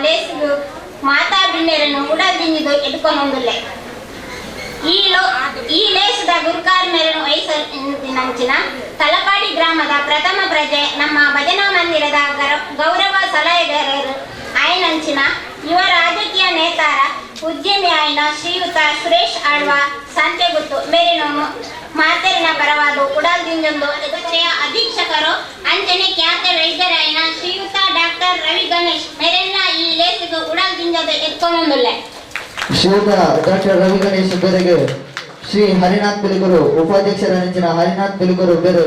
ಲೇಸ್ಗ್ ಮಾತಾ ಬಿನ್ನೆರೆನ್ ಉಡಲ್ ದಿಂಜಿದ್ ಎದ್ಕೊನೊಂದುಲ್ಲೆ. ಈ ಲೇಸ್ದ ಗುರ್ಕಾರ್ಮೆರೆನ್ ವಹಿಸಿನಂಚಿನ ತಲಪಾಡಿ ಗ್ರಾಮದ ಪ್ರಥಮ ಪ್ರಜೆ, ನಮ್ಮ ಭಜನಾ ಮಂದಿರದ ಗೌರವ ಸಲಹೆಗಾರರು ಆಯಿನಂಚಿನ ಯುವ ರಾಜಕೀಯ ನೇತಾರ, ಉದ್ಯಮಿ ಆಯಿನ ಶ್ರೀಯುತ ಸುರೇಶ್ ಆಳ್ವ ಸಂತೆಗುತ್ತು ಮೇರಿನ ಮಾತೆರಿನ ಪರವಾದ ಉಡಲ್ ದಿಂಜೊಂದು ಎದುಚೆಯ ಅಧೀಕ್ಷಕರು ಅಂಚನೆ ಖ್ಯಾತ ವೈದ್ಯರಾಯಿನ ಶ್ರೀಯುತ ಡಾಕ್ಟರ್ ರವಿ ಗಣೇಶ್ ಮೇರೆಲ್ಲ ಈ ಲೇಸ್ಗ್ ಉಡಲ್ ದಿಂಜದ ಎದ್ಕೊನೊಂದುಲ್ಲೆ. ಶ್ರೀಯುತ ಡಾಕ್ಟರ್ ರವಿ ಗಣೇಶ್ ಬೆರೆಗೆ ಶ್ರೀ ಹರಿನಾಥ್ ಬಿಲಿಗುರು, ಉಪಾಧ್ಯಕ್ಷರ ಹರಿನಾಥ್ ಬಿಲಿಗುರು ಬೇರೆ.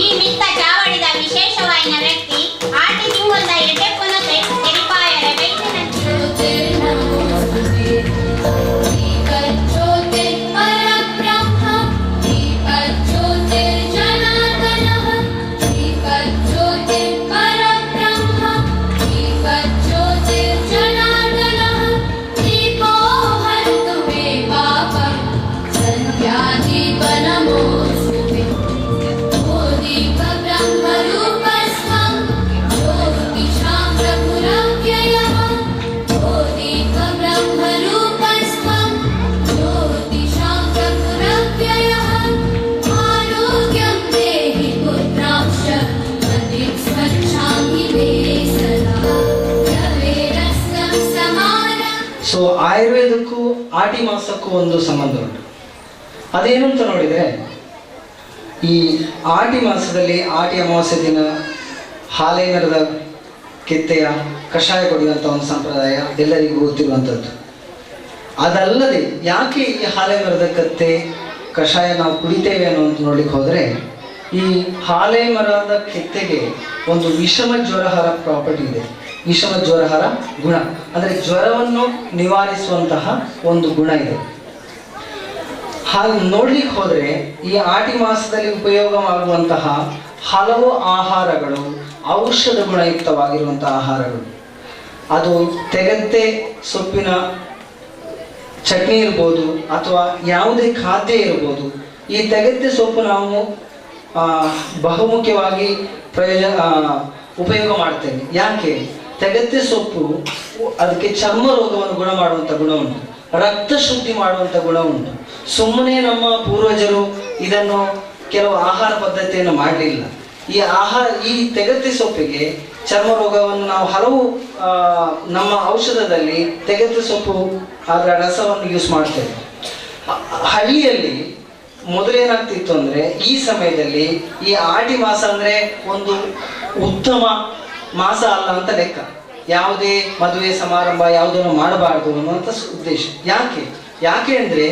ಈ ಮಿತ್ತ ಚಾವಡಿದ ವಿಶೇಷವಾಯಿನ ವ್ಯಕ್ತಿ, ಆಟಿ ತಿಂಗೊಲ್ದ ಎಡ್ಡೆಪ್ಪುನ ತೆರಿಪಾಯರ ಬೈದಿನಂಚಿನ दीपज्योतिर्परब्रह्म, दीपज्योतिर्जनार्दनः, दीपज्योतिर्परब्रह्म, दीपज्योतिर्जनार्दनः। दीपो हरतु मे पापं, सन्ध्यादीप नमोऽस्तु ते। ओ दीपब्रह्मरूपस्त्वं ज्योतिषां प्रभुरव्ययः। ओ दीपब्रह्मरूपस्त्वं ज्योतिषां प्रभुरव्ययः। आरोग्यं देहि, पुत्रांश्च मतिं स्वच्छां हि मे सदा। रवेरस्तं समारं ಸೊ ಆಯುರ್ವೇದಕ್ಕೂ ಆಟಿ ಮಾಸಕ್ಕೂ ಒಂದು ಸಂಬಂಧ ಉಂಟು. ಅದೇನು ಅಂತ ನೋಡಿದರೆ, ಈ ಆಟಿ ಮಾಸದಲ್ಲಿ ಆಟಿ ಅಮಾವಾಸ್ಯೆ ದಿನ ಹಾಲೆ ಮರದ ಕೆತ್ತೆಯ ಕಷಾಯ ಕುಡಿಯುವಂಥ ಒಂದು ಸಂಪ್ರದಾಯ ಎಲ್ಲರಿಗೂ ಗೊತ್ತಿರುವಂಥದ್ದು. ಅದಲ್ಲದೆ ಯಾಕೆ ಈ ಹಾಲೆ ಮರದ ಕತ್ತೆ ಕಷಾಯ ನಾವು ಕುಡಿತೇವೆ ಅನ್ನುವಂತ ನೋಡ್ಲಿಕ್ಕೆ ಹೋದರೆ, ಈ ಹಾಲೆ ಮರದ ಕೆತ್ತೆಗೆ ಒಂದು ವಿಷಮ ಜ್ವರಹರ ಪ್ರಾಪರ್ಟಿ ಇದೆ. ವಿಷಮ ಜ್ವರಹರ ಗುಣ ಅಂದರೆ ಜ್ವರವನ್ನು ನಿವಾರಿಸುವಂತಹ ಒಂದು ಗುಣ ಇದೆ. ಹಾಗೆ ನೋಡ್ಲಿಕ್ಕೆ ಹೋದರೆ, ಈ ಆಟಿ ಮಾಸದಲ್ಲಿ ಉಪಯೋಗವಾಗುವಂತಹ ಹಲವು ಆಹಾರಗಳು ಔಷಧ ಗುಣಯುಕ್ತವಾಗಿರುವಂತಹ ಆಹಾರಗಳು. ಅದು ತೆಗತ್ತೆ ಸೊಪ್ಪಿನ ಚಟ್ನಿ ಇರ್ಬೋದು ಅಥವಾ ಯಾವುದೇ ಖಾದ್ಯ ಇರ್ಬೋದು. ಈ ತೆಗತ್ತೆ ಸೊಪ್ಪು ನಾವು ಬಹುಮುಖ್ಯವಾಗಿ ಪ್ರಯೋಜನ ಉಪಯೋಗ ಮಾಡ್ತೇವೆ. ಯಾಕೆ? ತೆಗತ್ತೆ ಸೊಪ್ಪು, ಅದಕ್ಕೆ ಚರ್ಮ ರೋಗವನ್ನು ಗುಣ ಮಾಡುವಂಥ ಗುಣ ಉಂಟು, ರಕ್ತ ಶುದ್ಧಿ ಮಾಡುವಂಥ ಗುಣ ಉಂಟು. ಸುಮ್ಮನೆ ನಮ್ಮ ಪೂರ್ವಜರು ಇದನ್ನು ಕೆಲವು ಆಹಾರ ಪದ್ಧತಿಯನ್ನು ಮಾಡಲಿಲ್ಲ. ಈ ಆಹಾರ, ಈ ತೆಗತ್ತೆ ಸೊಪ್ಪಿಗೆ ಚರ್ಮ ರೋಗವನ್ನು ನಾವು ಹಲವು ನಮ್ಮ ಔಷಧದಲ್ಲಿ ತೆಗತ್ತೆ ಸೊಪ್ಪು, ಅದರ ರಸವನ್ನು ಯೂಸ್ ಮಾಡ್ತೇವೆ. ಹಳ್ಳಿಯಲ್ಲಿ ಮೊದಲೇನಾಗ್ತಿತ್ತು ಅಂದ್ರೆ, ಈ ಸಮಯದಲ್ಲಿ ಈ ಆಟಿ ಮಾಸ ಅಂದ್ರೆ ಒಂದು ಉತ್ತಮ ಮಾಸ ಅಲ್ಲ ಅಂತ ಲೆಕ್ಕ. ಯಾವುದೇ ಮದುವೆ ಸಮಾರಂಭ ಯಾವುದನ್ನು ಮಾಡಬಾರ್ದು ಅನ್ನುವಂಥ ಉದ್ದೇಶ. ಯಾಕೆ ಯಾಕೆ ಅಂದ್ರೆ,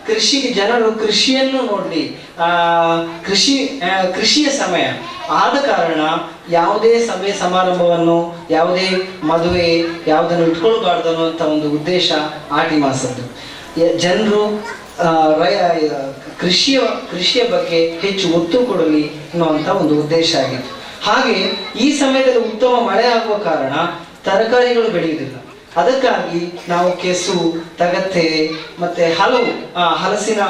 ಕೃಷಿಗೆ ಜನರು ಕೃಷಿಯನ್ನು ನೋಡಲಿ, ಕೃಷಿಯ ಸಮಯ ಆದ ಕಾರಣ ಯಾವುದೇ ಸಭೆ ಸಮಾರಂಭವನ್ನು, ಯಾವುದೇ ಮದುವೆ ಯಾವುದನ್ನು ಇಟ್ಕೊಳ್ಬಾರ್ದು ಅನ್ನುವಂಥ ಒಂದು ಉದ್ದೇಶ ಆಟಿ ಮಾಸದ್ದು. ಜನರು ಕೃಷಿಯ ಕೃಷಿಯ ಬಗ್ಗೆ ಹೆಚ್ಚು ಒತ್ತು ಕೊಡಲಿ ಅನ್ನುವಂಥ ಒಂದು ಉದ್ದೇಶ ಆಗಿತ್ತು. ಹಾಗೆ ಈ ಸಮಯದಲ್ಲಿ ಉತ್ತಮ ಮಳೆ ಆಗುವ ಕಾರಣ ತರಕಾರಿಗಳು ಬೆಳೆಯುವುದಿಲ್ಲ. ಅದಕ್ಕಾಗಿ ನಾವು ಕೆಸು, ತಗತ್ತೆ ಮತ್ತೆ ಹಲವು ಹಲಸಿನ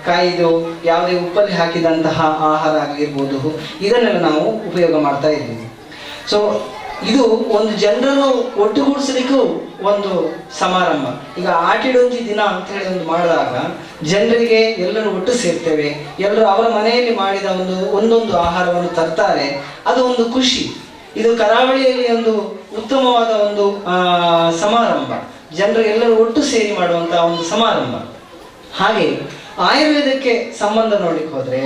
ಕಾಯಿದು ಯಾವುದೇ ಉಪ್ಪಲ್ಲಿ ಹಾಕಿದಂತಹ ಆಹಾರ ಆಗಿರ್ಬೋದು, ಇದನ್ನೆಲ್ಲ ನಾವು ಉಪಯೋಗ ಮಾಡ್ತಾ ಇದ್ದೀವಿ. ಸೊ ಇದು ಒಂದು ಜನರನ್ನು ಒಟ್ಟುಗೂಡಿಸಲಿಕ್ಕೂ ಒಂದು ಸಮಾರಂಭ. ಈಗ ಆಟಿಡೊಂಜಿ ದಿನ ಅಂತ ಹೇಳಿ ಒಂದು ಮಾಡಿದಾಗ ಜನರಿಗೆ ಎಲ್ಲರೂ ಒಟ್ಟು ಸೇರ್ತೇವೆ. ಎಲ್ಲರೂ ಅವರ ಮನೆಯಲ್ಲಿ ಮಾಡಿದ ಒಂದು ಒಂದೊಂದು ಆಹಾರವನ್ನು ತರ್ತಾರೆ. ಅದು ಒಂದು ಖುಷಿ. ಇದು ಕರಾವಳಿಯಲ್ಲಿ ಒಂದು ಉತ್ತಮವಾದ ಒಂದು ಸಮಾರಂಭ, ಜನರು ಎಲ್ಲರೂ ಒಟ್ಟು ಸೇರಿ ಮಾಡುವಂತಹ ಒಂದು ಸಮಾರಂಭ. ಹಾಗೆ ಆಯುರ್ವೇದಕ್ಕೆ ಸಂಬಂಧ ನೋಡ್ಲಿಕ್ಕೆ ಹೋದ್ರೆ,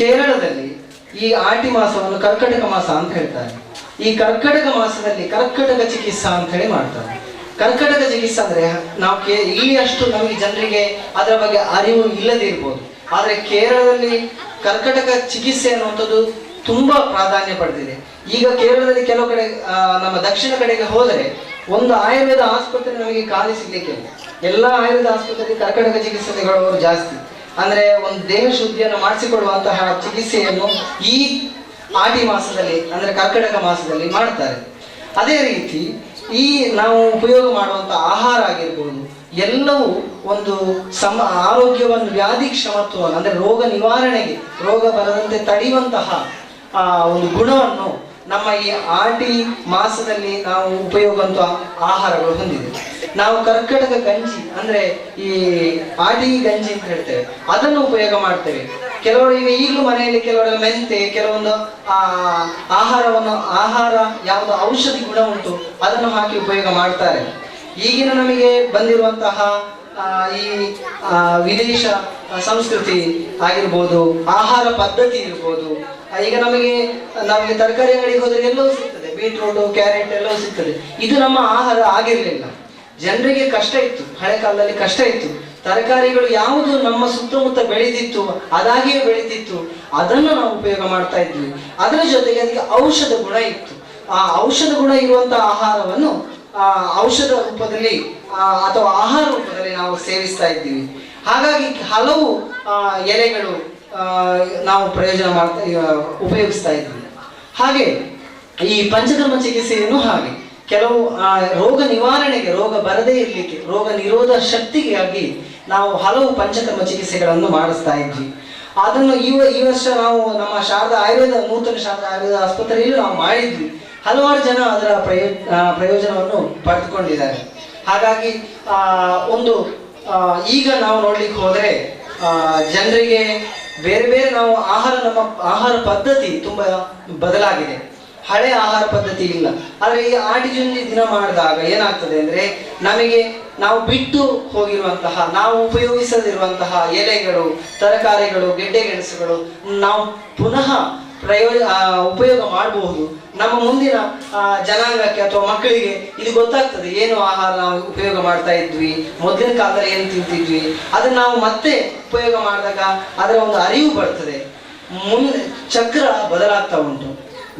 ಕೇರಳದಲ್ಲಿ ಈ ಆಟಿ ಮಾಸವನ್ನು ಕರ್ಕಟಕ ಮಾಸ ಅಂತ ಹೇಳ್ತಾರೆ. ಈ ಕರ್ಕಟಕ ಮಾಸದಲ್ಲಿ ಕರ್ಕಟಕ ಚಿಕಿತ್ಸಾ ಅಂತ ಹೇಳಿ ಮಾಡ್ತಾರೆ. ಕರ್ಕಟಕ ಚಿಕಿತ್ಸಾ ಅಂದ್ರೆ ನಾವು ಇಲ್ಲಿ ಅಷ್ಟು ನಮಗೆ ಜನರಿಗೆ ಅದರ ಬಗ್ಗೆ ಅರಿವು ಇಲ್ಲದೆ ಇರ್ಬೋದು. ಆದರೆ ಕೇರಳದಲ್ಲಿ ಕರ್ಕಟಕ ಚಿಕಿತ್ಸೆ ಅನ್ನುವಂಥದ್ದು ತುಂಬಾ ಪ್ರಾಧಾನ್ಯ ಪಡೆದಿದೆ. ಈಗ ಕೇರಳದಲ್ಲಿ ಕೆಲವು ಕಡೆ, ನಮ್ಮ ದಕ್ಷಿಣ ಕಡೆಗೆ ಹೋದರೆ ಒಂದು ಆಯುರ್ವೇದ ಆಸ್ಪತ್ರೆ ನಮಗೆ ಖಾಲಿ ಸಿಗ್ಲಿಕ್ಕಿಲ್ಲ. ಎಲ್ಲ ಆಯುರ್ವೇದ ಆಸ್ಪತ್ರೆಯಲ್ಲಿ ಕರ್ಕಟಕ ಚಿಕಿತ್ಸೆ ತಗೊಳ್ಳೋರು ಜಾಸ್ತಿ. ಅಂದ್ರೆ ಒಂದು ದೇಹ ಶುದ್ಧಿಯನ್ನು ಮಾಡಿಸಿಕೊಳ್ಳುವಂತಹ ಚಿಕಿತ್ಸೆಯನ್ನು ಈ ಆಟಿ ಮಾಸದಲ್ಲಿ, ಅಂದ್ರೆ ಕರ್ಕಟಕ ಮಾಸದಲ್ಲಿ ಮಾಡ್ತಾರೆ. ಅದೇ ರೀತಿ ಈ ನಾವು ಉಪಯೋಗ ಮಾಡುವಂತಹ ಆಹಾರ ಆಗಿರ್ಬೋದು, ಎಲ್ಲವೂ ಒಂದು ಸಮ ಆರೋಗ್ಯವನ್ನು, ವ್ಯಾಧಿ ಕ್ಷಮತ್ವವನ್ನು, ಅಂದ್ರೆ ರೋಗ ನಿವಾರಣೆಗೆ, ರೋಗ ಬರದಂತೆ ತಡೆಯುವಂತಹ ಒಂದು ಗುಣವನ್ನು ನಮ್ಮ ಈ ಆಟಿ ಮಾಸದಲ್ಲಿ ನಾವು ಉಪಯೋಗ ಆಹಾರಗಳು ಹೊಂದಿದೆ. ನಾವು ಕರ್ಕಟಕ ಗಂಜಿ ಅಂದ್ರೆ ಈ ಆಟಿ ಗಂಜಿ ಅಂತ ಹೇಳ್ತೇವೆ, ಅದನ್ನು ಉಪಯೋಗ ಮಾಡ್ತೇವೆ. ಕೆಲವರು ಈಗ ಈಗಲೂ ಮನೆಯಲ್ಲಿ ಕೆಲವರು ಮೆಂತೆ, ಕೆಲವೊಂದು ಆಹಾರವನ್ನು, ಆಹಾರ ಯಾವುದು ಔಷಧಿ ಗುಣ ಉಂಟು ಅದನ್ನು ಹಾಕಿ ಉಪಯೋಗ ಮಾಡ್ತಾರೆ. ಈಗಿನ ನಮಗೆ ಬಂದಿರುವಂತಹ ಈ ವಿದೇಶ ಸಂಸ್ಕೃತಿ ಆಗಿರ್ಬೋದು, ಆಹಾರ ಪದ್ಧತಿ ಇರ್ಬೋದು, ಈಗ ನಮಗೆ ನಮಗೆ ತರಕಾರಿ ಅಂಗಡಿಗೆ ಹೋದರೆ ಎಲ್ಲವೂ ಸಿಗ್ತದೆ, ಬೀಟ್ರೂಟು, ಕ್ಯಾರೆಟ್ ಎಲ್ಲವೂ ಸಿಗ್ತದೆ. ಇದು ನಮ್ಮ ಆಹಾರ ಆಗಿರಲಿಲ್ಲ. ಜನರಿಗೆ ಕಷ್ಟ ಇತ್ತು, ಹಳೆ ಕಾಲದಲ್ಲಿ ಕಷ್ಟ ಇತ್ತು. ತರಕಾರಿಗಳು ಯಾವುದು ನಮ್ಮ ಸುತ್ತಮುತ್ತ ಬೆಳೀತಿತ್ತು, ಅದಾಗಿಯೇ ಬೆಳೀತಿತ್ತು, ಅದನ್ನು ನಾವು ಉಪಯೋಗ ಮಾಡ್ತಾ ಇದ್ವಿ. ಅದರ ಜೊತೆಗೆ ಅದಕ್ಕೆ ಔಷಧ ಗುಣ ಇತ್ತು. ಆ ಔಷಧ ಗುಣ ಇರುವಂತಹ ಆಹಾರವನ್ನು ಔಷಧ ರೂಪದಲ್ಲಿ ಅಥವಾ ಆಹಾರ ರೂಪದಲ್ಲಿ ನಾವು ಸೇವಿಸ್ತಾ ಇದ್ದೀವಿ. ಹಾಗಾಗಿ ಹಲವು ಎಲೆಗಳು ನಾವು ಪ್ರಯೋಜನ ಮಾಡ್ತಾ ಉಪಯೋಗಿಸ್ತಾ ಇದ್ವಿ. ಹಾಗೆ ಈ ಪಂಚಕರ್ಮ ಚಿಕಿತ್ಸೆಯನ್ನು ಹಾಗೆ ಕೆಲವು ರೋಗ ನಿವಾರಣೆಗೆ, ರೋಗ ಬರದೇ ಇರಲಿಕ್ಕೆ, ರೋಗ ನಿರೋಧ ಶಕ್ತಿಗಾಗಿ ನಾವು ಹಲವು ಪಂಚಕರ್ಮ ಚಿಕಿತ್ಸೆಗಳನ್ನು ಮಾಡಿಸ್ತಾ ಇದ್ವಿ. ಅದನ್ನು ಈ ವರ್ಷ ನಾವು ನಮ್ಮ ಶಾರದಾ ಆಯುರ್ವೇದ, ನೂತನ ಶಾರದಾ ಆಯುರ್ವೇದ ಆಸ್ಪತ್ರೆಯಲ್ಲೂ ನಾವು ಮಾಡಿದ್ವಿ. ಹಲವಾರು ಜನ ಅದರ ಪ್ರಯೋಜನವನ್ನು ಪಡೆದುಕೊಂಡಿದ್ದಾರೆ. ಹಾಗಾಗಿ ಒಂದು ಈಗ ನಾವು ನೋಡ್ಲಿಕ್ಕೆ ಹೋದರೆ ಜನರಿಗೆ ಬೇರೆ ಬೇರೆ ನಾವು ಆಹಾರ, ನಮ್ಮ ಆಹಾರ ಪದ್ಧತಿ ತುಂಬ ಬದಲಾಗಿದೆ. ಹಳೆ ಆಹಾರ ಪದ್ಧತಿ ಇಲ್ಲ. ಆದರೆ ಈ ಆಟಿಜುಂಜಿ ದಿನ ಮಾಡಿದಾಗ ಏನಾಗ್ತದೆ ಅಂದರೆ, ನಮಗೆ ನಾವು ಬಿಟ್ಟು ಹೋಗಿರುವಂತಹ, ನಾವು ಉಪಯೋಗಿಸದಿರುವಂತಹ ಎಲೆಗಳು, ತರಕಾರಿಗಳು, ಗೆಡ್ಡೆ ಗೆಣಸುಗಳು ನಾವು ಪುನಃ ಉಪಯೋಗ ಮಾಡಬಹುದು. ನಮ್ಮ ಮುಂದಿನ ಜನಾಂಗಕ್ಕೆ ಅಥವಾ ಮಕ್ಕಳಿಗೆ ಇದು ಗೊತ್ತಾಗ್ತದೆ, ಏನು ಆಹಾರ ನಾವು ಉಪಯೋಗ ಮಾಡ್ತಾ ಇದ್ವಿ, ಮೊದಲಿನ ಕಾಲದಲ್ಲಿ ಏನು ತಿಂತಿದ್ವಿ, ಅದನ್ನು ನಾವು ಮತ್ತೆ ಉಪಯೋಗ ಮಾಡಿದಾಗ ಅದರ ಒಂದು ಅರಿವು ಬರ್ತದೆ. ಮುಂದೆ ಚಕ್ರ ಬದಲಾಗ್ತಾ ಉಂಟು.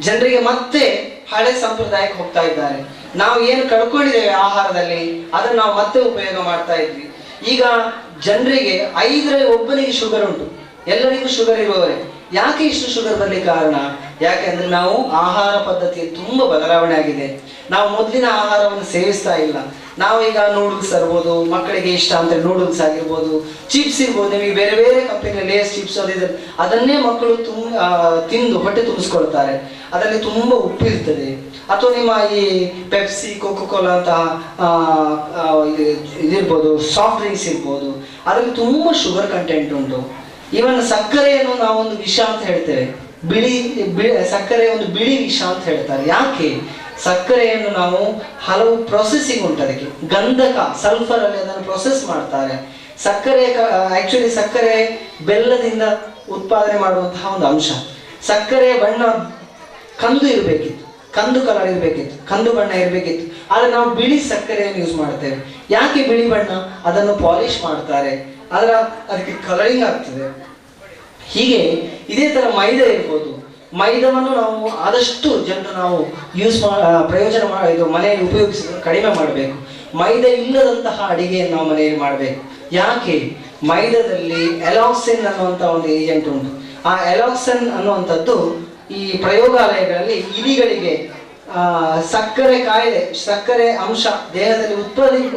ಜನರಿಗೆ ಮತ್ತೆ ಹಳೆ ಸಂಪ್ರದಾಯಕ್ಕೆ ಹೋಗ್ತಾ ಇದ್ದಾರೆ. ನಾವು ಏನು ಕಳ್ಕೊಂಡಿದ್ದೇವೆ ಆಹಾರದಲ್ಲಿ ಅದನ್ನು ನಾವು ಮತ್ತೆ ಉಪಯೋಗ ಮಾಡ್ತಾ ಇದ್ವಿ. ಈಗ ಜನರಿಗೆ 5ರಲ್ಲಿ ಒಬ್ಬನಿಗೆ ಶುಗರ್ ಉಂಟು, ಎಲ್ಲರಿಗೂ ಶುಗರ್ ಇರುವವರೇ. ಯಾಕೆ ಇಷ್ಟು ಶುಗರ್ ಬರ್ಲಿಕ್ಕೆ ಕಾರಣ? ಯಾಕೆಂದ್ರೆ ನಾವು ಆಹಾರ ಪದ್ಧತಿ ತುಂಬ ಬದಲಾವಣೆ ಆಗಿದೆ. ನಾವು ಮೊದಲಿನ ಆಹಾರವನ್ನು ಸೇವಿಸ್ತಾ ಇಲ್ಲ. ನಾವು ಈಗ ನೂಡಲ್ಸ್ ಇರ್ಬೋದು, ಮಕ್ಕಳಿಗೆ ಇಷ್ಟ ಅಂತ ನೂಡಲ್ಸ್ ಆಗಿರ್ಬೋದು, ಚಿಪ್ಸ್ ಇರ್ಬೋದು, ನಿಮಗೆ ಬೇರೆ ಬೇರೆ ಕಂಪನಿಯ ಲೇಸ್ ಚಿಪ್ಸ್ ಅದು ಇದು ಅದನ್ನೇ ಮಕ್ಕಳು ತಿಂದು ಹೊಟ್ಟೆ ತುಂಬಿಸ್ಕೊಳ್ತಾರೆ. ಅದರಲ್ಲಿ ತುಂಬ ಉಪ್ಪಿರ್ತದೆ. ಅಥವಾ ನಿಮ್ಮ ಈ ಪೆಪ್ಸಿ, ಕೋಕೋ ಕೋಲಾ ಅಂತಹ ಇದಿರ್ಬೋದು, ಸಾಫ್ಟ್ ಡ್ರಿಂಕ್ಸ್ ಇರ್ಬೋದು, ಅದರಲ್ಲಿ ತುಂಬ ಶುಗರ್ ಕಂಟೆಂಟ್ ಉಂಟು. ಈವನ್ ಸಕ್ಕರೆಯನ್ನು ನಾವೊಂದು ವಿಷ ಅಂತ ಹೇಳ್ತೇವೆ. ಬಿಳಿ ಸಕ್ಕರೆ ಒಂದು ಬಿಳಿ ವಿಷ ಅಂತ ಹೇಳ್ತಾರೆ. ಯಾಕೆ? ಸಕ್ಕರೆಯನ್ನು ನಾವು ಹಲವು ಪ್ರೊಸೆಸಿಂಗ್ ಉಂಟು ಅದಕ್ಕೆ, ಗಂಧಕ, ಸಲ್ಫರ್ ಅಲ್ಲಿ ಅದನ್ನು ಪ್ರೊಸೆಸ್ ಮಾಡ್ತಾರೆ. ಸಕ್ಕರೆ ಆಕ್ಚುಲಿ ಸಕ್ಕರೆ ಬೆಲ್ಲದಿಂದ ಉತ್ಪಾದನೆ ಮಾಡುವಂತಹ ಒಂದು ಅಂಶ. ಸಕ್ಕರೆಯ ಬಣ್ಣ ಕಂದು ಇರಬೇಕಿತ್ತು, ಕಂದು ಕಲರ್ ಇರಬೇಕಿತ್ತು, ಕಂದು ಬಣ್ಣ ಇರಬೇಕಿತ್ತು. ಆದರೆ ನಾವು ಬಿಳಿ ಸಕ್ಕರೆಯನ್ನು ಯೂಸ್ ಮಾಡ್ತೇವೆ. ಯಾಕೆ ಬಿಳಿ ಬಣ್ಣ? ಅದನ್ನು ಪಾಲಿಶ್ ಮಾಡ್ತಾರೆ, ಅದಕ್ಕೆ ಕಲರಿಂಗ್ ಆಗ್ತದೆ. ಹೀಗೆ ಇದೇ ಥರ ಮೈದಾ ಇರ್ಬೋದು. ಮೈದಾವನ್ನು ನಾವು ಆದಷ್ಟು ಜನರು ನಾವು ಯೂಸ್ ಪ್ರಯೋಜನ ಇದು ಮನೆಯಲ್ಲಿ ಉಪಯೋಗಿಸೋದನ್ನು ಕಡಿಮೆ ಮಾಡಬೇಕು. ಮೈದಾ ಇಲ್ಲದಂತಹ ಅಡಿಗೆಯನ್ನು ನಾವು ಮನೆಯಲ್ಲಿ ಮಾಡಬೇಕು. ಯಾಕೆ? ಮೈದಾದಲ್ಲಿ ಎಲಾಕ್ಸಿನ್ ಅನ್ನುವಂಥ ಒಂದು ಏಜೆಂಟ್ ಉಂಟು. ಆ ಎಲಾಕ್ಸಿನ್ ಅನ್ನುವಂಥದ್ದು ಈ ಪ್ರಯೋಗಾಲಯಗಳಲ್ಲಿ ಇಲಿಗಳಿಗೆ ಸಕ್ಕರೆ ಕಾಯಿಲೆ, ಸಕ್ಕರೆ ಅಂಶ ದೇಹದಲ್ಲಿ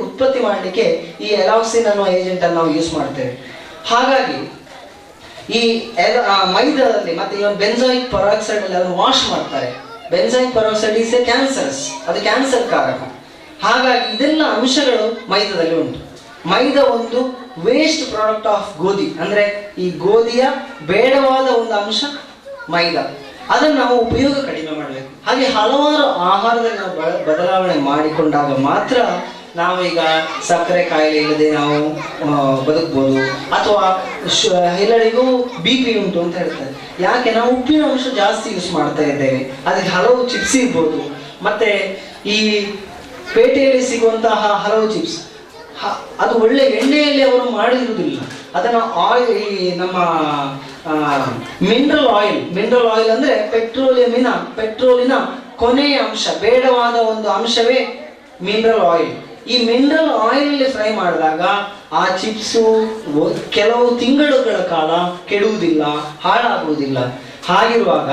ಉತ್ಪತ್ತಿ ಮಾಡಲಿಕ್ಕೆ ಈ ಎಲಾಕ್ಸಿನ್ ಅನ್ನುವ ಏಜೆಂಟನ್ನು ನಾವು ಯೂಸ್ ಮಾಡ್ತೇವೆ. ಹಾಗಾಗಿ ಈ ಮೈದಾದಲ್ಲಿ ಮತ್ತೆ ಈ ಒಂದು ಬೆನ್ಸಾಯಿಕ್ ಪೆರಾಕ್ಸೈಡ್ ಅಲ್ಲಿ ಅದನ್ನು ವಾಶ್ ಮಾಡ್ತಾರೆ. Benzoic peroxide is a cancers, ಅದು ಕ್ಯಾನ್ಸರ್ ಕಾರಕ. ಹಾಗಾಗಿ ಇದೆಲ್ಲ ಅಂಶಗಳು ಮೈದಾದಲ್ಲಿ ಉಂಟು. ಮೈದಾ ಒಂದು ವೇಸ್ಟ್ ಪ್ರಾಡಕ್ಟ್ ಆಫ್ ಗೋಧಿ, ಅಂದರೆ ಈ ಗೋಧಿಯ ಬೇಡವಾದ ಒಂದು ಅಂಶ ಮೈದಾ. ಅದನ್ನು ನಾವು ಉಪಯೋಗ ಕಡಿಮೆ ಮಾಡಬೇಕು. ಹಾಗೆ ಹಲವಾರು ಆಹಾರದಲ್ಲಿ ನಾವು ಬದಲಾವಣೆ ಮಾಡಿಕೊಂಡಾಗ ಮಾತ್ರ ನಾವೀಗ ಸಕ್ಕರೆ ಕಾಯಿಲೆ ಇಲ್ಲದೆ ನಾವು ಬದುಕ್ಬೋದು. ಅಥವಾ ಎಲ್ಲರಿಗೂ BP ಉಂಟು ಅಂತ ಹೇಳ್ತಾರೆ. ಯಾಕೆ? ನಾವು ಉಪ್ಪಿನ ಅಂಶ ಜಾಸ್ತಿ ಯೂಸ್ ಮಾಡ್ತಾ ಇದ್ದೇವೆ. ಅದಕ್ಕೆ ಹಲವು ಚಿಪ್ಸ್ ಇರ್ಬೋದು, ಮತ್ತೆ ಈ ಪೇಟೆಯಲ್ಲಿ ಸಿಗುವಂತಹ ಹಲವು ಚಿಪ್ಸ್ ಅದು ಒಳ್ಳೆ ಎಣ್ಣೆಯಲ್ಲಿ ಅವರು ಮಾಡಿರುವುದಿಲ್ಲ. ಅದನ್ನು ಆಯಿಲ್, ಈ ನಮ್ಮ ಮಿನರಲ್ ಆಯಿಲ್ ಅಂದರೆ ಪೆಟ್ರೋಲಿನ ಕೊನೆಯ ಅಂಶ, ಬೇಡವಾದ ಒಂದು ಅಂಶವೇ ಮಿನರಲ್ ಆಯಿಲ್. ಈ ಮಿನರಲ್ ಆಯಿಲ್ ಫ್ರೈ ಮಾಡಿದಾಗ ಆ ಚಿಪ್ಸು ಕೆಲವು ತಿಂಗಳುಗಳ ಕಾಲ ಕೆಡುವುದಿಲ್ಲ, ಹಾಳಾಗುವುದಿಲ್ಲ. ಹಾಗಿರುವಾಗ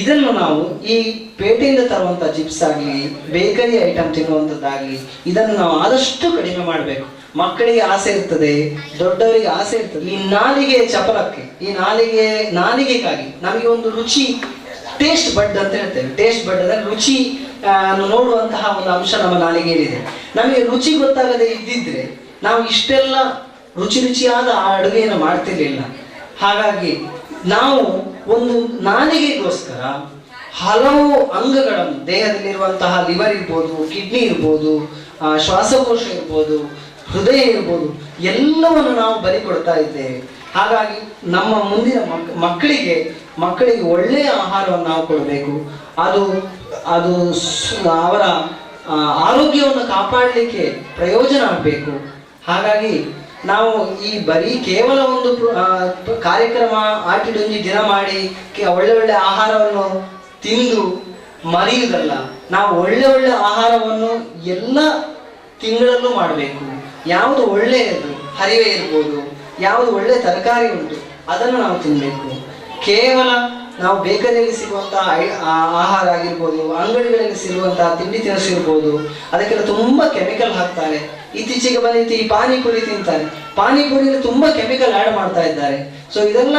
ಇದನ್ನು ನಾವು ಈ ಪೇಟೆಯಿಂದ ತರುವಂಥ ಚಿಪ್ಸ್ ಆಗಲಿ, ಬೇಕರಿ ಐಟಮ್ ತಿನ್ನುವಂಥದ್ದಾಗಲಿ, ಇದನ್ನು ನಾವು ಆದಷ್ಟು ಕಡಿಮೆ ಮಾಡಬೇಕು. ಮಕ್ಕಳಿಗೆ ಆಸೆ ಇರ್ತದೆ, ದೊಡ್ಡವರಿಗೆ ಆಸೆ ಇರ್ತದೆ. ಈ ನಾಲಿಗೆ ಚಪಲಕ್ಕೆ, ಈ ನಾಲಿಗೆಗಾಗಿ ನಮಗೆ ಒಂದು ರುಚಿ Taste ಬಡ್ ಅಂತ ಹೇಳ್ತೇವೆ. ಟೇಸ್ಟ್ ಬಡ್ ಅಂದರೆ ರುಚಿ ನೋಡುವಂತಹ ಒಂದು ಅಂಶ ನಮ್ಮ ನಾಲಿಗೆಯಲ್ಲಿದೆ. ನಮಗೆ ರುಚಿ ಗೊತ್ತಾಗದೆ ಇದ್ದಿದ್ರೆ ನಾವು ಇಷ್ಟೆಲ್ಲ ರುಚಿ ರುಚಿಯಾದ ಆ ಅಡುಗೆಯನ್ನು ಮಾಡ್ತಿರ್ಲಿಲ್ಲ. ಹಾಗಾಗಿ ನಾವು ಒಂದು ನಾಲಿಗೆಗೋಸ್ಕರ ಹಲವು ಅಂಗಗಳನ್ನು, ದೇಹದಲ್ಲಿರುವಂತಹ ಲಿವರ್ ಇರ್ಬೋದು, ಕಿಡ್ನಿ ಇರ್ಬೋದು, ಶ್ವಾಸಕೋಶ ಇರ್ಬೋದು, ಹೃದಯ ಇರ್ಬೋದು, ಎಲ್ಲವನ್ನು ನಾವು ಬಲಿ ಕೊಡ್ತಾ ಇದ್ದೇವೆ. ಹಾಗಾಗಿ ನಮ್ಮ ಮುಂದಿನ ಮಕ್ಕಳಿಗೆ ಮಕ್ಕಳಿಗೆ ಒಳ್ಳೆಯ ಆಹಾರವನ್ನು ನಾವು ಕೊಡಬೇಕು. ಅದು ಅದು ಅವರ ಆರೋಗ್ಯವನ್ನು ಕಾಪಾಡಲಿಕ್ಕೆ ಪ್ರಯೋಜನ ಆಗಬೇಕು. ಹಾಗಾಗಿ ನಾವು ಈ ಬರೀ ಕೇವಲ ಒಂದು ಕಾರ್ಯಕ್ರಮ ಆಟಿಡೊಂಜಿ ದಿನ ಮಾಡಿ ಒಳ್ಳೆ ಒಳ್ಳೆ ಆಹಾರವನ್ನು ತಿಂದು ಮರೆಯುವುದಲ್ಲ. ನಾವು ಒಳ್ಳೆ ಒಳ್ಳೆ ಆಹಾರವನ್ನು ಎಲ್ಲ ತಿಂಗಳಲ್ಲೂ ಮಾಡಬೇಕು. ಯಾವುದು ಒಳ್ಳೆಯದು ಹರಿವೆ ಇರ್ಬೋದು, ಯಾವುದು ಒಳ್ಳೆಯ ತರಕಾರಿ ಉಂಟು ಅದನ್ನು ನಾವು ತಿನ್ನಬೇಕು. ಕೇವಲ ನಾವು ಬೇಕರಿಯಲ್ಲಿ ಸಿಗುವಂತಹ ಆಹಾರ ಆಗಿರ್ಬೋದು, ಅಂಗಡಿಗಳಲ್ಲಿ ಸಿಗುವಂತಹ ತಿಂಡಿ ತಿನಿಸು ಇರ್ಬೋದು, ಅದಕ್ಕೆಲ್ಲ ತುಂಬ ಕೆಮಿಕಲ್ ಹಾಕ್ತಾರೆ. ಇತ್ತೀಚೆಗೆ ಬಂದಿತ್ತು ಈ ಪಾನಿಪುರಿ ತಿಂತಾರೆ, ಪಾನಿಪುರಿಯಲ್ಲಿ ತುಂಬ ಕೆಮಿಕಲ್ ಆ್ಯಡ್ ಮಾಡ್ತಾ ಇದ್ದಾರೆ. ಸೊ ಇದೆಲ್ಲ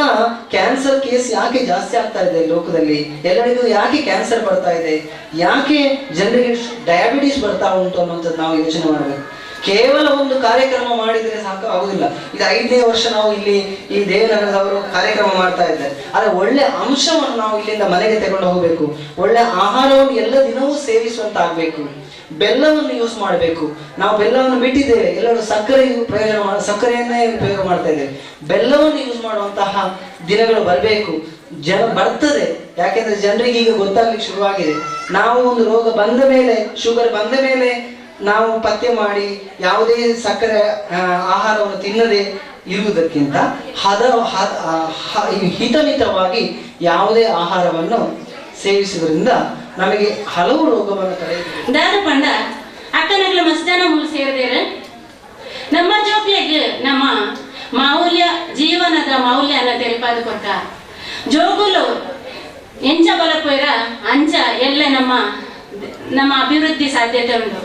ಕ್ಯಾನ್ಸರ್ ಕೇಸ್ ಯಾಕೆ ಜಾಸ್ತಿ ಆಗ್ತಾ ಇದೆ ಲೋಕದಲ್ಲಿ, ಎಲ್ಲರಿಗೂ ಯಾಕೆ ಕ್ಯಾನ್ಸರ್ ಬರ್ತಾ ಇದೆ, ಯಾಕೆ ಜನರಿಗೆ ಡಯಾಬಿಟೀಸ್ ಬರ್ತಾ ಉಂಟು ಅನ್ನುವಂಥದ್ದು ನಾವು ಯೋಚನೆ ಮಾಡಬೇಕು. ಕೇವಲ ಒಂದು ಕಾರ್ಯಕ್ರಮ ಮಾಡಿದರೆ ಸಾಕು ಆಗುದಿಲ್ಲ. ಇದು 5ನೇ ವರ್ಷ ನಾವು ಇಲ್ಲಿ ಈ ದೇವನಗರದವರು ಕಾರ್ಯಕ್ರಮ ಮಾಡ್ತಾ ಇದ್ದಾರೆ. ಆದರೆ ಒಳ್ಳೆ ಅಂಶವನ್ನು ನಾವು ಇಲ್ಲಿಂದ ಮನೆಗೆ ತಗೊಂಡು ಹೋಗಬೇಕು. ಒಳ್ಳೆ ಆಹಾರವನ್ನು ಎಲ್ಲ ದಿನವೂ ಸೇವಿಸುವಂತಾಗಬೇಕು. ಬೆಲ್ಲವನ್ನು ಯೂಸ್ ಮಾಡಬೇಕು. ನಾವು ಬೆಲ್ಲವನ್ನು ಬಿಟ್ಟಿದ್ದೇವೆ, ಎಲ್ಲರೂ ಸಕ್ಕರೆ ಪ್ರಯೋಜನ ಸಕ್ಕರೆಯನ್ನೇ ಉಪಯೋಗ ಮಾಡ್ತಾ ಇದ್ದೇವೆ. ಬೆಲ್ಲವನ್ನು ಯೂಸ್ ಮಾಡುವಂತಹ ದಿನಗಳು ಬರಬೇಕು, ಜನ ಬರ್ತದೆ. ಯಾಕೆಂದ್ರೆ ಜನರಿಗೆ ಈಗ ಗೊತ್ತಾಗ್ಲಿಕ್ಕೆ ಶುರುವಾಗಿದೆ. ನಾವು ಒಂದು ರೋಗ ಬಂದ ಮೇಲೆ, ಶುಗರ್ ಬಂದ ಮೇಲೆ ನಾವು ಪಥ್ಯ ಮಾಡಿ ಯಾವುದೇ ಸಕ್ಕರೆ ಆಹಾರವನ್ನು ತಿನ್ನದೆ ಇರುವುದಕ್ಕಿಂತ ಹಿತಮಿತವಾಗಿ ಯಾವುದೇ ಆಹಾರವನ್ನು ಸೇವಿಸುವುದರಿಂದ ನಮಗೆ ಹಲವು ರೋಗವನ್ನು ತಡೆಯಬಹುದು. ದಾದ ಪಂಡ ಅಕ್ಕನಗಳ ಮಸ್ದಾನ ಮೂಲ ಸೇರಿದೇರು ನಮ್ಮ ಜೋಕ್ಲೆಗ್ ನಮ್ಮ ಮೌಲ್ಯ ಜೀವನದ ಮೌಲ್ಯನ ತೆರಿಪಾದ ಕೊಟ್ಟ ಜೋಗುಲು ಎಂಚ ಬಲಪೋಯ್ರ ಅಂಚ ಎಲ್ಲ ನಮ್ಮ ನಮ್ಮ ಅಭಿವೃದ್ಧಿ ಸಾಧ್ಯತೆ ಉಂಟು.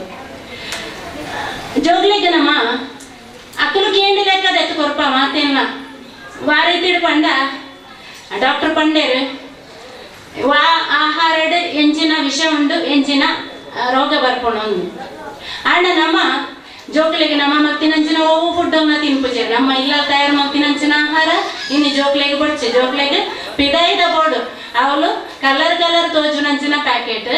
ಜೋಗ್ಲಿಗೆ ನಮ್ಮ ಅಕ್ಕಲು ಕೇಂದ್ರ ಲೆಕ್ಕದ ಎತ್ತು ಕೊರ್ಪ ಮಾತೇನ ವಾರೀತಿಡು ಪಂಡ ಡಾಕ್ಟರ್ ಪಂಡೇರು ವಾ ಆಹಾರಡ್ ಎಂಚಿನ ವಿಷ ಉಂಡು ಎಂಚಿನ ರೋಗ ಬರ್ಕೊಂಡು ಒಂದು ಆಂಡ ನಮ್ಮ ಜೋಕ್ಲಿಗೆ ನಮ್ಮ ಮತ್ತಿನಂಚಿನ ಓವು ಫುಡ್ ತಿನ್ಪುಜೆ ನಮ್ಮ ಇಲ್ಲ ತಯಾರು ಮತ್ತಿನಂಚಿನ ಆಹಾರ ಇನ್ನು ಜೋಕ್ಲಿಗೆ ಬಡ್ಚೆ ಜೋಕ್ಲಿಗೆ ಪಿದಾಯಿದ ಬೋರ್ಡು ಅವಳು ಕಲರ್ ಕಲರ್ ತೋಜುನಂಚಿನ packet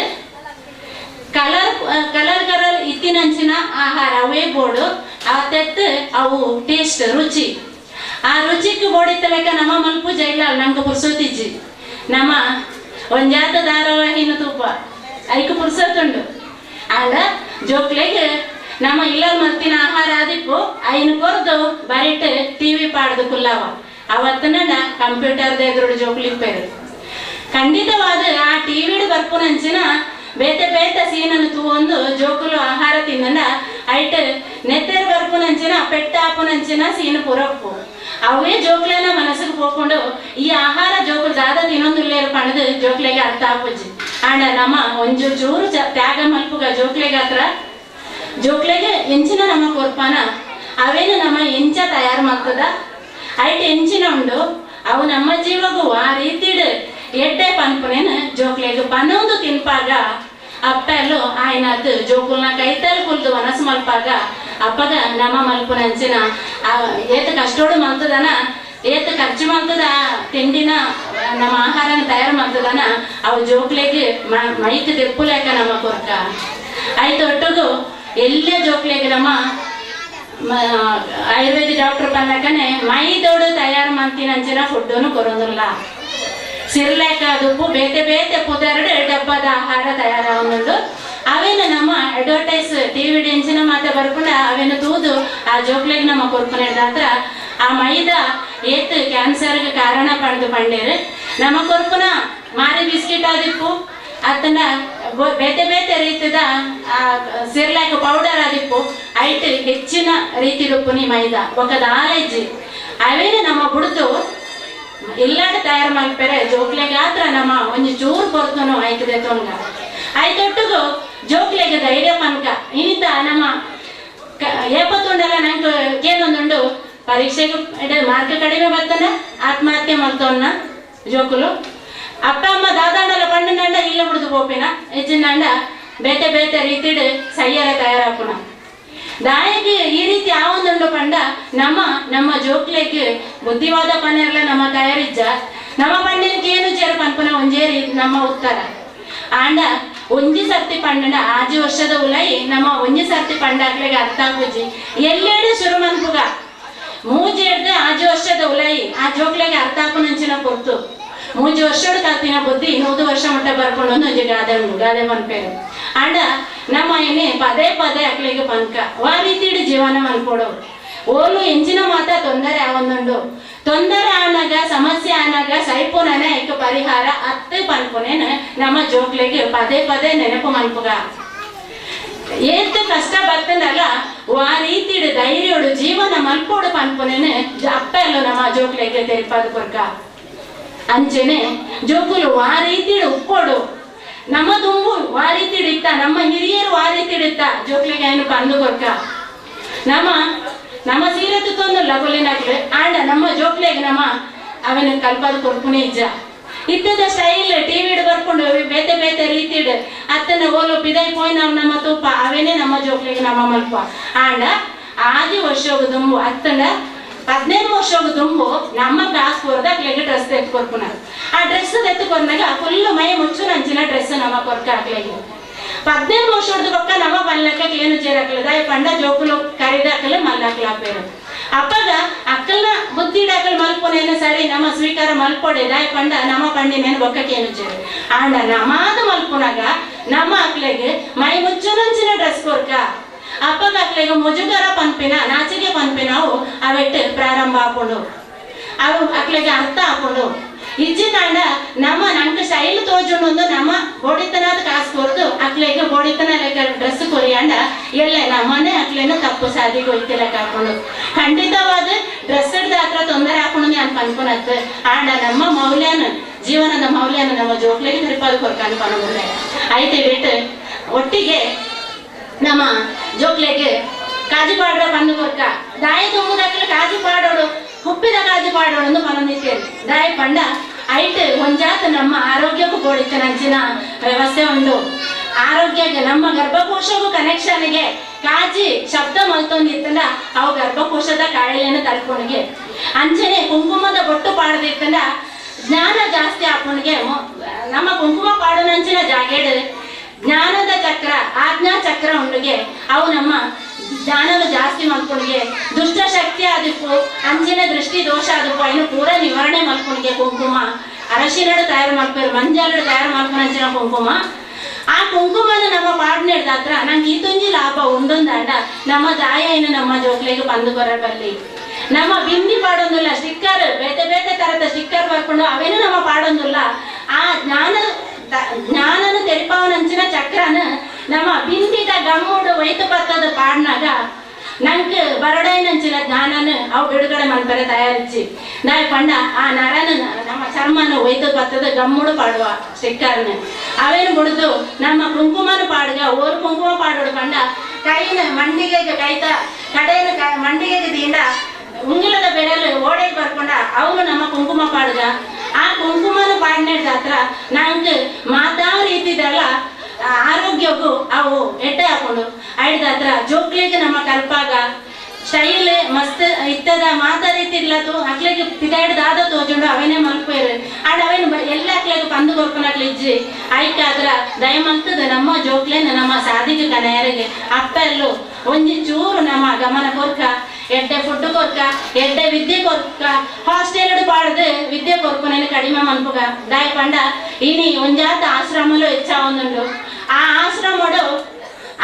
colour colour colour ಇತ್ತಿನಂಚಿನ ಆಹಾರ ಅವೇ ಬೋರ್ಡು ಅವತ್ತೆತ್ತು ಅವು ಟೇಸ್ಟ್ ರುಚಿ ಆ ರುಚಿಗೆ ಬೋಡಿತ್ತಲೆಕ್ಕ ನಮ್ಮ ಮಲ್ಪುಜ ಇಲ್ಲ ನಮ್ಗೆ ಪುರ್ಸೋತಿಜ್ಜಿ ನಮ್ಮ ಒಂಜಾತ ಧಾರಾವಾಹಿನ ತೂಪ ಐಕ್ ಪುರ್ಸೋತುಂಡು ಆಂಡ ಜೋಕ್ಲೆಗ್ ನಮ್ಮ ಇಲ್ಲ ಮಲ್ತಿನ ಆಹಾರ ಆದಿಪ್ಪು ಐನು ಕೊರ್ದು ಬರಿಟ್ ಟಿವಿ ಪಾಡ್ದು ಕುಲ್ಲವ ಅವತ್ತನ ಕಂಪ್ಯೂಟರ್ದ ಎದುರು ಜೋಕ್ಲಿಪ್ಪೇರು ಖಂಡಿತವಾದ ಆ ಟಿವಿಡ್ ಬರ್ಪುನಂಚಿನ ಬೇತೆ ಬೇತೆ ಸೀನನ್ನು ತೂವೊಂದು ಜೋಕುಲು ಆಹಾರ ತಿನ್ನಂಡ ಐಟ್ ನೆತ್ತೆರ್ ಬರ್ಪುನಂಚಿನ ಪೆಟ್ಟ ಆಪುನಂಚಿನ ಸೀನು ಪುರಪ್ಪು ಅವೇ ಜೋಕ್ಲೆನ ಮನಸ್ಸಿಗೆ ಪೋಕೊಂಡು ಈ ಆಹಾರ ಜೋಕುಲು ದಾದ ತಿನ್ನೊಂದುಲ್ಲೇರು ಪಣದು ಜೋಕ್ಲೆಗೆ ಅರ್ಥ ಆಪುಜಿ ಆಂಡ ನಮ್ಮ ಒಂಜು ಚೂರು ತ್ಯಾಗ ಮಲ್ಪುಗ ಜೋಕ್ಲೆಗೆ ಹತ್ರ ಜೋಕ್ಲೆಗೆ ಎಂಚಿನ ನಮ್ಮ ಕೊರ್ಪಾನ ಅವೇನು ನಮ್ಮ ಎಂಚ ತಯಾರು ಮಾಡ್ತದ ಐಟ್ ಎಂಚಿನ ಉಂಡು ಅವು ನಮ್ಮ ಜೀವಗೂ ಆ ರೀತಿಡ್ ಎಡ್ಡೆ ಪನ್ಪುನೇನು ಜೋಕ್ಲೆಗ್ ಪನೊಂದು ತಿನ್ಪಾಗ ಅಪ್ಪೆಲ್ಲು ಆಯ್ನಾತ್ ಜೋಕುಲ್ನ ಕೈತಲ್ ಕುಲ್ದು ಮನಸ್ಸು ಮಲ್ಪಾಗ ಅಪ್ಪಗ ನಮ್ಮ ಮಲ್ಪುನಂಚಿನ ಏತ ಕಷ್ಟೋಡು ಮಲ್ತದನ ಏತ ಖರ್ಚು ಮಲ್ತದ ತಿಂಡಿನ ನಮ್ಮ ಆಹಾರನ ತಯಾರು ಮಾಡ್ತದನ ಅವು ಜೋಕ್ಲೆಗ್ ಮೈಕ್ ತೆಪ್ಪುಲೇಕ ನಮ್ಮ ಕೊರ್ಕ ಆಯ್ತು ಒಟ್ಟುಗು ಎಲ್ಲ ಜೋಕ್ಲೆಗ್ ನಮ್ಮ ಆಯುರ್ವೇದ ಡಾಕ್ಟರ್ ಪನ್ನಕನೆ ಮೈದೋಡು ತಯಾರು ಮಂತಿನಂಚಿನ ಫುಡ್ಡನ್ನು ಕೊರೋದಿಲ್ಲ. ಸಿರ್ಲೆಕ್ಕ ದುಪ್ಪು ಬೇತೆ ಬೇತೆ ಪುದೆರಡು ಡಬ್ಬದ ಆಹಾರ ತಯಾರಾಗುಂಡು ಅವೇನು ನಮ್ಮ ಅಡ್ವರ್ಟೈಸ್ ಟಿವಿ ಎಂಚಿನ ಮಾತೆ ಬರ್ಕೊಂಡ ಅವೇನು ತೂದು ಆ ಜೋಕ್ಲೆಗ್ ನಮ್ಮ ಕೊರ್ಪುನ ಆ ಮೈದಾ ಏತ್ ಕ್ಯಾನ್ಸರ್ಗೆ ಕಾರಣ ಪಡೆದು ಪಂಡೇರು ನಮ್ಮ ಕೊರ್ಪುನ ಮಾರಿ ಬಿಸ್ಕೆಟ್ ಆದಿಪ್ಪು ಅತ್ತನ ಬೇತೆ ಬೇತೆ ರೀತಿದ ಸಿರ್ಲಾಕ್ ಪೌಡರ್ ಆದಿಪ್ಪು ಐಟ್ ಹೆಚ್ಚಿನ ರೀತಿಡುಪ್ಪು ನೀ ಮೈದಾ ಒಕ್ಕದ ಆಲೈಜಿ ಅವೇನು ನಮ್ಮ ಬುಡ್ದು ಎಲ್ಲಾಡು ತಯಾರು ಮಲ್ಪೆರೆ ಜೋಕ್ಲೆಗೆ ಆತ್ರ ನಮ್ಮ ಒಂಜಿ ಚೂರು ಪೊರ್ತನು ಆಯ್ತದೆ ತೊಂಗ ಆಯ್ತೊಟ್ಟುಗು ಜೋಕ್ಲೆಗೆ ಧೈರ್ಯ ಪನ್ಕ ಇನ್ನಿತ ನಮ್ಮ ಏಪತ್ತುಂಡಲ್ಲ ನಂಗೆ ಏನೊಂದುಂಡು ಪರೀಕ್ಷೆಗೆ ಮಾರ್ಕ್ ಕಡಿಮೆ ಬರ್ತಾನೆ ಆತ್ಮಹತ್ಯೆ ಮಲ್ತವನ್ನ ಜೋಕುಲು ಅಪ್ಪ ಅಮ್ಮ ದಾದಾಂಡಲ ಪಂಡನಂಡ ಇಲ್ಲ ಬಿಡುದು ಪೋಪಿನ ಹೆಚ್ಚಿನಂಡ ಬೇತೆ ಬೇತೆ ರೀತಿಡ್ ಸಯ್ಯರ ತಯಾರಾಪುನ ದಾಯಗೆ ಈ ರೀತಿ ಆವೊಂದುಂಡು ಪಂಡ ನಮ್ಮ ನಮ್ಮ ಜೋಕ್ಲೆಗ್ ಬುದ್ಧಿವಾದ ಪನೆರ್ಲ ನಮ್ಮ ತಯಾರಿಜ್ಜ ನಮ್ಮ ಪಂಡಿನ ಏನು ಜೇರು ಪನ್ಪುನ ಒಂಜೇ ನಮ್ಮ ಉತ್ತರ ಆಂಡ ಒಂಜಿ ಸರ್ತಿ ಪಂಡಂಡ ಆಜಿ ವರ್ಷದ ಉಲೈ ನಮ್ಮ ಒಂಜಿ ಸರ್ತಿ ಪಂಡಾಕ್ಲೆಗ್ ಅರ್ಥ ಆಪುಜಿ ಎಲ್ಲೆಡೆ ಶುರು ಮನ್ಪುಗ ಮೂಜಿ ಹಿಡ್ದು ಆಜಿ ವರ್ಷದ ಉಲೈ ಆ ಜೋಕ್ಲೆಗ್ ಅರ್ಥ ಆಪುನಂಚಿನ ಪೊರ್ತು ಮೂಜಿ ವರ್ಷೋಡು ಕಲ್ತಿನ ಬುದ್ಧಿ 100 ವರ್ಷ ಮಟ್ಟ ಬರ್ಕೊಂಡು ಒಂಜಿ ಗಾದೆ ಉಂಡು ಗಾದೆ ಪನ್ಪೇರು ಆಂಡ ನಮ್ಮ ಏನೇ ಪದೇ ಪದೇ ಅಕ್ಲೆಗ್ ಪನ್ಕ ವಾ ರೀತಿಡ್ ಜೀವನ ಮನ್ಪೊಡು ಓಲು ಎಂಚಿನ ಮಾತ ತೊಂದರೆ ಆವೊಂದುಂಡು ತೊಂದರೆ ಆನಾಗ ಸಮಸ್ಯೆ ಆನಾಗ ಸೈಪುನನೆ ಐಕ್ ಪರಿಹಾರ ಅತ್ತೆ ಪನ್ಪುನೇನ ನಮ್ಮ ಜೋಕ್ಲೆಗ್ ಪದೇ ಪದೇ ನೆನಪು ಮನ್ಪುಗ ಏತ್ ಕಷ್ಟ ಬರ್ತದಲ್ಲ ವಾ ರೀತಿಡ್ ಧೈರ್ಯೋಡು ಜೀವನ ಮಲ್ಪೋಡು ಪನ್ಪುನೇನೆ ಅಪ್ಪೆಲ್ಲ ನಮ್ಮ ಜೋಕ್ಲೆಗ್ ತೆರಿಪಾದ ಕೊರ್ಕ ಅಂಚೆನೆ ಜೋಕುಲು ವಾ ರೀತಿಡ್ ಉಪ್ಪೋಡು ನಮ್ಮ ದುಂಬು ವಾ ರೀತಿಡ್ ಇತ್ತ ನಮ್ಮ ಹಿರಿಯರು ವಾ ರೀತಿಡ್ ಇತ್ತ ಜೋಕ್ಲೆಗ್ ಏನು ಪಂದು ಕೊರ್ಕ ನಮ್ಮ ನಮ್ಮ ಸೀರೆ ತುತ್ತೊಂದುಲ್ಲ ಕೊಲ್ಲಿನಾಕ್ಲು ಆಂಡ ನಮ್ಮ ಜೋಕ್ಲೆಗ್ ನಮ್ಮ ಅವನ ಕಲ್ಪಾದ ಕೊರ್ಪುನೇ ಇಜ್ಜ ಇತ್ತದ ಸ್ಟೈಲ್ ಟಿವಿಡ್ ಬರ್ಕೊಂಡು ಬೇತೆ ಬೇತೆ ರೀತಿಡ್ ಅತ್ತನ ಓಲು ಪಿದೈ ಪೋಯ್ ನಾವು ನಮ್ಮ ತೂಪ ಅವೇನೆ ನಮ್ಮ ಜೋಕ್ಲೆಗ್ ನಮ್ಮ ಮಲ್ಪ ಆಂಡ ಆದಿ ವರ್ಷೋಗ ದುಂಬು ಅತ್ತನ 15 ವರ್ಷೋಗ ದುಂಬು ನಮ್ಮ ಕಾಸು ಕೊರ್ದ ಅಕ್ಲೆಗ್ ಡ್ರೆಸ್ ತೆತ್ತು ಕೊರ್ಪುನ ಆ ಡ್ರೆಸ್ ತೆತ್ತು ಕೊರ್ನಾಗ ಫುಲ್ ಮೈ ಮುಚ್ಚು ನಂಚಿನ ಡ್ರೆಸ್ ನಮ್ಮ ಕೊರ್ಕ ಅಕ್ಲೆಗ್ 15 ವರ್ಷದ ಪಕ್ಕ ನಮ್ಮ ಪಲ್ಲಕ್ಕೆ ಏನು ಜೇರಾಕ್ಲ ದಾಯ ಪಂಡ ಜೋಕುಲು ಕರಿದಾಕಲು ಮಲ್ಲಾಕ್ಲ ಪೇರು ಅಪ್ಪಗ ಅಕ್ಕಲ್ನ ಬುದ್ಧಿಡಾಕಲ್ ಮಲ್ಪೊನೇನು ಸರಿ ನಮ್ಮ ಸ್ವೀಕಾರ ಮಲ್ಪೊಡೆ ದಾಯ ಪಂಡ ನಮ್ಮ ಪಂಡಿನೇನು ಬೊಕ್ಕಕ್ಕೆ ಏನು ಜೇರು ಆಂಡ ನಮಾದ ಮಲ್ಪುನಾಗ ನಮ್ಮ ಅಕ್ಲೆಗ್ ಮೈ ಮುಚ್ಚುನಂಚಿನ ಡ್ರೆಸ್ ಕೊರ್ಕ ಅಪ್ಪಗ ಅಕ್ಲೆಗ್ ಮುಜುಗರ ಪನ್ಪಿನ ನಾಚಿಗೆ ಪನ್ಪಿನವು ಅವೆಟ್ಟು ಪ್ರಾರಂಭ ಆಪುಂಡು ಅವು ಅಕ್ಲೆಗ್ ಅರ್ಥ ಆಪುಂಡು ಇಜ್ಜಿನಾಂಡ ನಮ್ಮ ನಂಗೆ ಶೈಲಿ ತೋಜುಂಡು ನಮ್ಮ ಬೋಡಿತನಾದ ಕಾಸು ಕೊರ್ದು ಅಕ್ಲೆಗ್ ಬೋಡಿತನ ಲೆಕ್ಕ ಡ್ರೆಸ್ ಕೊರಿಯಾಂಡ ಎಲ್ಲ ನಮ್ಮನೆ ಅಕ್ಲೇನು ತಪ್ಪು ಸಾದಿಗೆ ಒಯ್ತಿ ಲೆಕ್ಕ ಹಾಕೊಂಡು ಖಂಡಿತವಾದ ಡ್ರೆಸ್ ಹತ್ರ ತೊಂದರೆ ಹಾಕೊಂಡು ನಾನು ಪನ್ಪುನತ್ ಆಂಡ ನಮ್ಮ ಮೌಲ್ಯನ ಜೀವನದ ಮೌಲ್ಯನ ನಮ್ಮ ಜೋಕ್ಲೆಗೆ ತಿರುಪಾದ ಕೊರ್ಕಾನು ಪನಗುಲ್ಲೆ ಐತೆ ಬಿಟ್ಟು ಒಟ್ಟಿಗೆ ನಮ್ಮ ಜೋಕ್ಲೆಗೆ ಕಾಜು ಪಾಡ್ರ ಪಂದು ಕೊರ್ಕ ದಾಯ ತುಂಬುದಕ್ಲೆ ಕಾಜು ಪಾಡೋಡು ಹುಪ್ಪಿದ ಕಾಜು ಪಾಡೋಡು ಪನೊಂದಿತ್ತೇನೆ ದಾಯ ಪಂಡ ಐಟ್ ಒಂಜಾತ ನಮ್ಮ ಆರೋಗ್ಯಕ್ಕೂ ಬೋಡಿತ್ತನಂಚಿನ ವ್ಯವಸ್ಥೆ ಉಂಡು ಆರೋಗ್ಯಕ್ಕೆ ನಮ್ಮ ಗರ್ಭಕೋಶಕ್ಕೂ ಕನೆಕ್ಷನ್ಗೆ ಕಾಜಿ ಶಬ್ದ ಮಲ್ತೊಂದಿತ್ತಂಡ ಅವು ಗರ್ಭಕೋಶದ ಕಾಯಿಲೆಯನ್ನು ತಲ್ಪುಣಿಗೆ ಅಂಚನೆ ಕುಂಕುಮದ ಬೊಟ್ಟು ಪಾಡದಿತ್ತಂಡ ಜ್ಞಾನ ಜಾಸ್ತಿ ಆಪುಣಿಗೆ ನಮ್ಮ ಕುಂಕುಮ ಪಾಡೋನಂಚಿನ ಜಾಗೇಡು ಜ್ಞಾನದ ಚಕ್ರ ಆಜ್ಞಾ ಚಕ್ರ ಉಂಡುಗೆ ಅವು ನಮ್ಮ ಜ್ಞಾನನು ಜಾಸ್ತಿ ಮಲ್ಪುಣಿಗೆ ದುಷ್ಟ ಶಕ್ತಿ ಆದಿಪ್ಪು ಅಂಚಿನ ದೃಷ್ಟಿ ದೋಷ ಆದಿಪ್ಪು ಅಯ್ನು ಪೂರ ನಿವಾರಣೆ ಮಲ್ಪುಣಿಗೆ ಕುಂಕುಮ ಅರಶಿನಡು ತಯಾರು ಮಲ್ಪೇರು ಮಂಜಾಲಡು ತಯಾರು ಮಲ್ಪುನಂಚಿನ ಕುಂಕುಮ ಆ ಕುಂಕುಮನ ನಮ್ಮ ಪಾಡ್ನೆಡ್ದ ಹತ್ರ ನಂಗೆ ಈತೊಂಜಿ ಲಾಭ ಉಂಡೊಂದಾಂಡ ನಮ್ಮ ದಾಯ ನಮ್ಮ ಜೋಕ್ಲೆಗ್ ಪಂದು ಕೊರಬಲ್ಲಿ ನಮ್ಮ ಬಿಂದಿ ಪಾಡೊಂದುಲ್ಲ ಸ್ಟಿಕ್ಕರ್ ಬೇತೆ ಬೇತೆ ತರದ ಸ್ಟಿಕ್ಕರ್ ಬರ್ಕೊಂಡು ಅವೇನು ನಮ್ಮ ಪಾಡೊಂದುಲ್ಲ ಆ ಜ್ಞಾನನು ತೆರಿಪಾವನಂಚಿನ ಚಕ್ರನ ನಮ್ಮ ಬಿಂದಿದ ಗಮ್ಮುಡು ವೈತು ಪತ್ತದ ಪಾಡ್ನಾಗ ನಂಗೆ ಬರಡೈನಂಚಿನ ಜ್ಞಾನನ ಅವು ಬಿಡುಗಡೆ ಮನ್ಪರೆ ತಯಾರಿಸಿ ನಾಯಿ ಪಂಡ ಆ ನರನ ನಮ್ಮ ಚರ್ಮನ ಒಯ್ದು ಬತ್ತದ ಗಮ್ಮುಡು ಪಾಡುವ ಸ್ಟಿಕ್ಕರ್ನ ಅವೇನು ಬಿಡುದು ನಮ್ಮ ಕುಂಕುಮನ ಪಾಡುಗ ಓರು ಕುಂಕುಮ ಪಾಡೋಡು ಪಂಡ ಕೈನ ಮಂಡಿಗೆ ಕೈತ ಕಡೆಯನ್ನು ಮಂಡಿಗೆ ದಿಂಡ ಉಂಗುಲದ ಬೆರಳು ಓಡೆ ಬರ್ಕೊಂಡ ಅವನು ನಮ್ಮ ಕುಂಕುಮ ಪಾಡುಗ ಆ ಕುಂಕುಮನ ಪಾಡಿನ ಹತ್ರ ನಂಗೆ ಮಾತಾ ರೀತಿದೆಲ್ಲ ಆರೋಗ್ಯಕ್ಕೂ ಅವು ಎಟ್ಟೆ ಹಾಕೊಂಡು ಐಡ್ದ ಹತ್ರ ಜೋಕ್ಲಿಗೆ ನಮ್ಮ ಕಲ್ಪಾಗ ಸ್ಟೈಲ್ ಮಸ್ತ್ ಇತ್ತದ ಮಾತಾ ರೀತಿ ಇಲ್ಲತು ಅಕ್ಲಿಗೆ ಪಿದಾಡ್ದಾದ ತೋಜುಂಡು ಅವೇನೇ ಮಲ್ಪೇರು ಆಡ ಅವೇನು ಎಲ್ಲ ಅಕ್ಲಿಗೆ ಪಂದು ಕೊರ್ಕೊನಕ್ಲಿ ಇಜ್ಜಿ ಐಕಾದ್ರ ದಯಮಲ್ತದ ನಮ್ಮ ಜೋಕ್ಲೇನ ನಮ್ಮ ಸಾಧಿಕ ಕನೆಯರಿಗೆ ಅಪ್ಪೆಲ್ಲು ಒಂಜಿ ಚೂರು ನಮ್ಮ ಗಮನ ಕೊರ್ಕ ಎಡ್ಡೆ ಫುಡ್ ಕೊರ್ಕ ಎಡ್ಡೆ ವಿದ್ಯೆ ಕೊರ್ಕ ಹಾಸ್ಟೆಲ್ ಪಾಡ್ದು ವಿದ್ಯೆ ಕೊರ್ಕೊನೇನು ಕಡಿಮೆ ಮನ್ಪುಗ ದಾಯ ಪಂಡ ಇನಿ ಒಂಜಾತ ಆಶ್ರಮಲು ಹೆಚ್ಚಾವೊಂದುಂಡು ಆ ಆಶ್ರಮಡು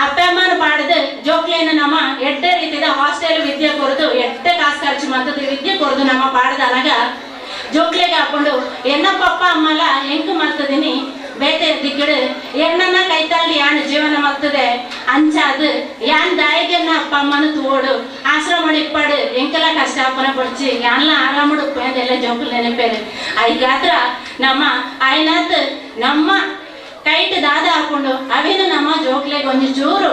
ಅಪ್ಪಮ್ಮನ ಪಾಡ್ದು ಜೋಕ್ಲೇನ ನಮ್ಮ ಎಡ್ಡೆ ರೀತಿದ ಹಾಸ್ಟೆಲ್ ವಿದ್ಯೆ ಕೊರದು ಎಡ್ಡೆ ಕಾಸು ಖರ್ಚು ಮಾಡ್ತದೆ ವಿದ್ಯೆ ಕೊರದು ನಮ್ಮ ಪಾಡ್ದ ಅನಗ ಜೋಕ್ಲೆಗೆ ಹಾಕೊಂಡು ಎನ್ನ ಪಪ್ಪ ಅಮ್ಮಲ ಎಂಕ್ ಮಾಡ್ತದಿನಿ ಬೇತೆ ದಿಕ್ಕಡು ಎಣ್ಣನ ಕೈತಾಳಿ ಯಾನ್ ಜೀವನ ಮಾಡ್ತದೆ ಅಂಚಾದು ಯಾನ್ ದಾಯಿಗೆನ್ನ ಅಪ್ಪ ಅಮ್ಮನ ತೋಡು ಆಶ್ರಮ ಇಪ್ಪಾಡು ಎಂಕೆಲ್ಲ ಕಷ್ಟ ಅಪ್ಪನ ಪಡ್ಚಿ ಯಾನ್ಲ ಆರಾಮಡು ಎಲ್ಲ ಜೋಕುಲು ನೆನಪೇರು ಐಗಾತ್ರ ನಮ್ಮ ಆಯ್ನಾತ್ ನಮ್ಮ ಕೈಟ್ ದಾದ ಹಾಕೊಂಡು ಅವೇನು ನಮ್ಮ ಜೋಕ್ಲೆಗೆ ಒಂಜಿ ಚೂರು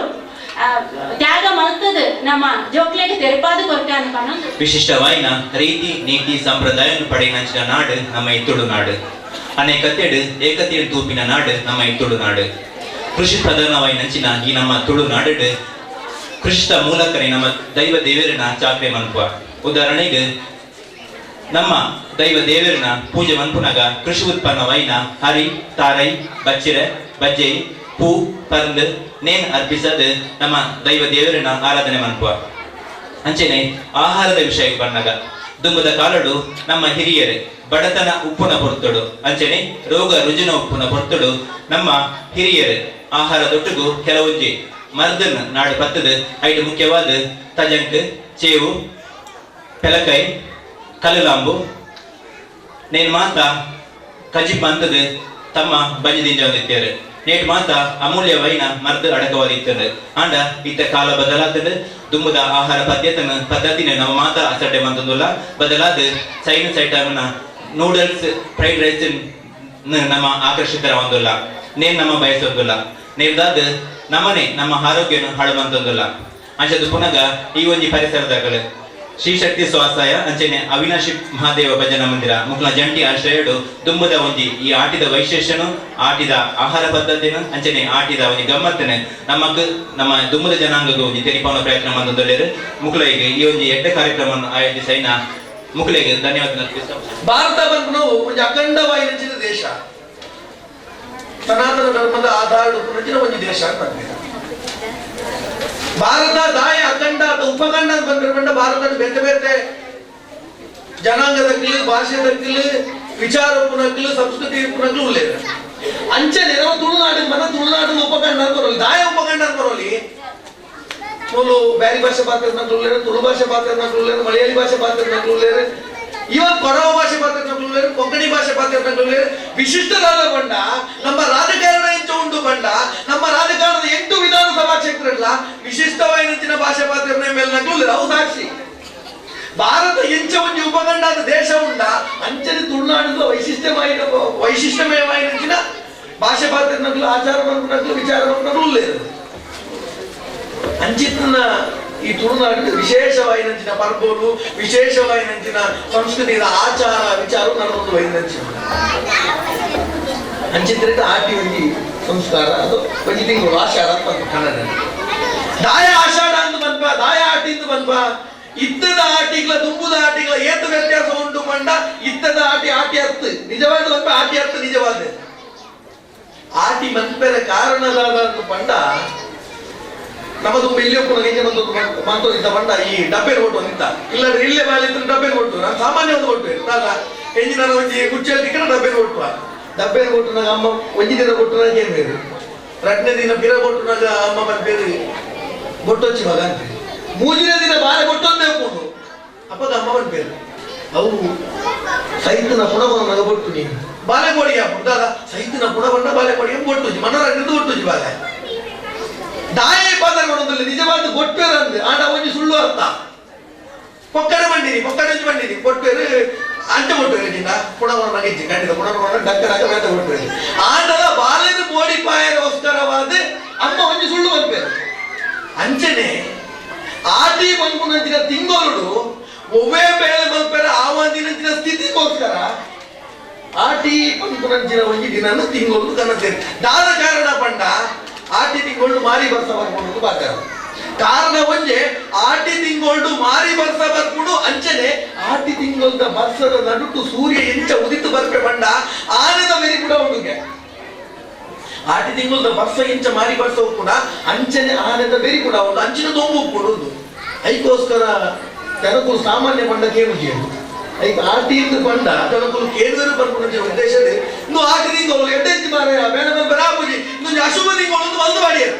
ತ್ಯಾಗ ಮಲ್ತದ ನಮ್ಮ ಜೋಕ್ಲೆಗೆ ತೆರಪಾದ ಕೊರ್ಕ ಅನ್ಕೊಂಡು ವಿಶಿಷ್ಟವಾಯಿನ ರೀತಿ ನೀತಿ ಸಂಪ್ರದಾಯ ಪಡೆಯಿನ ನಾಡು ನಮ್ಮ ಈ ತುಳುನಾಡು. ಅನೇಕತೆಡ್ ಏಕತೆಡ್ ತೂಪಿನ ನಾಡು ನಮ್ಮ ಈ ತುಳುನಾಡು. ಕೃಷಿ ಪ್ರಧಾನವಾಗಿ ನಂಚಿನ ಈ ನಮ್ಮ ತುಳುನಾಡು ಕೃಷಿತ ಮೂಲಕನೇ ನಮ್ಮ ದೈವ ದೇವರನ್ನ ಚಾಕ್ರೆ ಮನ್ಪುವ. ಉದಾಹರಣೆಗೆ ನಮ್ಮ ದೈವ ದೇವರನ್ನ ಪೂಜೆ ಮನ್ಪುನಾಗ ಕೃಷಿ ಉತ್ಪನ್ನವಾಯಿನ ಹರಿ, ತಾರೈ, ಬಚ್ಚಿರೆ, ಬಜ್ಜೈ, ಪೂ, ಪರ್ಂದ್ ನೇನ್ ಅರ್ಪಿಸದು ನಮ್ಮ ದೈವ ದೇವರನ್ನ ಆರಾಧನೆ ಮನ್ಪುವ. ಅಂಚೆನೆ ಆಹಾರದ ವಿಷಯಕ್ಕೆ ಬಂದಾಗ ದುಂಬದ ಕಾಲಡು ನಮ್ಮ ಹಿರಿಯರು ಬಡತನ ಉಪ್ಪುನ ಪೊರ್ತುಡು ಅಂಚೆನೆ ರೋಗ ರುಜಿನ ಉಪ್ಪುನ ಪೊರ್ತುಡು ನಮ್ಮ ಹಿರಿಯರು ಆಹಾರ ದೊಟ್ಟುಗು ಕೆಲವೊಂಜಿ ಮರ್ದನ್ ನಾಡು ಪತ್ತದ ಐಟು ಮುಖ್ಯವಾದ ತಜಂಕ್, ಚೇವು, ಪೆಲಕೈ, ಕಲ್ಲುಲಾಂಬು ನೇನ್ ಮಾತ ಕಜಿಪ್ ಅಂತದ ತಮ್ಮ ಬಂಜಿ ದಿಂಜ ನೇಟ್ ಮಾತ ಅಮೂಲ್ಯ ವೈನ ಮರ್ದ್ ಅಡಕವಾದಿತ್ತದ. ಆಂಡ ಇತ್ತ ಕಾಲ ಬದಲಾತದ ದುಂಬುದ ಆಹಾರ ಪದ್ಧತಿನ ಪದ್ಧತಿನ ನಮ್ಮ ಮಾತ ಅಸಡ್ಡೆ ಮಂತಂದುಲ್ಲ. ಬದಲಾದ ಚೈನೀಸ್ ಐಟಮ್ನ noodles, fried rice ನಮ್ಮ ಆಕರ್ಷಿತರ ಒಂದುಲ್ಲ, ನೇನ್ ನಮ್ಮ ಬಯಸೊಂದುಲ್ಲ. ನೇರ್ದಾದ ನಮ್ಮನೆ ನಮ್ಮ ಆರೋಗ್ಯನು ಹಾಳು ಮಂತೊಂದುಲ್ಲ. ಅಂಚದ ಪುನಗ ಈ ಒಂಜಿ ಪರಿಸರದಾಗಲು ಶ್ರೀಶಕ್ತಿ ಸ್ವಾಸಾಯ ಅಂಚನೆ ಅವಿನಾಶಿ ಮಹಾದೇವ ಭಜನಾ ಮಂದಿರ ಮುಕ್ಲ ಜಂಟಿ ಆಶ್ರಯಡು ದುಂಬುದ ಒಂಜಿ ಈ ಆಟಿದ ವೈಶೇಷನು, ಆಟಿದ ಆಹಾರ ಪದ್ಧತಿನ ಅಂಚನೆ ಆಟಿದ ಒಂಜಿ ಗಮ್ಮತ್ತನೆ ನಮಕ್ ನಮ್ಮ ದುಂಬುದ ಜನಾಂಗದ ಒಂಜಿ ತೆರಿಪಾವನ ಪ್ರಯತ್ನ ಮಂದೊಂದೊಲ್ಲೆರ್. ಮುಕ್ಲೈಗ್ ಈ ಒಂಜಿ ಎಡ್ಡೆ ಕಾರ್ಯಕ್ರಮವನ್ನು ಆಯೋಜಿಸೈನ ಮುಕ್ಲೆಗ್ ಧನ್ಯವಾದ. ಭಾರತ ಬಂದು ಒಂಜಿ ಅಖಂಡವಾಯಿನಂಚಿನ ದೇಶ, ಸನಾತನ ಧರ್ಮದ ಆಧಾರ ಒಂಜಿ ದೇಶ ಅಂತ. ಭಾರತ ದಾಯ ಅಖಂಡ ಅಥವಾ ಉಪಖಂಡ ಅಂತ ಬಂದ್ರೆ ಭಾರತ ಬೇರೆ ಬೇರೆ ಜನಾಂಗದ ಭಾಷೆದಕ್ಕಿಲ್, ವಿಚಾರ ಉಪ್ಪುನಕ್ಲು, ಸಂಸ್ಕೃತಿ ಉಪ್ಪುನಕ್ಲು ಉಳ್ಳೇರು. ಅಂಚನೆ ನಮ್ಮ ತುಳುನಾಡಿನ ಬಂದ ತುಳುನಾಡಿನ ಉಪಖಂಡ ಅಂತ ಬರೋಲಿ, ದಾಯ ಉಪಖಂಡ ಅಂತ ಬರೋಲಿ. ಮೂಲು ಬ್ಯಾರಿ ಭಾಷೆ ಪಾತ್ರ, ತುಳು ಭಾಷೆ ಪಾತ್ರ, ಮಲಯಾಳಿ ಭಾಷೆ ಪಾತ್ರ, ಇವನ್ ಕೊರವ ಭಾಷೆ ಪಾತ್ರ, ಕೊಂಕಣಿ ಭಾಷೆ ಪಾತ್ರ. ವಿಶಿಷ್ಟರಾದ ಬಂಡ ನಮ್ಮ ರಾಜಕಾರಣ ಎಂಚ ಉಂಟು ಬಂಡ ನಮ್ಮ ರಾಜಕಾರಣದ 8 ವಿಧಾನಸಭಾ ಕ್ಷೇತ್ರ ಇಲ್ಲ ವಿಶಿಷ್ಟವಾದ ಭಾಷೆ ಪಾತ್ರ ಮೇಲೆ ಅವು ಸಾಕ್ಷಿ. ಭಾರತ ಎಂಚ ಒಂಜಿ ಉಪಖಂಡದ ದೇಶ ಉಂಡ ಅಂಚನೆ ತುಳುನಾಡಿನ ವೈಶಿಷ್ಟ್ಯಮಯವಾಯಿನ ಭಾಷೆ ಪಾತ್ರ, ಆಚಾರ ಬಂದ್ನಕ್ಲು, ವಿಚಾರ ಬಂದ್ನಕ್ಲು ಉಳ್ಳೇರು. ಅಂಚಿತನ ಈ ತುಳುನಾಡಿನ ವಿಶೇಷವಾಯಿನಂಚಿನ ಪರ್ಬೋಲು, ವಿಶೇಷವಾಯಿನಂಚಿನ ಸಂಸ್ಕೃತಿಯ ಆಚಾರ ವಿಚಾರ ನಡೆದೊಂದು ವೈನಂಚಿನ ಅಂಚಿತ್ರ ಆಟಿ ಒಂಜಿ ಸಂಸ್ಕಾರ ಅದು ಒಂಜಿ ತಿಂಗಳು ಆಷಾಢ ಅಂತ ಕನ್ನಡ ದಾಯ ಆಷಾಢ ಅಂತ ಬಂದ್ಪ, ದಾಯ ಆಟಿ ಅಂತ ಬಂದ್ಪ. ಇತ್ತದ ಆಟಿಗಳ ದುಂಬುದ ಆಟಿಗಳ ಏತು ವ್ಯತ್ಯಾಸ ಉಂಟು ಬಂಡ ಇತ್ತದ ಆಟಿ ಆಟಿ ಅರ್ಥ ನಿಜವಾದ ಬಂದ್ಪ, ಆಟಿ ಅರ್ಥ ನಿಜವಾದ ಆಟಿ ಮನ್ಪೆರ ಕಾರಣದಾದ ಅಂತ ಪಂಡ ನಮ್ಮ ತುಂಬ ಇಲ್ಲಿ ಒಪ್ಪುನ ಮಂತೊಂದಿದ್ದ ಬಂಡ ಈ ಡಬ್ಬೆ ಕೊಟ್ಟು ಒಂದಿತ್ತ ಇಲ್ಲ ಇಲ್ಲೇ ಬಾಲಿತ್ತು ಡಬ್ಬೆ ಕೊಟ್ಟು ನಾನು ಸಾಮಾನ್ಯ ಒಂದು ಕೊಟ್ಟು ದಾದ ಎಂಜಿನ ಒಂಜಿ ಕುಚ್ಚಲ್ ತಿಕ್ಕನ ಡಬ್ಬೆ ಕೊಟ್ಟುವ ಡಬ್ಬೆ ಕೊಟ್ಟು ನಾಗ ಅಮ್ಮ ಒಂಜಿ ದಿನ ಕೊಟ್ಟು ನಾಗ ಏನ್ ಬೇರೆ ರಡ್ನೇ ದಿನ ಬಿರ ಕೊಟ್ಟು ನಾಗ ಅಮ್ಮ ಬಂದ ಬೇರೆ ಬೊಟ್ಟೊಚ್ಚಿ ಮಗ ಅಂತ ಮೂಜಿನ ದಿನ ಬಾರೆ ಕೊಟ್ಟೊಂದೇ ಒಪ್ಪುಂಡು ಅಪ್ಪದ ಅಮ್ಮ ಬಂದ ಬೇರೆ ಅವು ಸೈತನ ಪುಣವನ್ನು ನಗ ಬೊಟ್ಟು ನೀನು ಬಾಲೆ ಕೊಡಿಗೆ ದಾದ ಸೈತನ ಪುಣ ಬಂಡ ಬಾಲೆ ಕೊಡಿಗೆ ಬೊಟ್ಟುಜಿ ಮನೋರಂಜನೆ ಬೊಟ್ಟುಜಿ ಬಾಲೆ ದಾಯ ಪಾತ್ರ ಕೊಡೋದಿಲ್ಲ ನಿಜವಾದ ಗೊಟ್ಟೇರು ಅಂದೆ ಆಂಡ ಒಂಜಿ ಸುಳ್ಳು ಅರ್ಥ. ಪೊಕ್ಕಡೆ ಬಂಡಿರಿ ಪೊಕ್ಕಡೆ ಒಂಜಿ ಬಂಡಿರಿ ಕೊಟ್ಟೇರು ಅಂಚೆ ಕೊಟ್ಟೇರು ನಿನ್ನ ಪುಣವನ್ನು ನಗಿಜ್ಜಿ ಖಂಡಿತ ಪುಣವನ್ನು ಡಕ್ಕ ಡಕ್ಕ ಬೇತ ಕೊಟ್ಟೇರು ಆಂಡದ ಬಾಲೆನ ಬೋಡಿಪಾಯರೋಸ್ಕರವಾದ ಅಮ್ಮ ಒಂಜಿ ಸುಳ್ಳು ಬಂಪೇರು. ಅಂಚನೆ ಆಟಿ ಬಂಪುನಂಚಿನ ತಿಂಗೋರುಡು ಒವ್ವೇ ಬೇಳೆ ಬಂಪೇರ ಆ ಒಂದಿನಂಚಿನ ಸ್ಥಿತಿಗೋಸ್ಕರ ಆಟಿ ಪಂಪುನಂಚಿನ ಒಂಜಿ ದಿನ ತಿಂಗೋರು ಕನ್ನತೇನೆ ದಾದ ಕಾರಣ ಪಂಡ ಆಟಿ ತಿಂಗಳು ಮಾರಿ ಬರ್ಸ ಬರ್ಕೊಂಡು ಬಾಕಾರ ಕಾರಣ ಒಂಜೆ ಆಟಿ ತಿಂಗಳು ಮಾರಿ ಬರ್ಸ ಬರ್ಕೊಂಡು ಅಂಚನೆ ಆಟಿ ತಿಂಗಳದ ಬರ್ಸದ ನಡುಟು ಸೂರ್ಯ ಎಂಚ ಉದಿತು ಬರ್ಪೆ ಬಂಡ ಆನೆದ ಮೆರಿ ಕೂಡ ಉಂಡುಗೆ ಆಟಿ ತಿಂಗಳದ ಬರ್ಸ ಎಂಚ ಮಾರಿ ಬರ್ಸ ಕೂಡ ಅಂಚನೆ ಆನೆದ ಬೆರಿ ಕೂಡ ಉಂಟು ಅಂಚಿನ ದೊಂಬು ಉಪ್ಪುಂಡು. ಐಕೋಸ್ಕರ ಜನಕುಲು ಸಾಮಾನ್ಯ ಬಂಡ ಕೇಳುಜೇನು ಐಕ ಆಟಿ ಇಂದು ಬಂಡ ಜನಕುಲು ಕೇಳುವರು ಬರ್ಕೊಂಡು ಉದ್ದೇಶ ಇನ್ನು ಆಟಿ ತಿಂಗಳು ಎಡ್ಡೆಂಚಿ ಮಾರಾಯ ಬೇಡ ಬರಾಬುಜಿ ಇನ್ನೊಂದು ಅಶುಭ ತಿಂಗಳು ಒಂದು ಬಂದು ಮಾಡಿಯರು.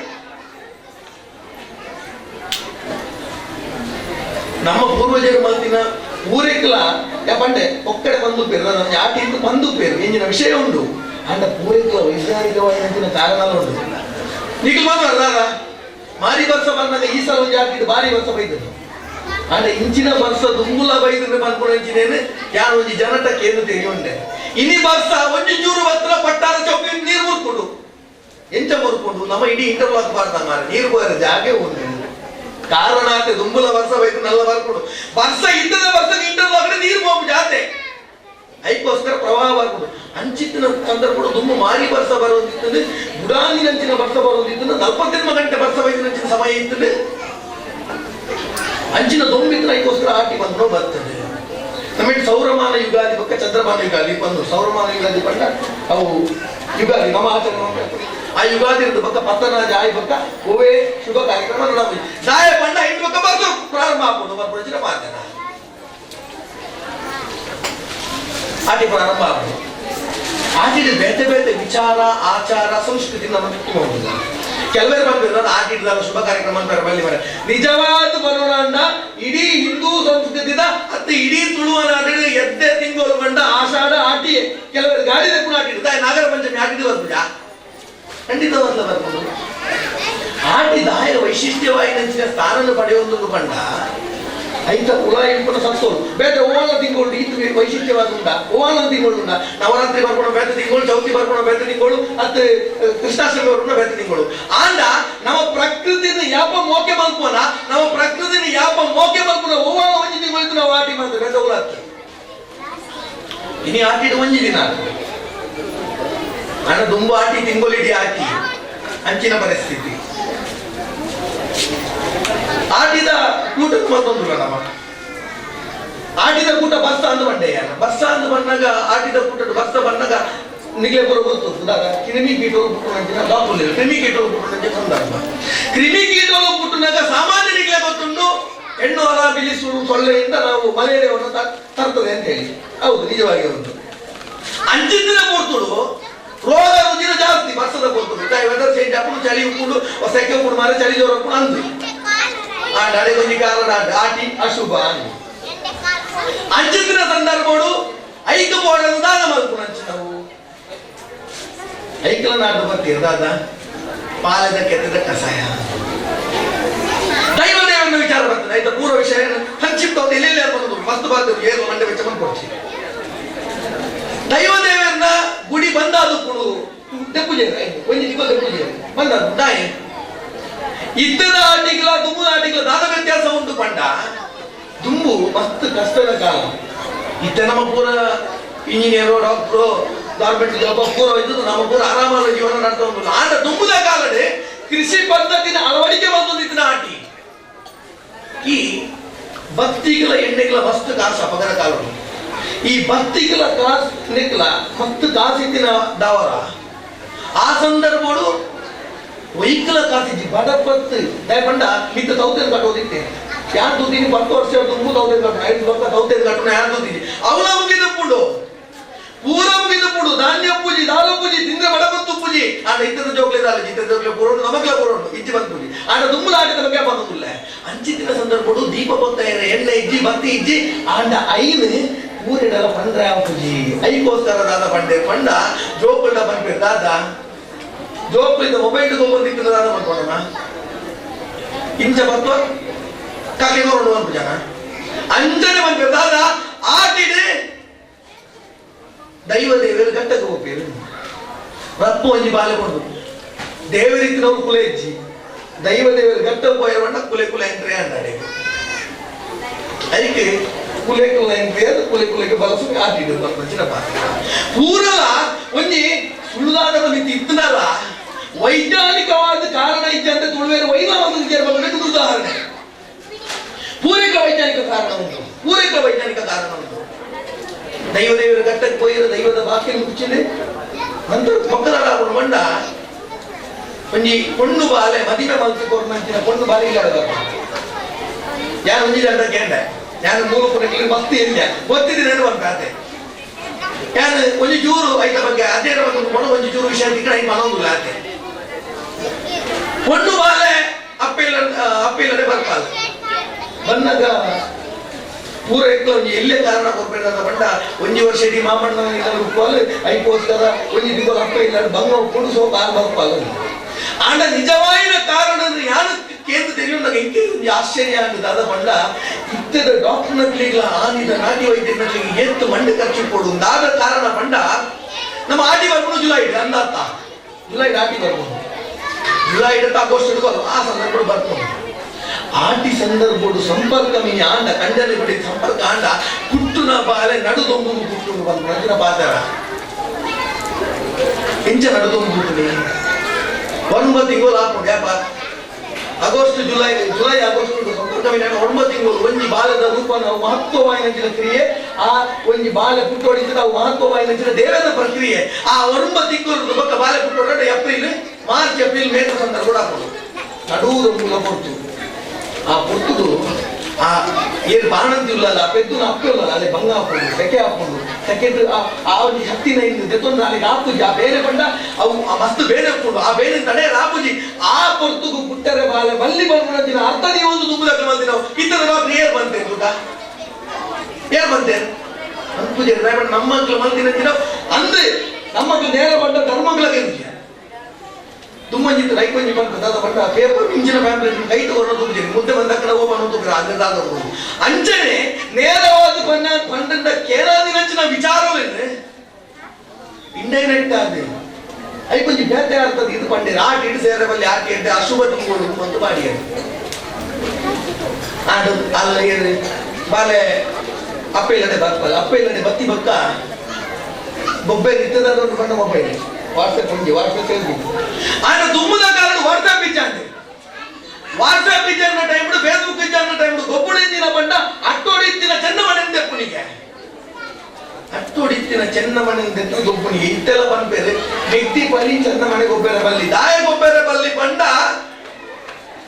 ನಮ್ಮ ಪೂರ್ವಜರು ಮಲ್ತಿನ ಊರೆಕ್ಲ ಪಂಡೆ ಒಕ್ಕಡೆ ಬಂದು ಪೇರು ನನ್ನ ಆಟಿ ಇಂದು ಬಂದು ಪೇರು ಎಂಜಿನ ವಿಷಯ ಉಂಟು ಅಂಡ ಪೂರೈಕಲ ವೈಜ್ಞಾನಿಕವಾಗಿ ಕಾರಣ ಉಂಟು. ಈಗ ಬಂದು ಅಲ್ಲ ಮಾರಿ ವರ್ಷ ಬಂದಾಗ ಈ ಸಲ ಒಂದು ಜಾತಿ ಭಾರಿ ವರ್ಷ ಬೈದರು ಅಂಡ ಇಂಚಿನ ವರ್ಷ ದುಂಬುಲ ಬೈದ್ರೆ ಬಂದ್ಕೊಂಡು ಇಂಚಿನೇನು ಯಾರು ಒಂಜಿ ಜನಟಕ್ಕೆ ಏನು ತೆಗೆಯುಂಡೆ ಇನಿ ವರ್ಷ ಒಂಜಿ ಚೂರು ಬತ್ರ ಪಟ್ಟಾರ ಚೌಕಿ ನೀರು ಮುರ್ಕೊಂಡು ಎಂಚ ಮುರ್ಕೊಂಡು ನಮ್ಮ ಇಡೀ ಇಂಟರ್ಲಾಕ್ ಬಾರ್ದ ಮಾರ ನೀರು ಹೋದ ಜಾಗೆ ಉಂಟು ಕಾರಣ ಆತೆ ದುಂಬುಲ ವರ್ಷ ಬೈದು ನಲ್ಲ ಬರ್ಕೊಂಡು ವರ್ಷ ಇದ್ದದ ವರ್ಷ ಇಂಟರ್ಲಾಕ್ ನೀರು ಹೋಗು ಜಾತೆ. ಐಕೋಸ್ಕರ ಪ್ರವಾಹ ಬರ್ಬೋದು ಅಂಚಿತ್ತಿನ ಸಂದರ್ಭ ದುಂಬು ಮಾರಿ ವರ್ಷ ಬರೋದಿತ್ತು ಬುಡಾನಿನಂಚಿನ ವರ್ಷ ಬರೋದಿತ್ತು 45 ಗಂಟೆ ವರ್ಷ ಬೈದಿನಂಚಿನ ಸಮಯ ಇತ್ತು ಅಂಚಿನ ದೊಂಬಿತ್ರ ಐಕೋಸ್ಕರ ಆಟಿ ಬಂದ್ರು ಬರ್ತದೆ. ನಮಗೆ ಸೌರಮಾನ ಯುಗಾದಿ ಪಕ್ಕ ಚಂದ್ರಮಾನ ಯುಗಾದಿ ಬಂದು ಸೌರಮಾನ ಯುಗಾದಿ ಪಕ್ಕ ಅವು ಯುಗಾದಿ ನಮ್ಮ ಆಚರಣೆ ಆ ಯುಗಾದಿ ಪಕ್ಕ ಪತ್ತನ ಜಾಯಿ ಪಕ್ಕ ಹೂವೇ ಶುಭ ಕಾರ್ಯಕ್ರಮ ನಮ್ಮ ದಾಯ ಪಂಡ ಐದು ಪಕ್ಕ ಬರ್ತು ಪ್ರಾರಂಭ ಆಗ್ಬೋದು ಬರ್ಪಡಿಸಿದ ಮಾತನ ಆಟಿ ಪ್ರಾರಂಭ ಆಗ್ಬೋದು. ಆಟಿದ ಬೇತೆ ಬೇತೆ ವಿಚಾರ ಆಚಾರ ಸಂಸ್ಕೃತಿ ನಮ್ಮ ಹೋಗುದಿಲ್ಲ. ಕೆಲವರು ಬಂದಿರೋ ಆಟಿ ಹಿಡಿದಾಗ ಶುಭ ಕಾರ್ಯಕ್ರಮ ಅಂತಾರೆ ಬಲ್ಲಿ ಮನೆ ನಿಜವಾದ ಬರೋಣ ಇಡೀ ಹಿಂದೂ ಸಂಸ್ಕೃತಿದ ಅತ್ತ ಇಡೀ ತುಳುವ ನಾಡಿನ ಎದ್ದೆ ತಿಂಗಳು ಬಂಡ ಆಷಾಢ ಆಟಿ ಕೆಲವರು ಗಾಡಿ ಕೂಡ ಆಟಿ ಹಿಡಿದ ನಾಗರ ಪಂಚಮಿ ಆಟಿದ ಬರ್ಪುಜ ಖಂಡಿತ ಬಂದ ಬರ್ಬೋದು. ಆಟಿ ದಾಯ ವೈಶಿಷ್ಟ್ಯವಾಗಿ ನಂಚಿನ ಸ್ಥಾನನ್ನು ಪಡೆಯುವುದು ಬಂಡ ಐತ ಕುಲ ಇಟ್ಕೊಂಡು ಸತ್ತೋರು ಬೇತೆ ಓವಾನ ತಿಂಗಳು ಇತ್ತು ವೈಶಿಷ್ಟ್ಯವಾದ ಉಂಟ ಓವಾನ ತಿಂಗಳು ಉಂಟ ನವರಾತ್ರಿ ಬರ್ಕೊಂಡು ಬೇತೆ ತಿಂಗಳು ಚೌತಿ ಬರ್ಕೊಂಡು ಬೇತೆ ತಿಂಗಳು ಅತ್ತು ಕೃಷ್ಣಾಷ್ಟಮಿ ಬರ್ಕೊಂಡು ಬೇತೆ ತಿಂಗಳು ಆಂಡ ನಮ್ಮ ಪ್ರಕೃತಿನ ಯಾಪ ಮೋಕೆ ಮಲ್ಪೋನ ನಮ್ಮ ಪ್ರಕೃತಿನ ಯಾಪ ಮೋಕೆ ಮಲ್ಪುನ ಓವಾನ ಒಂಜಿ ತಿಂಗಳು ಇತ್ತು ನಾವು ಆಟಿ ಮಾಡ್ತೇವೆ ಬೇತೆ ಉಲ ಇನಿ ಆಟಿಡು ಒಂಜಿ ದಿನ ಹಣ ದುಂಬು ಆಟಿ ತಿಂಗಳು ಇಡೀ ಆಟಿ ಅಂಚಿನ ಪರಿಸ್ಥಿತಿ ಆಟಿದ ಕೂಟಕ್ಕೆ ಮತ್ತೊಂದು ನಮ್ಮ ಆಟಿದ ಕೂಟ ಬಸ್ಸ ಅಂದು ಬಂಡೆಯ ಬಸ್ಸ ಅಂದು ಬಂದಾಗ ಆಟಿದ ಕೂಟ ಬಸ್ಸ ಬಂದಾಗ ನಿಗ್ಲೆ ಬರೋ ಗೊತ್ತು ದಾದ ಕ್ರಿಮಿ ಕೀಟಗಳು ಪುಟ್ಟುನಂಚಿನ ಡಾಕ್ಟರ್ ಕ್ರಿಮಿ ಕೀಟಗಳು ಪುಟ್ಟುನಂಚೆ ಸಂದರ್ಭ ಕ್ರಿಮಿ ಕೀಟಗಳು ಪುಟ್ಟುನಾಗ ಸಾಮಾನ್ಯ ನಿಗ್ಲೆ ಗೊತ್ತುಂಟು ಹೆಣ್ಣು ಹೊರ ಬಿಲಿಸು ಸೊಳ್ಳೆಯಿಂದ ನಾವು ಮಲೇರಿಯಾವನ್ನು ತರ್ತದೆ ಅಂತ ಹೇಳಿ. ಹೌದು ನಿಜವಾಗಿ ಒಂದು ಅಂಚಿನ ಪೋರ್ತುಡು ರೋಗ ರುಜಿನ ಜಾಸ್ತಿ ಬರ್ಸದ ಪೋರ್ತುಡು ವೆದರ್ ಚೇಂಜ್ ಆಪುಡು ಚಳಿ ಉಪ್ಪುಡು ಸೆಕೆ ಉಪ್ಪುಡು ಮಾರೆ ಚಳಿ ಜ್ವರ ಉಪ್ಪುಡು ಅಂದು ಆ ಡಡೆ ಕಾರಣ ಆಟಿ ಅಶುಭ ಅಂಚಿನ ಸಂದರ್ಭಡು ಐಕ ಬೋಡನ್ನು ದಾನ ಮಲ್ಪುನ ಅಂಚಿನವು ಐಕಲ ನಾಡು ಬರ್ತೀರ ದಾದ ಪಾಲದ ಕೆತ್ತದ ಕಷಾಯ ದೈವ ದೇವರನ್ನ ವಿಚಾರ ಬರ್ತದೆ. ಆಯ್ತಾ ಪೂರ್ವ ವಿಷಯ ಸಂಕ್ಷಿಪ್ತ ಎಲ್ಲೆಲ್ಲಿ ಬಂದು ಮಸ್ತ್ ಬಾರ್ದು ಏನು ಮಂಡೆ ವೆಚ್ಚ ಬಂದು ದೈವ ದೇವರನ್ನ ಗುಡಿ ಬಂದಾದು ಕುಡು ದೆಪ್ಪುಜೆ ಒಂಜಿ ನಿಗೋ ದೆಪ್ಪುಜೆ ಬಂದ ದಾಯಿ ಇದ್ದದ ಆಟಿಗಳ ದುಂಬುದ ಆಟಿಗಳ ದಾದ ವ್ಯತ್ಯಾಸ ಉಂಟು ಪಂಡ ದುಂಬು ಮಸ್ತ್ ಕಷ್ಟದ ಕಾಲ ಇತ್ತ ನಮ್ಮ ಪೂರ ಇಂಜಿನಿಯರು ಡಾಕ್ಟ್ರು ಗವರ್ಮೆಂಟ್ ಜಾಬ್ ಪೂರ ಇದ್ದು ನಮ್ಮ ಪೂರ ಆರಾಮಾದ ಜೀವನ ನಡೆದ ಉಂಟು. ಆಟ ದುಂಬುದ ಕಾಲಡೆ ಕೃಷಿ ಪದ್ಧತಿನ ಅಳವಡಿಕೆ ಬಂದಿದ್ದ ಆಟಿ ಈ ಬತ್ತಿಗಳ ಎಣ್ಣೆಗಳ ಮಸ್ತ್ ಕಾಸು ಅಪಗರ ಕಾಲ ಈ ಬತ್ತಿಗಳ ಕಾಸು ನಿಕ್ಲ ಮಸ್ತ್ ಕಾಸಿತ್ತಿನ ದಾವರ ಆ ಸಂದರ್ಭಗಳು ವೈಕಲ ಕಾಸಿಜ್ಜಿ ಬಡಪತ್ತು ದಯಪಂಡ ಮಿತ್ತ ತೌತೇನು ಕಟ್ಟೋದಿತ್ತೆ ಯಾರು ತೂತೀನಿ 10 ವರ್ಷ ತುಂಬ ತೌತೇನು ಕಟ್ಟೋಣ 5 ವರ್ಷ ತೌತೇನು ಕಟ್ಟೋಣ ಯಾರು ತೂತೀನಿ ಅವನ ಮುಗಿದಪ್ಪುಡು ಪೂರ ಮುಗಿದಪ್ಪುಡು ಧಾನ್ಯ ಪೂಜಿ ದಾಲ ಪೂಜಿ ತಿಂದ್ರೆ ಬಡಪತ್ತು ಪೂಜಿ ಆಡ ಇತ್ತದ ಜೋಗ್ಲೆ ದಾಲ ಇತ್ತದ ಜೋಗ್ಲೆ ಪೂರೋಡು ನಮಗ್ಲ ಪೂರೋಡು ಇಜ್ಜಿ ಬಂದ್ ಪೂಜಿ ಆಡ ದುಂಬುಲ ಆಟದ ಬಗ್ಗೆ ಬಂದುಲ್ಲ ಅಂಚಿತ್ತಿನ ಸಂದರ್ಭಡು ದೀಪ ಬೊತ್ತ ಎಣ್ಣೆ ಇಜ್ಜಿ ಬತ್ತಿ ಇಜ್ಜಿ ಆಂಡ ಐನು ಊರಿಡಲ ಪಂಡ್ರ ಪೂಜಿ ಐಕೋಸ್ಕರ ದಾದ ಪಂಡೆ ಪಂಡ ಜೋಕುಲ್ಡ ಬಂದ್ಪೇರು ದಾದ ಜೋಕುಲಿಂದ ಮೊಬೈಲ್ ತೊಗೊಂಡಿತ್ತು ದಾದ ಮಾಡ್ಕೊಂಡಣ ಇಂಚ ಬತ್ವ ಕಾಕೆ ನೋಡು ಅಂತ ಜನ ಅಂಜನೆ ಬಂದ್ಪೇರು ದಾದ ಆಟಿಡೆ ದೈವ ದೇವರು ಗಟ್ಟಕ್ಕೆ ಹೋಗ್ಬೇರು ರಪ್ಪು ಒಂಜಿ ಬಾಲೆ ಕೊಡು ದೇವರಿತ್ತಿನವ್ರು ಕುಲೆ ಇಜ್ಜಿ ದೈವ ದೇವರು ಗಟ್ಟ ಪೋಯರವಣ್ಣ ಕುಲೆ ಕುಲೆ ಎಂಟ್ರೆ ಅಂದಾಡೆ ಅದಕ್ಕೆ ಕುಲೆ ಕುಲೆ ಎಂಟ್ರಿ ಅದು ಕುಲೆ ಕುಲೆಗೆ ಬಳಸು ಆಟಿಡು ಮಂಚಿನ ಪಾತ್ರ ಪೂರಲ ಒಂಜಿ ಸುಳ್ಳುದಾದರ ಮಿತಿ ಇತ್ತನಲ್ಲ ವೈಜ್ಞಾನಿಕವಾದ ಕಾರಣ ಇಜ್ಜಿ ಅಂತ ತುಳುವೇರು ವೈದ್ಯ ಉದಾಹರಣೆ ಪೂರೈಕ ವೈಜ್ಞಾನಿಕ ಕಾರಣ ಉಂಟು ಪೂರೈಕ ವೈಜ್ಞಾನಿಕ ಕಾರಣ ಉಂಟು ದೈವ ದೇವರ ಗಟ್ಟಕ್ಕೆ ಪೋಯಿರ ದೈವದ ಬಾಕಿನ ಮುಚ್ಚಿದೆ ನಂತರ ಮಕ್ಕಳ ಮಂಡ ಒಂಜಿ ಪೊಣ್ಣು ಬಾಲೆ ಮದಿಮೆ ಮಲ್ತಿ ಕೊರ್ನಂಚಿನ ಪೊಣ್ಣು ಬಾಲೆ ಇಲ್ಲ ಯಾರು ಒಂಜಿ ಅಂತ ಕೇಂದ್ರ ಯಾರು ಮೂರು ಪುನಕ್ಕೆ ಮಸ್ತಿ ಇಲ್ಲ ಗೊತ್ತಿದ್ದೀನಿ ಒಂದು ಕತೆ ಯಾರು ಒಂಜಿ ಚೂರು ಐತ ಬಗ್ಗೆ ಅದೇ ಬಗ್ಗೆ ಕೊಡ ಒಂಜಿ ಚೂರು ವಿಷಯ ತಿಕ್ಕಡ ಹಿಂಗೆ ಮನೊಂದಿಲ್ಲ ಆತೆ ಪೊಣ್ಣು ಬಾಲೆ ಅಪ್ಪಿಲ್ಲ ಅಪ್ಪಿಲ್ಲದೆ ಬರ್ಪಾಲ ಬಂದಾಗ ಪೂರ ಎಕ್ಲ ಒಂಜಿ ಎಲ್ಲೇ ಕಾರಣ ಕೊರ್ಪೇದಾದ ಬಂಡ ಒಂಜಿ ವರ್ಷ ಇಡೀ ಮಾಮಣ್ಣ ಇಲ್ಲ ಉಪ್ಪಾಲು ಐಕೋಸ್ಕರ ಒಂಜಿ ದಿಗೋಲ್ ಅಪ್ಪ ಇಲ್ಲ ಬಂಗ ಉಪ್ಪುಡು ಸೋ ಕಾಲ್ ಬರ್ಪಾಲು ಆಂಡ ನಿಜವಾಯಿನ ಕಾರಣ ಯಾರು ಕೇಂದ್ರ తెలియదు ಇಂಕೆ ಒಂಜಿ ಆಶ್ಚರ್ಯ ಆಂಡ್ ದಾದ ಬಂಡ ಇತ್ತದ ಡಾಕ್ಟರ್ ನಕ್ಲಿಗ್ಲ ಆನಿದ ನಾಟಿ ವೈದ್ಯ ನಕ್ಲಿಗೆ ಎತ್ತು ಮಂಡೆ ಖರ್ಚು ಕೊಡು ದಾದ ಕಾರಣ ಬಂಡ ನಮ್ಮ ಆಟಿ ಬರ್ಬೋದು ಜುಲೈ ಅಂದಾತ ಜುಲೈ ಆಟಿ ಬರ್ಬೋದು ಜುಲೈ ಆಗಸ್ಟ್ ಹಿಡ್ಕೋದು ಆ ಸಂದರ್ಭ ಬರ್ಬೋದು ಆಟಿ ಸಂದರ್ಭಡು ಸಂಪರ್ಕ ಮೀ ಆಂಡ ಕಂಡನೆ ಬಿಡಿ ಸಂಪರ್ಕ ಆಂಡ ಕುಟ್ಟುನ ಪುಟ್ಟುನ ಬಾಲೆ ನಡು ದೊಂಬು ಪುಟ್ಟುನು ಬಂದು ಪಾತರ ಇಂಚ ನಡು ದೊಂಬು ಪುಟ್ಟುನಿ 9 ತಿಂಗಳು ಆಪುಂಡು ಯಾಪ ಆಗಸ್ಟ್ ಜುಲೈ ಜುಲೈ ಆಗಸ್ಟ್ ಸಂಪರ್ಕ 9 ತಿಂಗಳು ಒಂಜಿ ಬಾಲದ ರೂಪ ನಾವು ಮಹತ್ವವಾಯಿನ ಕ್ರಿಯೆ ಆ ಒಂಜಿ ಬಾಲೆ ಪುಟ್ಟೋಡಿದ್ರೆ ನಾವು ಮಹತ್ವವಾಯಿನ ದೇವರ ಪ್ರಕ್ರಿಯೆ ಆ 9 ತಿಂಗಳು ಬೊಕ್ಕ ಬಾಲೆ ಪುಟ್ಟೋಡ ಏಪ್ರಿಲ್ ಮಾರ್ಚ್ ಏಪ್ರಿಲ್ ಮೇ ಸಂದರ್ಭ ಕೂಡ ಹಾಕೋದು ನಡುವುದೊಂದು ಪೊರ್ತು ಆ ಪೊರ್ತುದು ಆ ಏನು ಬಾಣಂತಿಲ್ಲಲ್ಲ ಪೆದ್ದು ಅಪ್ಪಲ್ಲ ಅಲ್ಲೇ ಬಂಗ ಹಾಕೊಂಡು ಸೆಕೆ ಹಾಕೊಂಡು ಸೆಕೆಂಡ್ ಆ ಒಂದು ಶಕ್ತಿನ ಇಂದು ದೆತ್ತೊಂದು ಅಲ್ಲಿಗೆ ಆಪುಜಿ ಆ ಬೇರೆ ಬಂಡ ಅವು ಆ ಮಸ್ತ್ ಬೇರೆ ಹಾಕೊಂಡು ಆ ಬೇರೆ ತಡೆ ಆಪುಜಿ ಆ ಪೊರ್ತುಗು ಪುಟ್ಟರೆ ಬಾಲೆ ಬಲ್ಲಿ ಬಂದ ದಿನ ಅರ್ಥ ನೀವು ಒಂದು ದುಂಬುದಕ್ಕೆ ಬಂದಿ ನಾವು ಇತರ ಡಾಕ್ಟರ್ ಏರ್ ಬಂತೆ ದುಡ್ಡ ಏರ್ ಬಂತೆ ಪೂಜೆ ನಮ್ಮ ಮಕ್ಕಳು ಮಲ್ದಿನ ದಿನ ಅಂದ್ರೆ ನಮ್ಮ ನೇರ ಬಂಡ ಧರ್ಮಗಳಿಗೆ ತುಂಬಂಜಿತ್ತು ರೈಕೊಂಜಿ ಬಂತ ದಾದ ಬಂಡ ಪೇಪರ್ ಇಂಜಿನ ಫ್ಯಾಮಿಲಿ ಕೈ ತಗೊಂಡು ತುಂಬಿರಿ ಮುದ್ದೆ ಬಂದ ಕಡೆ ಹೋಗೋಣ ತುಂಬಿರ ಅದನ್ನ ಅಂಚನೆ ನೇರವಾದ ಬಣ್ಣ ಪಂಡಂದ ಕೇಳಾದಿನಂಚಿನ ವಿಚಾರವೇನೆ ಇಂಡೈರೆಕ್ಟ್ ಆದ ಐಕೊಂಜಿ ಬೇತೆ ಆಗ್ತದೆ ಇದು ಪಂಡೆ ಆಟ ಇಡು ಸೇರೆ ಬಲ್ಲಿ ಆಟ ಇಡ್ಡೆ ಅಶುಭ ತಿಂಗಳು ಒಂದು ಬಾಡಿ ಆಡು ಅಲ್ಲ ಏನು ಬಾಲೆ ಅಪ್ಪ ಇಲ್ಲದೆ ಬರ್ಪಲ್ಲ ಅಪ್ಪ ಇಲ್ಲದೆ ಬತ್ತಿ ಬಕ್ಕ ಬೊಬ್ಬೆ ನಿತ್ಯದ ಬಣ್ಣ ಮೊಬೈಲ್ ವಾಟ್ಸಪ್ ಉಂಟು ವಾಟ್ಸಪ್ ಆದ್ರೆ ದುಮ್ಮದ ಕಾರಣ ವಾಟ್ಸಪ್ ಇಚ್ಚಾಂಡೆ ವಾಟ್ಸಪ್ ಇಚ್ಚಾನ ಟೈಮ್ ಫೇಸ್ಬುಕ್ ಇಚ್ಚಾನ ಟೈಮ್ ಗೊಬ್ಬುಡಿಂದಿನ ಬಂಡ ಅಟ್ಟೋಡಿತ್ತಿನ ಚೆನ್ನ ಮನೆಯಿಂದ ಪುನಿಗೆ ಅಟ್ಟೋಡಿತ್ತಿನ ಚೆನ್ನ ಮನೆಯಿಂದ ಗೊಬ್ಬುನಿಗೆ ಇತ್ತೆಲ್ಲ ಬಂದ್ಬೇರೆ ವ್ಯಕ್ತಿ ಬಲಿ ಚೆನ್ನ ಮನೆ ಗೊಬ್ಬರ ಬಲ್ಲಿ ದಾಯ ಗೊಬ್ಬರ ಬಲ್ಲಿ ಬಂಡ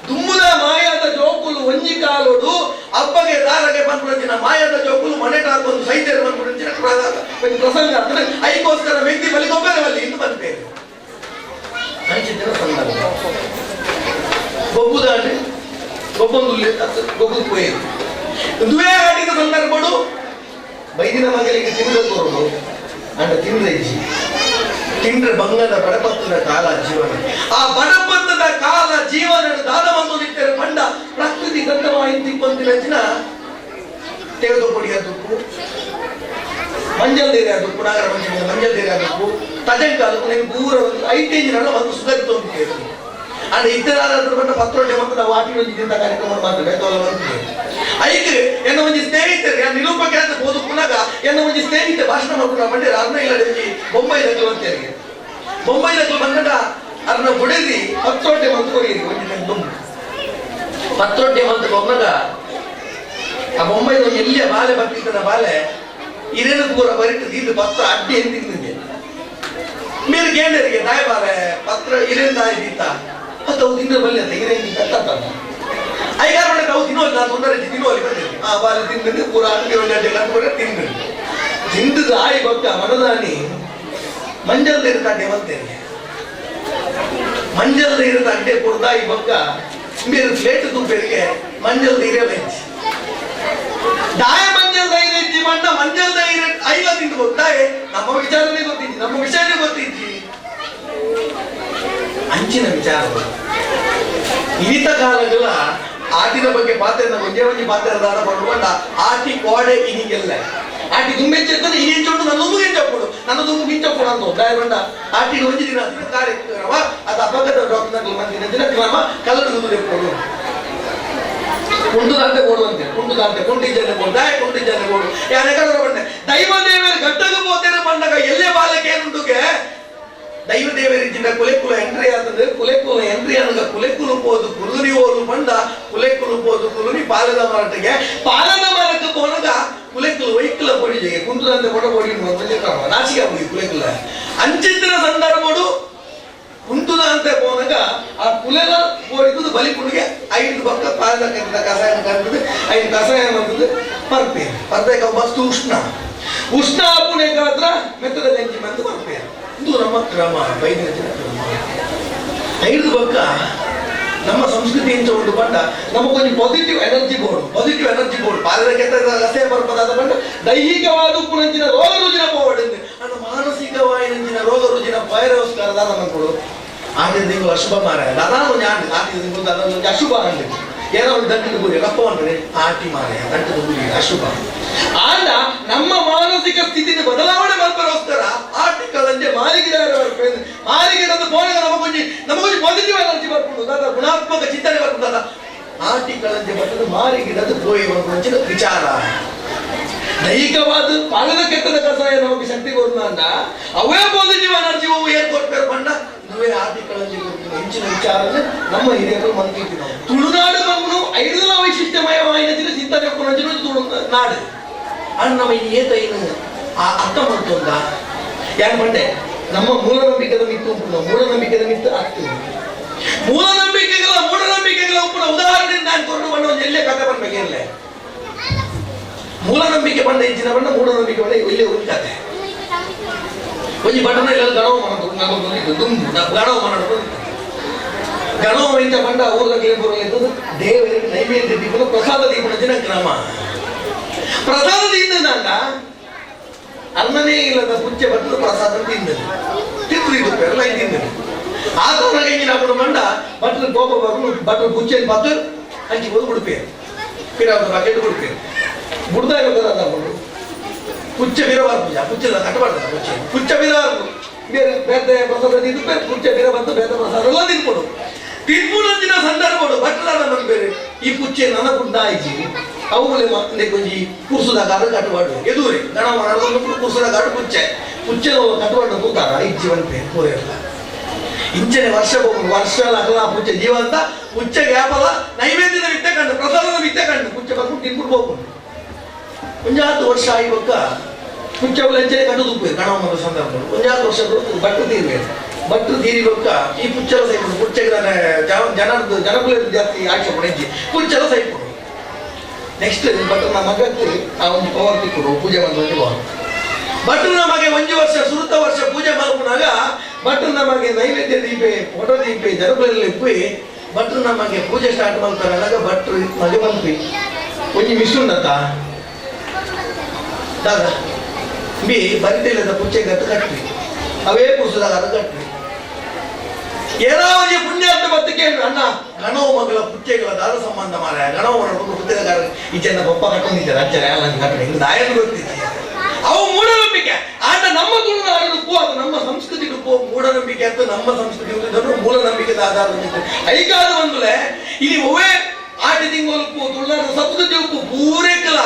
ದುಮ್ಮದ ಮಾಯಾದ ಜೋಕುಲು ಒಂಜಿ ಕಾಲೋಡು ಅಪ್ಪಗೆ ದಾರಗೆ ಬಂದ್ಬಿಡ್ತಿನ ಮಾಯಾದ ಜೋಕುಲು ಮನೆ ಹಾಕೊಂಡು ಸೈತ್ಯರು ಬಂದ್ಬಿಡ್ತಿನ ಪ್ರಸಂಗ ಆಗ್ತದೆ ಐಕೋಸ್ಕರ ವ್ಯಕ್ತಿ ಬಲಿ ಗೊಬ್ಬರ ಬಲ್ಲಿ ಇನ್ನು ಬಂದ್ಬೇರೆ ಅಂಚಿನ ಸಂದರ್ಭ ಗೊಬ್ಬುದಾಂಡೆ ಗೊಬ್ಬೊಂದು ಗೊಬ್ಬದ ಪೋಯು ದುವೇ ಆಡಿದ ಸಂದರ್ಭಡು ಬೈದಿನ ಮಗಲಿಗೆ ತಿಂದ ತೋರುಡು ಅಂಡ ತಿಂದ್ರೆ ಇಜ್ಜಿ ತಿಂದ್ರೆ ಬಂಗದ ಬಡಪತ್ತದ ಕಾಲ ಜೀವನ ಆ ಬಡಪತ್ತದ ಕಾಲ ಜೀವನ ದಾದ ಬಂದು ನಿಂತರೆ ಬಂಡ ಪ್ರಕೃತಿ ದತ್ತವಾಗಿ ತಿಪ್ಪಂತಿನ ತೆಗೆದು ಕೊಡಿಯ ದುಕ್ಕು ಮಂಜಲ್ ದೇರೆ ದುಕ್ಕು ನಾಗರ ಪಂಚಮಿ ಮಂಜಲ್ ದೇರೆ ದುಕ್ಕು ತಜಂಕಾಲಕ್ಕೂ ನಿಮ್ಗೆ ಪೂರ ಒಂದು ಐದು ಇಂಜಿನ ಒಂದು ಸುಗರಿತು ಅಂತ ಕೇಳಿ ಅಂಡ್ ಇದ್ದರಾದ ಬಂದ ಪತ್ರೊಡ್ಡೆ ಮತ್ತು ನಾವು ಆಟಿ ಒಂಜಿ ಕಾರ್ಯಕ್ರಮ ಮಾಡ್ತೇವೆ ಐದು ಎನ್ನ ಒಂಜಿ ಸ್ನೇಹಿತರು ನಿರೂಪಕ ಅಂತ ಓದು ಪುನಗ ಎನ್ನ ಒಂಜಿ ಸ್ನೇಹಿತ ಭಾಷಣ ಮಾಡ್ಕೊಂಡು ಬಂಡೆ ಅರ್ನ ಇಲ್ಲ ಒಂಜಿ ಬೊಂಬೈ ದಕ್ಕಲು ಅಂತ ಹೇಳಿ ಬೊಂಬೈ ದಕ್ಕಲು ಬಂದಾಗ ಅರ್ನ ಬುಡದಿ ಪತ್ರೊಡ್ಡೆ ಮಂತ್ ಕೊರಿಯಿರಿ ಒಂಜಿ ನಂಗೆ ಪತ್ರೊಡ್ಡೆ ಮಂತ್ ಕೊರ್ನಗ ಆ ಬೊಂಬೈದ ಎಲ್ಲಿಯ ಬಾಲೆ ಬರ್ತಿದ್ದನ ಬಾಲೆ ಇರೇನು ಪೂರ ಬರಿಟ್ಟು ಇದು ಪತ್ರ ಅಡ್ಡಿ ಎಂತಿದ್ದೆ మీరు ಕೇಂದ್ರಿಗೆ ದಾಯ ಬಾಲೆ ಪತ್ರ ಇರೇನು ದಾಯ ದೀತ ಮತ್ತು ಅವು ತಿಂದ್ರೆ ಬಲ್ಲೆ ಅಂತ ಇರೇನು ಕತ್ತ ಐಗಾರು ಮನೆ ಅವು ತಿನ್ನುವಲ್ಲಿ ನಾನು ತೊಂದರೆ ತಿನ್ನುವಲ್ಲಿ ಬಂದಿದ್ದೆ ಆ ಬಾಲೆ ತಿಂದ್ರೆ ಪೂರ ಅಂಗಡಿ ಒಂದು ಅಡ್ಡಿ ಅಂತ ತಿಂದ್ರೆ ತಿಂದದ ಆಯಿ ಬಕ್ಕ ಮನದಾನಿ ಮಂಜಲ್ದ ಇರುತ್ತ ಅಡ್ಡೆ ಬಂತೇನೆ ಮಂಜಲ್ದ ಇರುತ್ತ ಅಡ್ಡೆ ಕೊಡ್ದಾಯಿ ಬಕ್ಕ మీరు ಪ್ಲೇಟ್ ದುಪ್ಪೆರಿಗೆ ಮಂಜಲ್ದ ಇರೇ ಬೆಂಚ್ ದಾಯ ಮಂಜಲ್ದ ಇರೆಜ್ಜಿ ಮಂಡ ಮಂಜಲ್ದ ಇರೆ ಐಲ ತಿಂದು ಗೊತ್ತಾಯೆ ನಮ್ಮ ವಿಚಾರನೇ ಗೊತ್ತಿದ್ದಿ ನಮ್ಮ ವಿಷಯನೇ ಗೊತ್ತಿದ್ದಿ ಅಂಚಿನ ವಿಚಾರ ಈತ ಕಾಲಗಳ ಆಟಿನ ಬಗ್ಗೆ ಪಾತ್ರ ಒಂದೇ ಒಂಜಿ ಪಾತ್ರ ದಾದ ಪಡುವಂಡ ಆಟಿ ಕೋಡೆ ಇನಿಗೆಲ್ಲ ಆಟಿ ದುಮ್ಮೆಂಚೆತ್ತದ ಇನಿಂಚೊಂಡು ನನ್ನ ದುಮ್ಮಿಗೆ ನನ್ನ ದುಮ್ಮು ಗಿಂಚಪ್ಪುಡು ಅಂತ ದಾಯ ಬಂಡ ಆಟಿ ಒಂಜಿ ದಿನ ಕಾರ್ಯಕ್ರಮ ಅದು ಅಪಗದ ಡಾಕ್ಟರ್ ಮಂದಿನ ದಿನ ಕ್ರಮ ಕಲ್ಲಡು ದುಂದು ಕುಂಟುದಂತೆ ಕೊಡುವಂತೆ ಕುಂಟುದಂತೆ ಕುಂಟಿಜನೆ ಕೊಡು ದಾಯ ಕುಂಟಿಜನೆ ಕೊಡು ಯಾರೇ ಬಂಡೆ ದೈವ ದೇವರು ಗಟ್ಟಗ ಪೋತೇನೆ ಬಂಡಗ ಎಲ್ಲೇ ಬಾಲಕ್ಕೆ ಏನುಂಟುಗೆ ದೈವ ದೇವರಿದ್ದ ಕುಲೆಕುಲ ಎಂಟ್ರಿ ಆತಂದ್ರೆ ಕುಲೆಕುಲ ಎಂಟ್ರಿ ಅನ್ನಗ ಕುಲೆಕುಲು ಪೋದು ಕುಲುರಿ ಓಲು ಬಂಡ ಕುಲೆಕುಲು ಪೋದು ಕುಲುರಿ ಪಾಲದ ಮರಟಿಗೆ ಪಾಲದ ಮರಕ್ಕೆ ಪೋನಗ ಕುಲೆಕುಲು ವೈಕುಲ ಪೊಡಿಜೆಗೆ ಕುಂಟುದಂತೆ ಕೊಡ ಪೊಡಿ ನಾಚಿಕೆ ಹೋಗಿ ಕುಲೆಕುಲ ಅಂಚಿತ್ತಿನ ಸಂದರ್ಭಡು ಕುಂಟುದಂತೆ ಪೋನಗ ಆ ಕುಲೆಲ ಪೋಡಿದ್ದು ಬಲಿ ಕುಣಿಗೆ ಐದು ಪಕ್ಕ ಪಾಲದ ಕಷಾಯ ಕಂಡது ಐದು ಕಷಾಯ ಬಂದದ್ದು ಪರ್ಪೆ ಪರ್ಪೆ ವಸ್ತು ಉಷ್ಣ ಉಷ್ಣ ಆಪುನೆ ಕಾತ್ರ ಮೆತ್ತದ ಗಂಜಿ ಬಂದು ಪರ್ಪೆ ಇದು ನಮ್ಮ ಕ್ರಮ ಬೈದಿನ ಕ್ರಮ ಐದು ಪಕ್ಕ ನಮ್ಮ ಸಂಸ್ಕೃತಿ ಇಂಚ ಉಂಟು ಬಂಡ ನಮಗೊಂದು positive energy board positive energy board ಪಾಲನೆ ರಸ್ತೆ ಬರ್ಪದಾದ ಬಂಡ ದೈಹಿಕವಾದ ಉಪ್ಪುನಂಚಿನ ರೋಗ ರುಜಿನ ಪೋವಡಿಂದ ಅಂಡ ಮಾನಸಿಕವಾಯಿನಂಚಿನ ರೋಗ ರುಜಿನ ಪೈರವಸ್ಕಾರ ದಾದ ಮಕ್ಕಳು ಆಟಿನ ತಿಂಗಳು ಅಶುಭ ಮಾರಾಯ ದಾದ ಒಂದು ಆಂಡ್ ಆಟಿನ ತಿಂಗಳು ದಾದ ಒಂದು ಅಶುಭ ಅಂಡ್ ಏನೋ ಒಂದು ದಂಟದ ಗುರಿ ರಪ್ಪ ಅಂದ್ರೆ ಆಟಿ ಮಾರಾಯ ದಂಟದ ಗುರಿ ಅಶುಭ ಆಂಡ ನಮ್ಮ ಮಾನಸಿಕ ಸ್ಥಿತಿನ ಬದಲಾವಣೆ ಮಾಡ್ಬರೋಸ್ಕರ ಆಟಿ ಕಳಂಜೆ ಮಾರಿಗಿಡ ಮಾರಿಗಿಡದ ಪೋನಗ ನಮಗೊಂಜಿ ನಮಗೊಂಜಿ ಪಾಸಿಟಿವ್ ಎನರ್ಜಿ ಬರ್ಕೊಂಡು ದಾದ ಗುಣಾತ್ಮಕ ಚಿಂತನೆ ಬರ್ಕೊಂಡು ದಾದ ಆಟಿ ಕಳಂಜೆ ಬರ್ತದೆ ಮಾರಿಗಿಡದ ಪೋಯಿ ಬರ್ಕೊಂಡು ವಿಚಾರ. ದೈಹಿಕವಾದ ಪಾಲದ ಕೆಟ್ಟದ ಕಷಾಯ ನಮಗೆ ಶಕ್ತಿ ಕೊಡ್ನ ಅವೇ ಪಾಸಿಟಿವ್ ಎನರ್ಜಿ ಅವು ಏನ್ ಕೊಡ್ತಾರೆ ಬಣ್ಣ ನಾವೇ ಆಟಿಗಳಲ್ಲಿ ಹೆಚ್ಚಿನ ವಿಚಾರನ ನಮ್ಮ ಹಿರಿಯರು ಮಂತ್ರಿ ನಾವು ತುಳುನಾಡು ಬಂದು ಐದು ವೈಶಿಷ್ಟ್ಯಮಯವಾಯಿನ ಚಿಂತನೆ ತುಳುನಾಡು ಅಣ್ಣ ನಮ್ಮ ಏತ ಏನು ಆ ಅರ್ಥ ಮಾಡ್ಕೊಂಡ ಯಾರು ಬಂಡೆ ನಮ್ಮ ಮೂಢನಂಬಿಕೆದ ಮಿತ್ತು ಉಂಟು ಮೂಢನಂಬಿಕೆದ ಮಿತ್ತು ಆಗ್ತದೆ ಮೂಢನಂಬಿಕೆಗಳ ಮೂಢನಂಬಿಕೆಗಳ ಉಪ್ಪುನ ಉದಾಹರಣೆ ನಾನು ಕೊರಡು ಬಣ್ಣ ಒಂದು ಎಲ್ಲೇ ಕಥೆ ಬರ್ಬೇಕಿರಲೇ ಮೂಢನಂಬಿಕೆ ಬಂಡ ಹೆಚ್ಚಿನ ಬಣ್ಣ ಮೂಢನಂಬಿಕೆ ಬಂಡ ಇಲ್ಲಿ ಒಂದು ಕಥೆ ಒಂಜಿ ಬಟನ ಇಲ್ಲ ಗಣವ ಮಾಡೋದು ದುಂಬು ಗಣವ ಮಾಡೋದು ಗಣವ ಇಂತ ಬಂಡ ಊರ್ದ ಬರುವ ದೇವರಿಗೆ ನೈವೇದ್ಯ ದೀಪನ ಪ್ರಸಾದ ದೀಪನ ದಿನ ಕ್ರಮ ಪ್ರಸಾದ ತಿಂದ ಅನ್ನನೇ ಇಲ್ಲದ ಪುಚ್ಚೆ ಬಟ್ಟಲು ಪ್ರಸಾದ ತಿಂದನು ತಿಂದು ಇದು ಪೆರಲ ತಿಂದನು ಆತನ ಅప్పుడు ಮಂಡ ಬಟ್ಟಲು ಕೋಪ ಬರಲು ಬಟ್ಟಲು ಪುಚ್ಚೆಯನ್ನು ಪತ್ತು ಹಂಚಿ ಹೋದು ಬಿಡ್ಪೇರು ಪಿರಾದ ಬಕೆಟ್ ಬಿಡ್ಪೇರು ಬುಡ್ದ ಇರೋದಲ್ಲ ಪುಚ್ಚೆ ಬಿರಬಾರ್ದು ಪೂಜೆ ಪುಚ್ಚೆ ಕಟ್ಟಬಾರ್ದು ಪುಚ್ಚೆ ಪುಚ್ಚೆ ಬಿರಬಾರ್ದು ಬೇರೆ ಬೇರೆ ಪ್ರಸಾದ ತಿಂದು ಬೇರೆ ಪುಚ್ಚೆ ಬಿರ ಬಂತು ಬೇರೆ ಪ್ರಸಾದ ಎಲ್ಲ ತಿನ್ಕೊಡು ತಿನ್ಪುನಂಚಿನ ಸಂದರ್ಭಡು ಬಟ್ಟಲಾದ ಬಂದು ಬೇರೆ ಈ ಪುಚ್ಚೆ ನನ್ನ ಪುಡ್ಡ ಆಯ್ಚಿ ಅವುಗಳೇ ಮತ್ತೆ ಕೊಂಜಿ ಕುರ್ಸುದ ಗಾಡು ಕಟ್ಟುವಾಡು ಎದುರಿ ಗಣ ಮಾಡೋದು ಕುರ್ಸುದ ಗಾಡು ಪುಚ್ಚೆ ಪುಚ್ಚೆ ಕಟ್ಟುವಾಡು ತೂತಾರ ಇಜ್ಜಿ ಬಂತೆ ಪೂರೆಲ್ಲ ಇಂಚನೆ ವರ್ಷ ವರ್ಷ ಅಗಲ ಪುಚ್ಚೆ ಜೀವಂತ ಪುಚ್ಚೆ ಗ್ಯಾಪಲ ನೈವೇದ್ಯದ ವಿತ್ತೆ ಕಂಡು ಪ್ರಸಾದದ ವಿತ್ತೆ ಕಂಡು ಪುಚ್ಚೆ ಬಂದು ತಿನ್ಬಿಟ್ಟು ಹೋಗ್ಕೊಂಡು ಒಂಜಾತು ವರ್ಷ ಆಗಿ ಪುಚ್ಚೆ ಎಂಚನೆ ಕಟ್ಟು ತುಪ್ಪು ಗಣಮದ ಸಂದರ್ಭ ಒಂಜಾತು ವರ್ಷ ಬಟ್ಟು ತೀರ್ಬೇಕು ಬಟ್ಟು ತೀರಿ ಬೊಕ್ಕ ಈ ಪುಚ್ಚಲ ಸೈಪುಡು ಪುಚ್ಚೆಗೆ ಜನರದ್ದು ಜನಕುಲ ಜಾಸ್ತಿ ಆಕ್ಷೇಪಣೆ ಹೆಜ್ಜೆ ಪುಚ್ಚಲ ಸೈಪುಡು ನೆಕ್ಸ್ಟ್ ಬಟ್ಟನ ಮಗಕ್ಕೆ ಆ ಒಂದು ಪವರ್ ತಿಕ್ಕುಡು ಪೂಜೆ ಬಂದು ಪವರ್ ಭಟ್ರು ನಮಗೆ ಒಂಜಿ ವರ್ಷ ಸುರುತ ವರ್ಷ ಪೂಜೆ ಮಲ್ಪುನಾಗ ಭಟ್ರು ನಮಗೆ ನೈವೇದ್ಯ ದೀಪೆ ಫೋಟೋ ದೀಪೆ ಜನಕುಲೆಲ್ಲ ಇಪ್ಪಿ ಭಟ್ರು ನಮಗೆ ಪೂಜೆ ಸ್ಟಾರ್ಟ್ ಮಾಡ್ತಾರೆ ಅದಾಗ ಭಟ್ರು ಮಗೆ ಬಂದ್ವಿ ಒಂಜಿ ಮಿಸ್ ಉಂಡತ್ತ ದಾದ ಬಿ ಬರಿತಿಲ್ಲದ ಪುಚ್ಚೆ ಗತ್ತು ಕಟ್ವಿ ಅವೇ ಪುಸ್ತಕ ಅದು ಕಟ್ವಿ ಏನಾವರಿ ಪುಣ್ಯಾತ್ಮ ಬತ್ತಕ್ಕೆ ಅಣ್ಣ ಗಣವ ಮಗಳ ಪುಚ್ಚೆಗಳ ದಾದ ಸಂಬಂಧ ಮಾರ ಗಣವ ಮಗಳ ಪುಚ್ಚೆಗಾರ ಈ ಜನ ಬೊಪ್ಪ ಕಟ್ಕೊಂಡಿದ್ದಾರೆ ಅಜ್ಜರ ಎಲ್ಲ ಕಟ್ಟಡ ಹಿಂಗೆ ದಾಯನ ಗೊತ್ತಿತ್ತು ಅವು ಮೂಢನಂಬಿಕೆ ಆಟ ನಮ್ಮ ತುಳುನಾಡು ಉಪ್ಪು ಅದು ನಮ್ಮ ಸಂಸ್ಕೃತಿ ಉಪ್ಪು ಮೂಢನಂಬಿಕೆ ಅಂತ ನಮ್ಮ ಸಂಸ್ಕೃತಿ ಮೂಢನಂಬಿಕೆದ ಆಧಾರದ ಮೇಲೆ ಐಕಾದ ಬಂದುಲೆ ಇಲ್ಲಿ ಒವೇ ಆಟಿ ತಿಂಗಳು ಉಪ್ಪು ತುಳುನಾಡು ಸಂಸ್ಕೃತಿ ಉಪ್ಪು ಪೂರೇಕಲ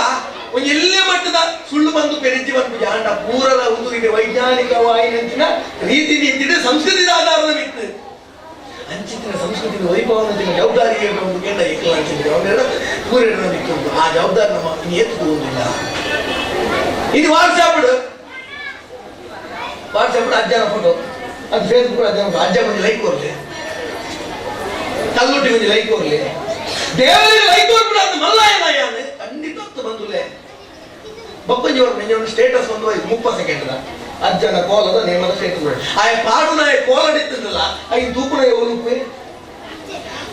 ಒಂದು ಎಲ್ಲೇ ಮಟ್ಟದ ಸುಳ್ಳು ಬಂದು ಪೆರಿಚಿ ಬಂದು ಜಾಂಡ ಪೂರಲ ಒಂದು ಇದೆ ವೈಜ್ಞಾನಿಕವಾಯಿನಂಚಿನ ರೀತಿ ನೀತಿದೆ ಸಂಸ್ಕೃತಿದ ಆಧಾರದ ಮಿತ್ತು ಅಂಚಿತ್ತಿನ ಸಂಸ್ಕೃತಿ ವೈಭವನಂಚಿನ ಜವಾಬ್ದಾರಿ ಒಂದು ಕೇಂದ್ರ ಏಕಲ ಅಂಚಿನ ಜವಾಬ್ದಾರಿ ಪೂರೇಣ ಮಿತ್ತು ಆ ಜವಾಬ್ದಾರಿ ನಮ್ಮ ಇನ್ನು ಎತ್ತುವುದಿಲ್ಲ. ಇದು ವಾಟ್ಸಾಪ್ ವಾಟ್ಸಾಪ್ ಅಜ್ಜನ ಫೋಟೋ ಅದು ಫೇಸ್ಬುಕ್ ಅಜ್ಜನ ಫೋಟೋ ಅಜ್ಜ ಕೊಂಚ ಲೈಕ್ ಕೊರ್ಲಿ ಕಲ್ಲುಟ್ಟಿ ಕೊಂಚ ಲೈಕ್ ಕೊರ್ಲಿ ದೇವರಿಗೆ ಲೈಕ್ ಕೊರ್ಬಿಡ ಅದು ಮಲ್ಲಾಯನ ಖಂಡಿತ ಬಂದುಲೆ ಬೊಕ್ಕೊಂಜಿ ವರ್ಗ ಒಂದು ಸ್ಟೇಟಸ್ ಒಂದು 30 ಸೆಕೆಂಡ್ ಅಜ್ಜನ ಕೋಲದ ನೇಮದ ಸ್ಟೇಟಸ್ ಆಯ ಪಾಡುನ ಕೋಲಡಿತ್ತದಲ್ಲ ಐದು ತೂಪುನ ಉಪ್ಪೆ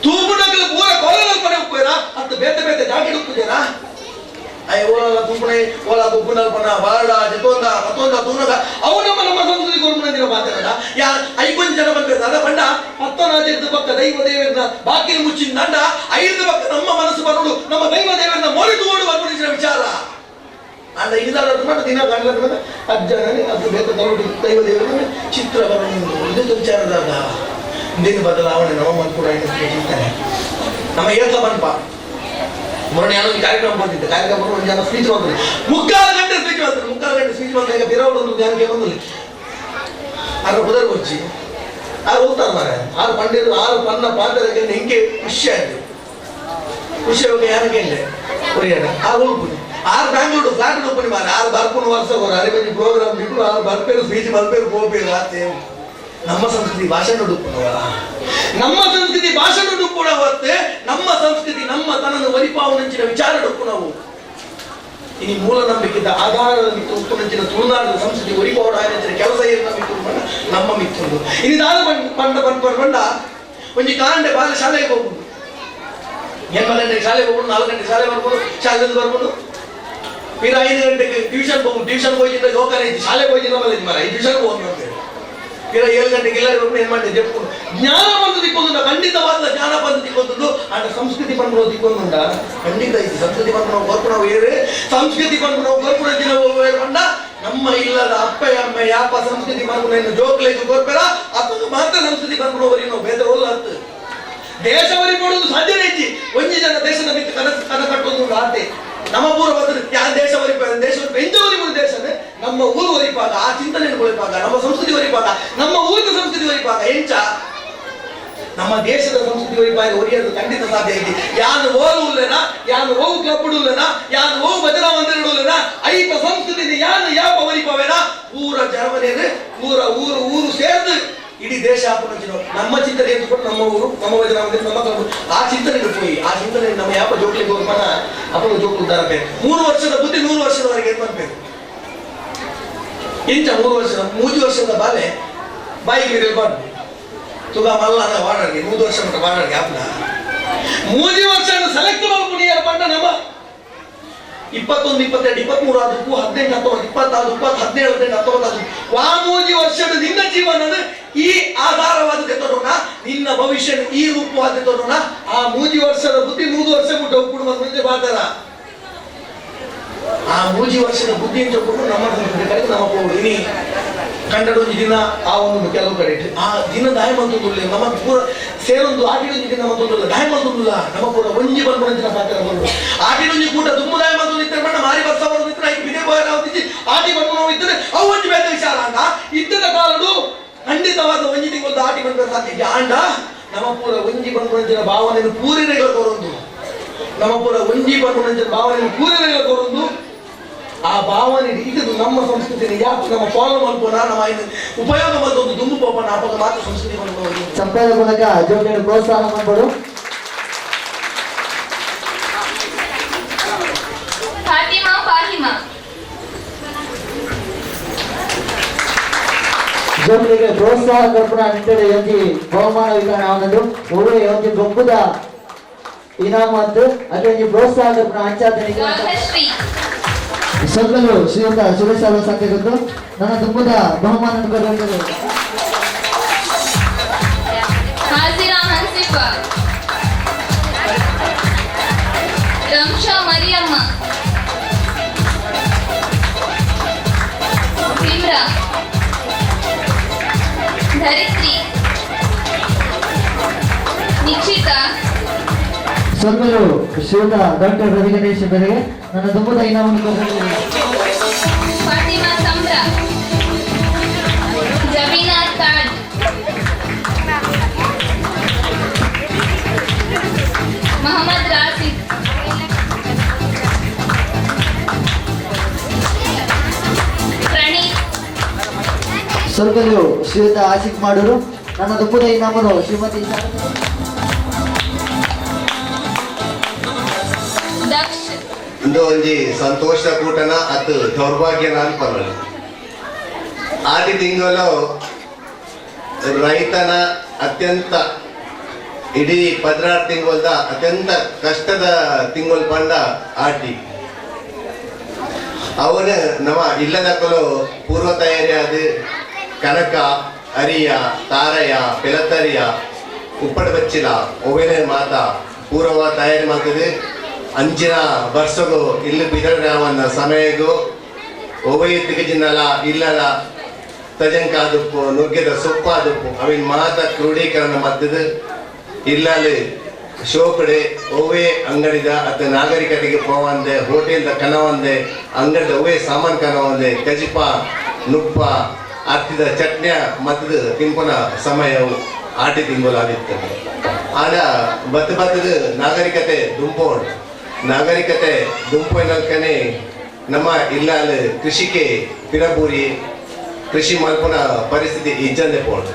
ತೂಪುನಗಲ ಪೂರ ಕೋಲದ ಪಡೆ ಉಪ್ಪೇರ ಅತ್ತ ಬೇತೆ ಬೇತೆ ಜಾಕೆಟ್ ಉಪ್ಪುಜೇರಾ ಅಯ್ಯ ಓಲಲ್ಲ ತೂಪುಣೆ ಓಲ ತುಪ್ಪುನಲ್ಪನ ಬಾರಡ ಜತೋಂದ ಪತ್ತೊಂದ ತೂನಗ ಅವು ನಮ್ಮ ನಮ್ಮ ಸಂಸ್ಕೃತಿ ಕೊರ್ಮುನಂದಿನ ಮಾತಾಡ ಯಾ ಐಕೊಂಜ ಜನ ಬಂದ ಅದ ಬಂಡ ಪತ್ತನಾಜಿರ್ದ ಪಕ್ಕ ದೈವ ದೇವರನ್ನ ಬಾಕಿಲ್ ಮುಚ್ಚಿನ ದಂಡ ಐದು ಪಕ್ಕ ನಮ್ಮ ಮನಸ್ಸು ಬರೋಡು ನಮ್ಮ ದೈವ ದೇವರನ್ನ ಮೋರಿ ತೂಡು ಬರ್ಪಡಿಸಿದ ವಿಚಾರ ಅಂಡ ಇದಾರ ದಿನ ಕಾಣಲ ಅಜ್ಜನೇ ಅದು ಬೇಕ ತರೋಡು ದೈವ ದೇವರನ್ನ ಚಿತ್ರ ಬರೋದು ಇದು ವಿಚಾರದಾಗ ಮುಂದಿನ ಬದಲಾವಣೆ ನಮ್ಮ ಮನ್ಕೂಡ ಚಿಂತನೆ ನಮ್ಮ ಏತ ಬನ್ಪ ಮೊನ್ನೆ ಯಾರೋ ಒಂದು ಕಾರ್ಯಕ್ರಮ ಬಂದಿದ್ದೆ ಕಾರ್ಯಕ್ರಮ ಒಂದು ಜನ ಸ್ಪೀಚ್ ಬಂದ್ರು 3.25 ಗಂಟೆ ಸ್ಪೀಚ್ ಬಂದ್ರು 3.25 ಗಂಟೆ ಸ್ಪೀಚ್ ಬಂದಾಗ ಬಿರವಳು ಒಂದು ಧ್ಯಾನಕ್ಕೆ ಬಂದಿಲ್ಲ ಆರ ಬುಧರ್ ಬಚ್ಚಿ ಆರು ಹೋಗ್ತಾರೆ ಮಾರ ಆರು ಪಂಡಿರು ಆರು ಪನ್ನ ಪಾತ್ರಕ್ಕೆ ಹಿಂಗೆ ಖುಷಿ ಆಯ್ತು ಖುಷಿ ಆಗಿ ಯಾರಿಗೆ ಇಲ್ಲ ಒರಿಯಾಡ ಆರು ಹೋಗ್ಬಿಟ್ಟು ಆರು ಬ್ಯಾಂಗ್ಳೂರು ಫ್ಲಾಟ್ ಉಪ್ಪುನಿ ಮಾರ ಆರು ಬರ್ಪುನ ವರ್ಷ ಹೋರ ಅರೆ ಬಂದು ಪ್ರೋಗ್ರಾಮ್ ಬಿಟ್ಟು ಆರು ಬರ್ಪೇರು ಸ್ಪೀಚ್ ಬರ್ಪೇರು ಹೋಗ್ಬೇರು ಆತೆ ನಮ್ಮ ಸಂಸ್ಕೃತಿ ಭಾಷಣ ಉಡುಪುನವ ನಮ್ಮ ಸಂಸ್ಕೃತಿ ಭಾಷಣ ಉಡುಪುಣ ಹೊತ್ತೆ ನಮ್ಮ ಸಂಸ್ಕೃತಿ ನಮ್ಮ ತನನ ಒಲಿಪಾವನಂಚಿನ ವಿಚಾರ ಉಡುಪುನವು ಇನಿ ಮೂಲ ನಂಬಿಕೆದ ಆಧಾರದ ಮಿತ್ತು ಉಪ್ಪುನಂಚಿನ ತುಳುನಾಡಿನ ಸಂಸ್ಕೃತಿ ಒಲಿಪಾವಣ ಕೆಲಸ ಏನು ಮಿತ್ತು ನಮ್ಮ ಮಿತ್ತುಂಡು ಇನಿದಾದ ಬಂಡ ಬಂಡ ಬಂಡ ಒಂಜಿ ಕಾಂಡೆ ಬಾಲ ಶಾಲೆಗೆ ಹೋಗ್ಬೋದು 8 ಗಂಟೆಗೆ ಶಾಲೆಗೆ ಹೋಗ್ಬೋದು 4 ಗಂಟೆ ಶಾಲೆ ಬರ್ಬೋದು ಶಾಲೆಯಿಂದ ಬರ್ಬೋದು ತೀರಾ 5 ಗಂಟೆಗೆ ಟ್ಯೂಷನ್ ಹೋಗ್ಬೋದು ಟ್ಯೂಷನ್ ಹೋಗಿದ್ದ ಜೋಕಾಲಿ ಶಾಲೆಗೆ ಹೋಗಿದ್ದ ಮರ ಟ್ಯೂಷನ್ ಹೋಗಿ ತೀರಾ 7 ಗಂಟೆಗೆ ಎಲ್ಲ ಏನು ಮಾಡಿದೆ ಜಪ್ಪು ಜ್ಞಾನ ಬಂದು ದಿಕ್ಕೊಂದುಂಡ ಖಂಡಿತವಾದ ಜ್ಞಾನ ಬಂದು ದಿಕ್ಕೊಂದುಂಡು ಆಂಡ ಸಂಸ್ಕೃತಿ ಬಂದು ದಿಕ್ಕೊಂದುಂಡ ಖಂಡಿತ ಇದು ಸಂಸ್ಕೃತಿ ಬಂದು ನಾವು ಕೊರ್ಪುಣ ಏರೆ ಸಂಸ್ಕೃತಿ ಬಂದು ನಾವು ಕೊರ್ಪುಣ ದಿನ ಬಂಡ ನಮ್ಮ ಇಲ್ಲದ ಅಪ್ಪ ಅಮ್ಮ ಯಾಪ ಸಂಸ್ಕೃತಿ ಬಂದು ಜೋಕ್ಲೇಜು ಕೊರ್ಪೆರ ಅಪ್ಪಗೆ ಮಾತ್ರ ಸಂಸ್ಕೃತಿ ಬಂದು ನಾವು ಭೇದ ಒಲ್ಲ ಅಂತ ದೇಶವರಿ ಕೊಡೋದು ಸಾಧ್ಯನೇ ಇಜ್ಜಿ ಒಂಜಿ ಜನ ದೇಶದ ಮಿತ್ತು ಕನಸು ಕನ ಕಟ್ಟೋದು ಆತೆ ನಮ್ಮ ಪೂರ್ವ ಯಾವ ದೇಶವರಿ ದೇಶವರಿ ನಮ್ಮ ಊರು ಒರಿಪಾಗ ಆ ಚಿಂತನೆ ಒಳಿಪಾಗ ನಮ್ಮ ಸಂಸ್ಕೃತಿ ಒರಿಪಾಗ ನಮ್ಮ ಊರಿನ ಸಂಸ್ಕೃತಿ ಒರಿಪಾಗ ಎಂಚ ನಮ್ಮ ದೇಶದ ಸಂಸ್ಕೃತಿ ಒರಿಪಾಗ ಒರಿಯೋದು ಖಂಡಿತ ಸಾಧ್ಯ ಐತಿ. ಯಾನು ಓಲು ಉಲ್ಲೆನ, ಯಾನು ಓವು ಕ್ಲಬ್ ಉಲ್ಲೆನ, ಯಾನು ಓವು ಭಜನಾ ಮಂದಿರ ಉಲ್ಲೆನ, ಐತ ಸಂಸ್ಕೃತಿ ಯಾನು ಯಾಪ ಒರಿಪವೇನ ಊರ ಜನಮನೇನು ಊರ ಊರು ಊರು ಸೇರ್ದು ಇಡೀ ದೇಶ ಹಾಕೊಂಡು ನಮ್ಮ ಚಿಂತನೆ ಎದ್ದುಕೊಂಡು ನಮ್ಮ ಊರು ನಮ್ಮ ಭಜನಾ ಮಂದಿರ ನಮ್ಮ ಕ್ಲಬ್ ಆ ಚಿಂತನೆ ಪೋಯಿ ಆ ಚಿಂತನೆ ನಮ್ಮ ಯಾಪ ಜೋಕ್ಲಿಗೆ ಹೋಗ್ಬಾನ ಅಪ್ಪ ಜೋಕ್ಲು ಉದ್ದಾರ 3 ವರ್ಷದ ಬುದ್ಧಿ 100 ವರ್ಷದವರೆಗೆ ಏನ್ ಮಾಡ್ಬೇಕು ಇಂಚ 3 ವರ್ಷದ 3 ವರ್ಷದ ಬಾಲೆ ಬಾಯಿಗೆ ಇರಬಾರ್ದು ತುಗ ಮಲ್ಲನ ವಾಡರ್ಗೆ 3 ವರ್ಷ ಮಟ್ಟ ವಾಡರ್ಗೆ ಆಪ್ನ 3 ವರ್ಷ ಸೆಲೆಕ್ಟ್ ಮಾಡ್ಕೊಂಡು ಪಂಡ ನಮ್ಮ 21 22 23 ಆದಕ್ಕೂ 18 19 26 20 17 18 19 ವಾ 3 ವರ್ಷದ ನಿನ್ನ ಜೀವನದ ಈ ಆಧಾರವಾದ ತೋರೋಣ ನಿನ್ನ ಭವಿಷ್ಯ ಈ ರೂಪವಾದ ತೋರೋಣ ಆ 3 ವರ್ಷದ ಬುದ್ಧಿ 100 ವರ್ಷ ಬಿಟ್ಟು ಕುಟುಂಬ ಮುಂದೆ ಬಾತಾರ ಆ 3 ವರ್ಷದ ಬುದ್ಧಿ ಅಂತ ಕೊಟ್ಟು ನಮ್ಮ ಸಂಸ್ಕೃತಿ ಕಡೆಗೆ ನಮ್ಮ ಹೋಗಿ ಇನಿ ಕಂಡಡೊಂದು ದಿನ ಆ ಒಂದು ಕೆಲವು ಕಡೆ ಆ ದಿನ ದಾಯ ಮಂತೊಂದುಲ್ಲ ನಮ್ಮ ಪೂರ ಸೇರೊಂದು ಆಟಿಡೊಂದು ದಿನ ಮಂತೊಂದುಲ್ಲ ದಾಯ ಮಂತೊಂದುಲ್ಲ ನಮ್ಮ ಪೂರ ಒಂಜಿ ಬಂದ್ಕೊಂಡ ಪಾತ್ರ ಬರೋದು ಆಟಿಡೊಂಜಿ ಕೂಟ ದುಮ್ಮು ದಾಯ ಮಂತೊಂದು ಇದ್ದರೆ ಬಣ್ಣ ಮಾರಿ ಬರ್ಸ ಬರೋದು ಇದ್ರೆ ಐದು ಬಿದೆ ಬಾರ ಆಟಿ ಬಂದು ಇದ್ದರೆ ಅವು ಒಂಜಿ ಬೇರೆ ವಿಚಾರ ಅಂಡ ಇದ್ದದ ಕಾಲಡು ಖಂಡಿತವಾದ ಒಂಜಿ ತಿಂಗಳು ಆಟಿ ಬಂದ ಸಾಧ್ಯ ಆಂಡ ನಮ್ಮ ಪೂರ ಒಂಜಿ ಬಂದ್ಕೊಂಡ ಭಾವನೆಯನ್ನು ಪೂರೈಗಳ ಕೋರೊಂದು ನಮ್ಮ ಪೂರ ಒಂಜಿ ಬಂದ್ಕೊಂಡ ಭಾವನೆಯನ್ನು ಪೂರೈಗಳ ಕೋರೊಂದು ಆ ಭಾವನೆ ಇದು ನಮ್ಮ ಸಂಸ್ಕೃತಿ ಯಾಕೆ ನಮ್ಮ ಫಾಲೋ ಮಾಡ್ಬೋಣ ನಮ್ಮ ಉಪಯೋಗ ಬಂದೊಂದು ದುಂಬು ಪಾಪನ ಅವಾಗ ಮಾತ್ರ ಸಂಸ್ಕೃತಿ ಬಂದು ಚಂಪಾದ ಮೂಲಕ ಜೋಡಿಯನ್ನು ಪ್ರೋತ್ಸಾಹ ಮಾಡ್ಬೋದು. ಫಾತಿಮಾ ಫಾಹಿಮಾ ಜೋಡಿಗೆ ಪ್ರೋತ್ಸಾಹ ಕಲ್ಪನಾ ನಿಂತಡೆ ಒಂಜಿ ಬಹುಮಾನ ವಿತರಣೆ ಆವೊಂದು ಒವ್ವೆ ಒಂಜಿ ಗೊಬ್ಬುದ ಇನಾಮ ಅಂತು ಅದೇ ಒಂಜಿ ಪ್ರೋತ್ಸಾಹ ಕಲ್ಪನಾ ಅಂಚಾದ ನಾಗಶ್ರೀ ಸೊಲ್ಲಲು ಶ್ರೀಯುತ ಸುರೇಶ್ ಅವರ ಸಂಖ್ಯೆಗೊಂದು ನನ್ನ ತುಂಬದ ಬಹುಮಾನ ಬರುವಂತದ್ದು. ಹಾಜಿರಾ ಹನ್ಸಿಫಾ ರಂಶಾ ಮರಿಯಮ್ಮ ಸಿಮ್ರಾ ಧರಿತ್ರಿ ನಿಕ್ಷಿತಾ ಸೊಲ್ಲಲು ಶ್ರೀಯುತ ಡಾಕ್ಟರ್ ರವಿ ಗಣೇಶ್ ಬೆರೆಗೆ ನನ್ನ ತುಂಬದ ಇನಾಮನ್ನು ಕೊಡುವಂತದ್ದು. ಫಾತಿಮಾ ಸಮ್ರಾ ಜಬೀನಾ ತಾಜ್ ಮೊಹಮ್ಮದ್ ರಾಸಿದ್ ಪ್ರಣೀತ್ ಸೊಲ್ಲಲು ಶ್ರೀಯುತ ಆಶಿಕ್ ಮಾಡೂರು ನನ್ನ ತುಂಬದ ಇನಾಮನ್ನು ಶ್ರೀಮತಿ ದಕ್ಷ ಇಂದು ಒಂಜಿ ಸಂತೋಷದ ಕೂಟನ ಅದು ದೌರ್ಭಾಗ್ಯನ ಅನ್ಪನೊಲಿ ಆದಿ ತಿಂಗಳು ರೈತನ ಅತ್ಯಂತ ಇಡೀ 16 ತಿಂಗಳದ ಅತ್ಯಂತ ಕಷ್ಟದ ತಿಂಗಳು ಪಂಡ ಆಟಿ ಅವನು ನಮ್ಮ ಇಲ್ಲದಕ್ಕಲು ಪೂರ್ವ ತಯಾರಿಯಾದ ಕನಕ ಅರಿಯ ತಾರಯ ಪೆಲತರಿಯ ಉಪ್ಪಡ ಬಚ್ಚಿಲ ಒವೆನೆ ಮಾತ ಪೂರ್ವ ತಯಾರಿ ಮಾಡ್ತದೆ ಅಂಚಿನ ವರ್ಷಗು ಇಲ್ಲಿ ಬಿದರವನ್ನ ಸಮಯಗು ಒವೆ ತಿಗಜಿನಲ ಇಲ್ಲಲ ತಜಂಕಾದುಪ್ಪು ನುಗ್ಗೆದ ಸೊಪ್ಪಾದುಪ್ಪು ಅವಿನ ಮಾತ ಕ್ರೋಢೀಕರಣ ಮದ್ದದು ಇಲ್ಲಲ್ಲಿ ಶೋಕಡೆ ಒವ್ವೆ ಅಂಗಡಿದ ಅಥವಾ ನಾಗರಿಕತೆಗೆ ಪೋವಂದೆ ಹೋಟೆಲ್ದ ಕನವಂದೆ ಅಂಗಡಿದ ಒವ್ವೆ ಸಾಮಾನು ಕನವಂದೆ ಕಜಿಪ ನುಪ್ಪ ಅತ್ತಿದ ಚಟ್ನಿಯ ಮತ್ತದ ತಿಂಪನ ಸಮಯವು ಆಟಿ ತಿಂಗಳು ಆಗಿರ್ತದೆ. ಆಗ ಬತ್ತ ಬತ್ತದ ನಾಗರಿಕತೆ ದುಂಪೋಡು ನಾಗರಿಕತೆ ದುಂಪೋಯ್ನಲ್ಕನೆ ನಮ್ಮ ಇಲ್ಲಾಲ್ ಕೃಷಿಗೆ ಪಿರಬೂರಿ ಕೃಷಿ ಮಲ್ಪುನ ಪರಿಸ್ಥಿತಿ ಇಜ್ಜಂದೆ ಪೋಡು.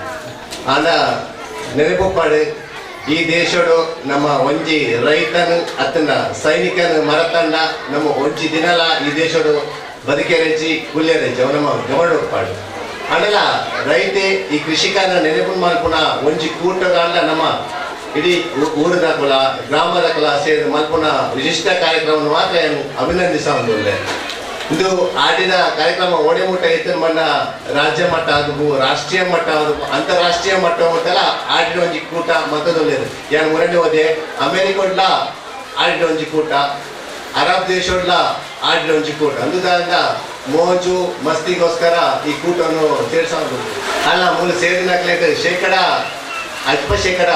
ಆಂಡ ನೆನಪುಪ್ಪಾಡು ಈ ದೇಶಡು ನಮ್ಮ ಒಂಜಿ ರೈತನು ಅತ್ತನ ಸೈನಿಕನು ಮರತಂಡ ನಮ್ಮ ಒಂಜಿ ದಿನಲ ಈ ದೇಶಡು ಬದುಕೆರೆಜಿ ಕುಲ್ಯರೆಜಿ ಅವು ನಮ್ಮ ಗಮನ ಉಪ್ಪಾಡು. ಆಂಡಲ ರೈತೆ ಈ ಕೃಷಿಕನ ನೆನಪು ಮಲ್ಪುನ ಒಂಜಿ ಕೂಟಗಾಂಡ ನಮ್ಮ ಇಡೀ ಊರದ ಕುಲ ಗ್ರಾಮದ ಕುಲ ಸೇರಿ ಮಲ್ಪುನ ವಿಶಿಷ್ಟ ಕಾರ್ಯಕ್ರಮವನ್ನು ಮಾತ್ರ ಏನು ಅಭಿನಂದಿಸ ಒಂದುಳ್ಳೆ. ಇದು ಆಟಿನ ಕಾರ್ಯಕ್ರಮ ಓಡೆಮೂಟ ಇತ್ತಿನ ಮಣ್ಣ ರಾಜ್ಯ ಮಟ್ಟ ಆದವು ರಾಷ್ಟ್ರೀಯ ಮಟ್ಟ ಆದವು ಅಂತಾರಾಷ್ಟ್ರೀಯ ಮಟ್ಟ ಮಟ್ಟಲ ಆಟಿನ ಒಂಜಿ ಕೂಟ ಮತ್ತದೊಳ್ಳೆದು. ಯಾನ್ ಮುರಳಿ ಹೋದೆ ಅಮೆರಿಕೊಡ್ಲ ಆಟಿನ ಒಂಜಿ ಕೂಟ ಅರಬ್ ದೇಶೊಡ್ಲ ಆಟಿನ ಒಂಜಿ ಕೂಟ ಅಂದುದಾಂದ ಮೋಜು ಮಸ್ತಿಗೋಸ್ಕರ ಈ ಕೂಟವನ್ನು ಸೇರ್ಸೋದು ಅಲ್ಲ ಮೂಲ ಸೇರಿನ ಶೇಕಡ ಅಲ್ಪ ಶೇಕಡ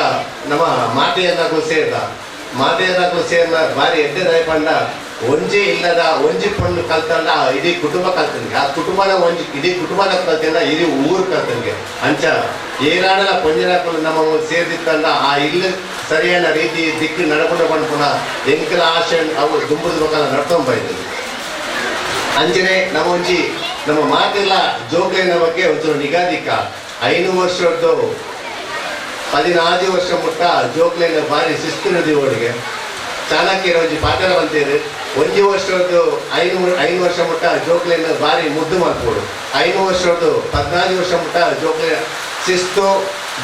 ನಮ್ಮ ಮಾತೆಯನ್ನಾಗೂ ಸೇರ್ದ ಮಾತೆಯನ್ನಾಗೂ ಸೇರ್ನ ಭಾರಿ ಎಡ್ಡೆ ದಯಪಂಡ ಒಂಜಿ ಇಲ್ಲದ ಒಂಜಿ ಪೊಣ್ಣು ಕಲ್ತಂಡ ಇಡೀ ಕುಟುಂಬ ಕಲ್ತಂಗೆ, ಆ ಕುಟುಂಬನ ಒಂಜಿ ಇಡೀ ಕುಟುಂಬನ ಕಲ್ತಂಡ ಇಡೀ ಊರು ಕಲ್ತಂಗೆ. ಅಂಚ ಏನಾಡಲ ಪೊಂಜನಕುಲು ನಮ್ಮ ಸೇರ್ದಿತ್ತಂಡ ಆ ಇಲ್ಲು ಸರಿಯಾದ ರೀತಿ ದಿಕ್ಕು ನಡ್ಕೊಂಡು ಪನ್ಪುನ ಎಂಕಲ ಆಶೆ ಅವು ದುಂಬುದ ಬೊಕ್ಕ ನಡ್ಕೊಂಡ್ ಬೈತದೆ. ಅಂಚನೆ ನಮ್ಮ ಒಂಜಿ ನಮ್ಮ ಮಾತೆಲ್ಲ ಜೋಕ್ಲಿನ ಬಗ್ಗೆ ಒಂಚೂರು ನಿಗಾದಿಕ. 5 ವರ್ಷದ್ದು 14 ವರ್ಷ ಮುಟ್ಟ ಜೋಕ್ಲಿನ ಭಾರಿ ಶಿಸ್ತಿನ ಓಡಿಗೆ ಚಾಣಕ್ಯರ ಒಂಜಿ ಪಾತ್ರ ಬಂತೇರು. ಒಂಜಿ ವರ್ಷದ್ದು 5 ವರ್ಷ ಮುಟ್ಟ ಜೋಕ್ಲಿನ ಭಾರಿ ಮುದ್ದು ಮಾಡ್ಬೋದು. 5 ವರ್ಷದ್ದು 14 ವರ್ಷ ಮುಟ್ಟ ಜೋಕ್ಲಿನ ಶಿಸ್ತು,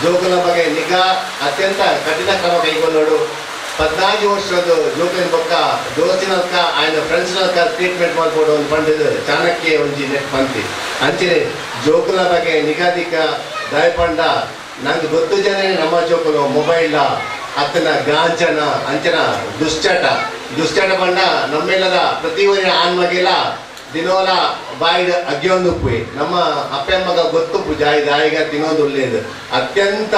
ಜೋಕುಲ ಬಗ್ಗೆ ನಿಗಾ ಅತ್ಯಂತ ಕಠಿಣ ಕ್ರಮ ಕೈಗೊಳ್ಳೋಡು. 14 ವರ್ಷದ್ದು ಜೋಕ್ಲಿನ ಬೊಕ್ಕ ದೋಸ್ತಿನಲ್ಕ ಆಯ್ನ ಫ್ರೆಂಡ್ಸ್ನಲ್ಕ ಟ್ರೀಟ್ಮೆಂಟ್ ಮಾಡ್ಬೋದು ಒಂದು ಪಂಡಿದ ಚಾಣಕ್ಯ ಒಂಜಿ ನೆಟ್ ಪಂತಿ. ಅಂಚನೆ ಜೋಕುಲ ಬಗ್ಗೆ ನಿಗಾದಿಕ ದಯಪಂಡ ನಂಗೆ ಗೊತ್ತು ಜನನೇ ನಮ್ಮ ಜೋಕುಲು ಮೊಬೈಲ ಅತ್ತನ ಗಾಂಜನ ಅಂಚನ ದುಶ್ಚಟ ದುಶ್ಚಟ ಪಂಡ ನಮ್ಮೆಲ್ಲದ ಪ್ರತಿ ಊರಿನ ಆನ್ಮಗೆಲ್ಲ ದಿನೋಲ ಬಾಯಿಡ್ ಅಗ್ಗಿಯೊಂದು ಉಪ್ಪು ನಮ್ಮ ಅಪ್ಪಮ್ಮಗ ಗೊತ್ತುಪ್ಪು ಜಾಯಿ ದಾಯಿಗ ತಿನ್ನೋದು ಒಳ್ಳೇದು. ಅತ್ಯಂತ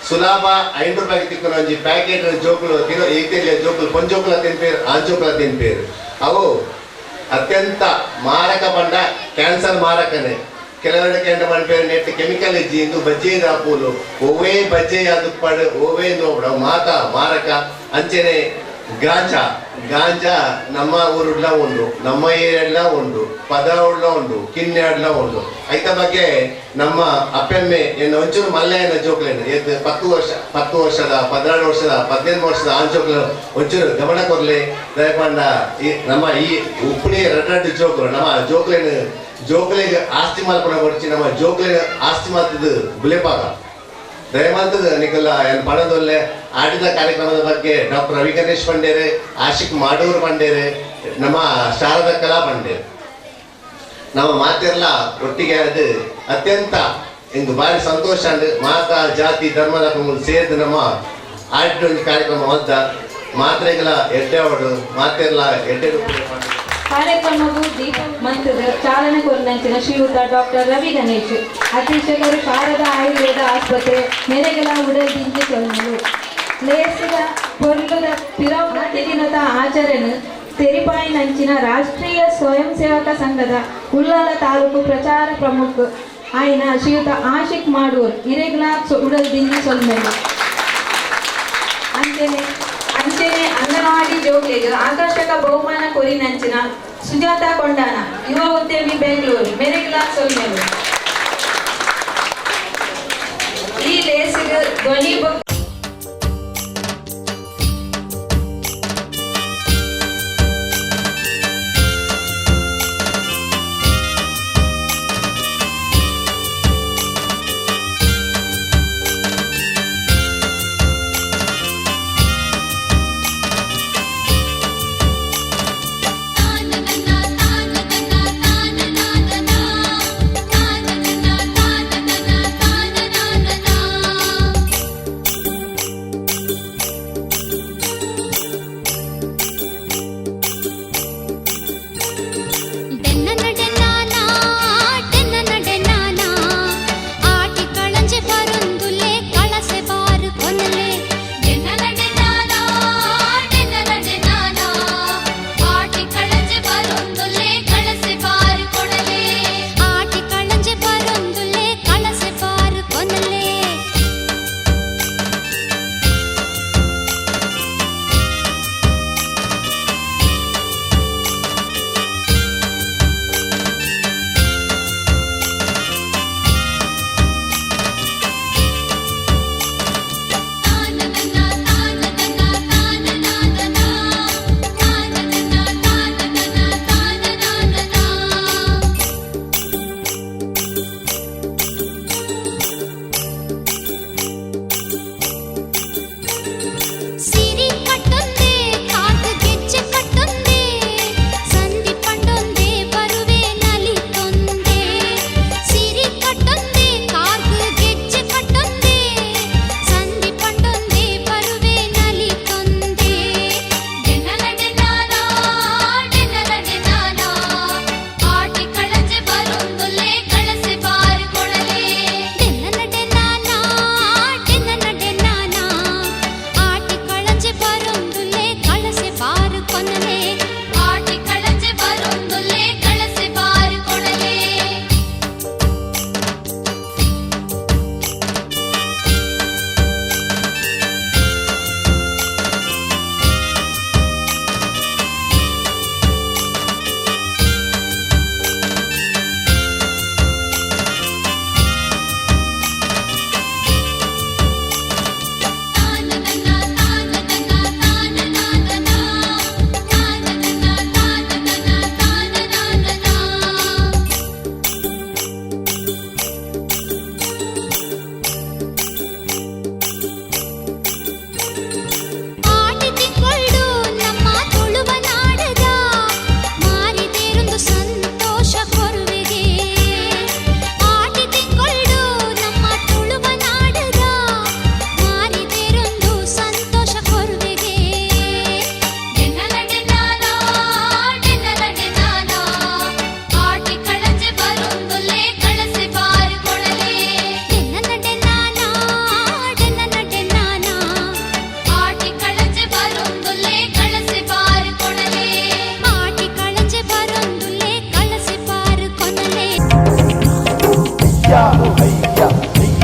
ಸುಲಭ 5 ರೂಪಾಯಿಗೆ ತಿಕ್ಕೊನ ಒಂಜಿ ಪ್ಯಾಕೆಟ್ ಜೋಕುಲು ತಿನ್ನೋ ಈತೆಲ್ಲ ಜೋಕುಲು ಪೊಂಜೋಕುಲ ತಿನ್ಪೇರು ಆಂಜೋಕುಲ ತಿನ್ಪೇರು. ಅವು ಅತ್ಯಂತ ಮಾರಕ ಪಂಡ ಕ್ಯಾನ್ಸರ್ ಮಾರಕನೇ. ಕೆಲವೆರಡು ಕೆಂಡ ಮನ್ಪೇರು ನೆಟ್ ಕೆಮಿಕಲ್ ಇಜ್ಜಿ ಇಂದು ಬಜ್ಜೆ ದಾಪುಲು ಒವ್ವೇ ಬಜ್ಜೆ ದುಪ್ಪಡು ಒವ್ವೇ ನೋಡ ಮಾತ ಮಾರಕ. ಅಂಚನೆ ಗಾಂಜಾ ಗಾಂಜಾ ನಮ್ಮ ಊರುಡ್ಲ ಉಂಡು, ನಮ್ಮ ಏರಿಯಡ್ಲ ಉಂಡು, ಪದವುಡ್ಲ ಉಂಡು, ಕಿನ್ಯಾಡ್ಲ ಉಂಡು. ಐತ ಬಗ್ಗೆ ನಮ್ಮ ಅಪ್ಪೆಮ್ಮೆ ಎನ್ನ ಒಂಚೂರು ಮಲ್ಲೆಯನ್ನ ಜೋಕ್ಲೇನು ಏತ್ 10 ವರ್ಷ 10 ವರ್ಷದ 12 ವರ್ಷದ 18 ವರ್ಷದ ಆ ಜೋಕ್ಲು ಒಂಚೂರು ಗಮನ ಕೊರ್ಲೆ ದಯಪಂಡ. ಈ ನಮ್ಮ ಈ ಉಪ್ಪುಣಿ ರಡ್ಡು ಜೋಕ್ಲು ನಮ್ಮ ಜೋಕ್ಲೇನು ಜೋಕ್ಲಿಗೆ ಆಸ್ತಿ ಮಲ್ಪನ ಕೊಡ್ಚಿ ನಮ್ಮ ಜೋಕ್ಲಿಗೆ ಆಸ್ತಿ ಮಾತದ್ದು ಬುಲೆಪಾಗ ದಯಮಾಂತದ ನಿಕಲ ಎನ್ ಪಣದೊಲ್ಲೆ. ಆಡಿದ ಕಾರ್ಯಕ್ರಮದ ಬಗ್ಗೆ ಡಾಕ್ಟರ್ ರವಿ ಗಣೇಶ್ ಪಂಡೇರೆ, ಆಶಿಕ್ ಮಾಡೂರು ಪಂಡೇರೆ, ನಮ್ಮ ಶಾರದಾ ಕಲಾ ಪಂಡೇರೆ, ನಮ್ಮ ಮಾತೆಲ್ಲ ಒಟ್ಟಿಗೆ ಅದು ಅತ್ಯಂತ ಇಂದು ಭಾರಿ ಸಂತೋಷ. ಅಂಡ್ ಮಾತಾ ಜಾತಿ ಧರ್ಮದ ಸೇರಿದ ನಮ್ಮ ಆಡಿದ ಒಂದು ಕಾರ್ಯಕ್ರಮ ಮದ್ದ ಮಾತ್ರೆಗಳ ಎಡ್ಡೆ ಅವಡು ಮಾತೆಲ್ಲ ಎಡ್ಡೆ. ಕಾರ್ಯಕ್ರಮವು ದೀಪ ಮಂತ್ರದ ಚಾಲನೆ ಕೊರನಂಚಿನ ಶ್ರೀಯುತ ಡಾಕ್ಟರ್ ರವಿ ಗಣೇಶ್ ಅಧೀಕ್ಷಕರು ಶಾರದಾ ಆಯುರ್ವೇದ ಆಸ್ಪತ್ರೆ ಮೆರೆಗಲ ಉಡಲ್ ದಿಂಜಿ ಸೊಲ್ಮೆಲು. ಲೇಸದ ಪೊರ್ಲುದ ಪಿರವು ದಿನದ ಆಚರಣೆ ತೆರಿಪಾಯಿನಂಚಿನ ರಾಷ್ಟ್ರೀಯ ಸ್ವಯಂ ಸೇವಕ ಸಂಘದ ಉಳ್ಳಾಲ ತಾಲೂಕು ಪ್ರಚಾರ ಪ್ರಮುಖ ಆಯ್ನ ಶ್ರೀಯುತ ಆಶಿಕ್ ಮಾಡೂರ್ ಇರೆಗ್ಲ ಉಡಲ್ ದಿಂಜಿ ಸೊಲ್ಮೆಲು. ಅಂಚನೆ ಅಂಚನೆ ಅಂಗನವಾಡಿ ಜೋಗ್ಲಿಗೆ ಆಕರ್ಷಕ ಬಹುಮಾನ ಕೊರಿನಂಚಿನ ಸುಜಾತ ಕೊಂಡಾನ ಯುವ ಉದ್ಯಮಿ ಬೆಂಗಳೂರು ಮೆರೆಗ್ಲಾ ಸೊಲ್ಮೆಲು. ಈ ಲೇಸಿಗೆ ಧ್ವನಿ ತಾನ.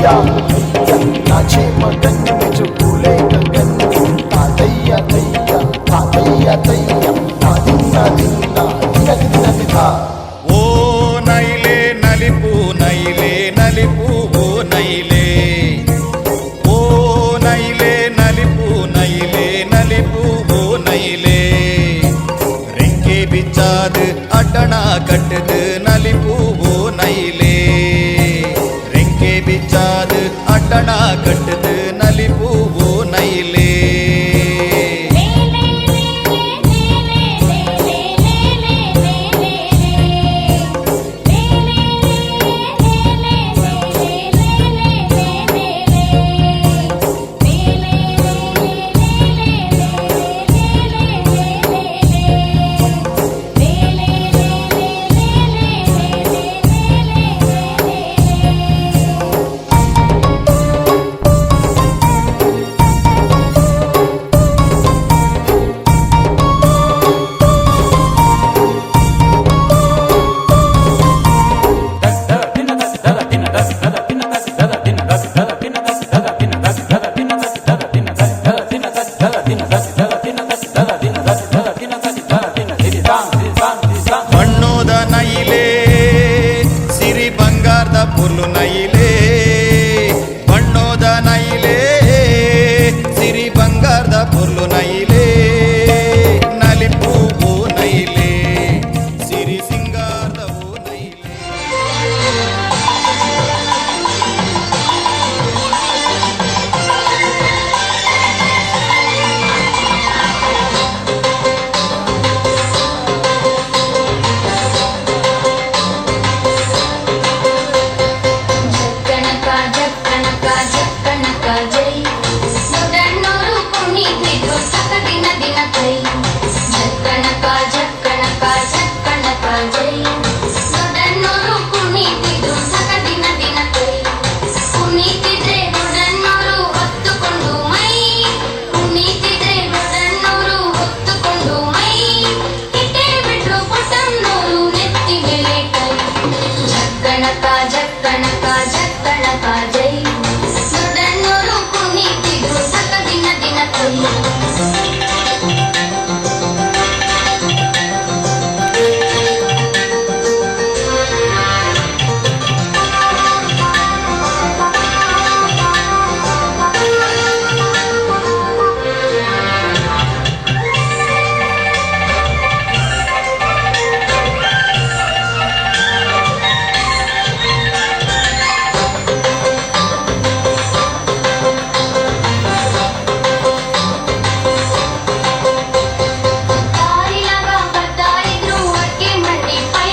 हैया हैया, नाचे मगन में जो फूले गगन। तातैया तैया तातैया तैया, ना दिन्ना दिन्ना दिनक दिनक था। ಓ ನೈಲೆ ನಲಿಪು ನೈಲೆ ನಲಿಪು ಓ ನೈಲೆ, ಓ ನೈಲೆ ನಲಿಪು ನೈಲೆ ನಲಿಪು ಓ ನೈಲೆ. ರೆಂಕೆ ಬಿಚ್ಚಾದು ಅಡ್ಡಣ ಕಟ್ಟದು ನಲಿಪು ಓ ನೈಲೆ, ರೆಂಕೆ ಬಿಚ್ಚಾದು ಅಡ್ಡಣ ಕಟ್ಟದು ನಲಿಪು ಓ ನೈಲೆ. ಬಣ್ಣೋದ ನೈಲೆ ಸಿರಿ ಬಂಗಾರದ ಪುಲ್ಲು ನೈಲೆ, ಬಣ್ಣೋದ ನೈಲೆ ಸಿರಿ ಬಂಗಾರದ ಪುಲ್ಲು ನೈಲೆ, ನಲಿಪು ಓ ನೈಲೆ ಸಿರಿ ಸಿಂಗಾರದ ಓ ನೈಲೆ. ಜಕ್ಕಣಕ ಜಕ್ಕಣಕ ಜಕ್ಕಣಕ ಜೈ, ದೊಡ್ಡಣ್ಣೋರು ಕುಣಿತಿದ್ರು ಸಕ ದಿನ ದಿನ ಕೈ. ಜಕ್ಕಣಕ ಜಕ್ಕಣಕ ಜಕ್ಕಣಕ ಜೈ, ದೊಡ್ಡಣ್ಣೋರು ಕುಣಿತಿದ್ರು ಸಕ ದಿನ ದಿನ ಕೈ. ಕುಣಿತಿದ್ರೆ ದೊಡ್ಡಣ್ಣೋರು ಹೊತ್ತುಕೊಂಡು ಮೈ, ಕುಣಿತಿದ್ರೆ ದೊಡ್ಡಣ್ಣೋರು ಹೊತ್ತುಕೊಂಡು ಮೈ. ಇಟ್ಟೇ ಬಿಟ್ರು ಪುಟ್ಟಣ್ಣೋರು ನೆತ್ತಿ ಮೇಲೆ ಕೈ. ಜಕ್ಕಣಕ ಜಕ್ಕಣಕ ಜಕ್ಕಣಕ ಜೈ, ದೊಡ್ಡಣ್ಣೋರು ಕುಣಿತಿದ್ರು ಸಕ ದಿನ ದಿನ ಕೈ. ದಾರಿಯಾಗ ಬರ್ತಾ ಇದ್ರು ಅಕ್ಕೆ ಮಂಡಿ ಪೈ,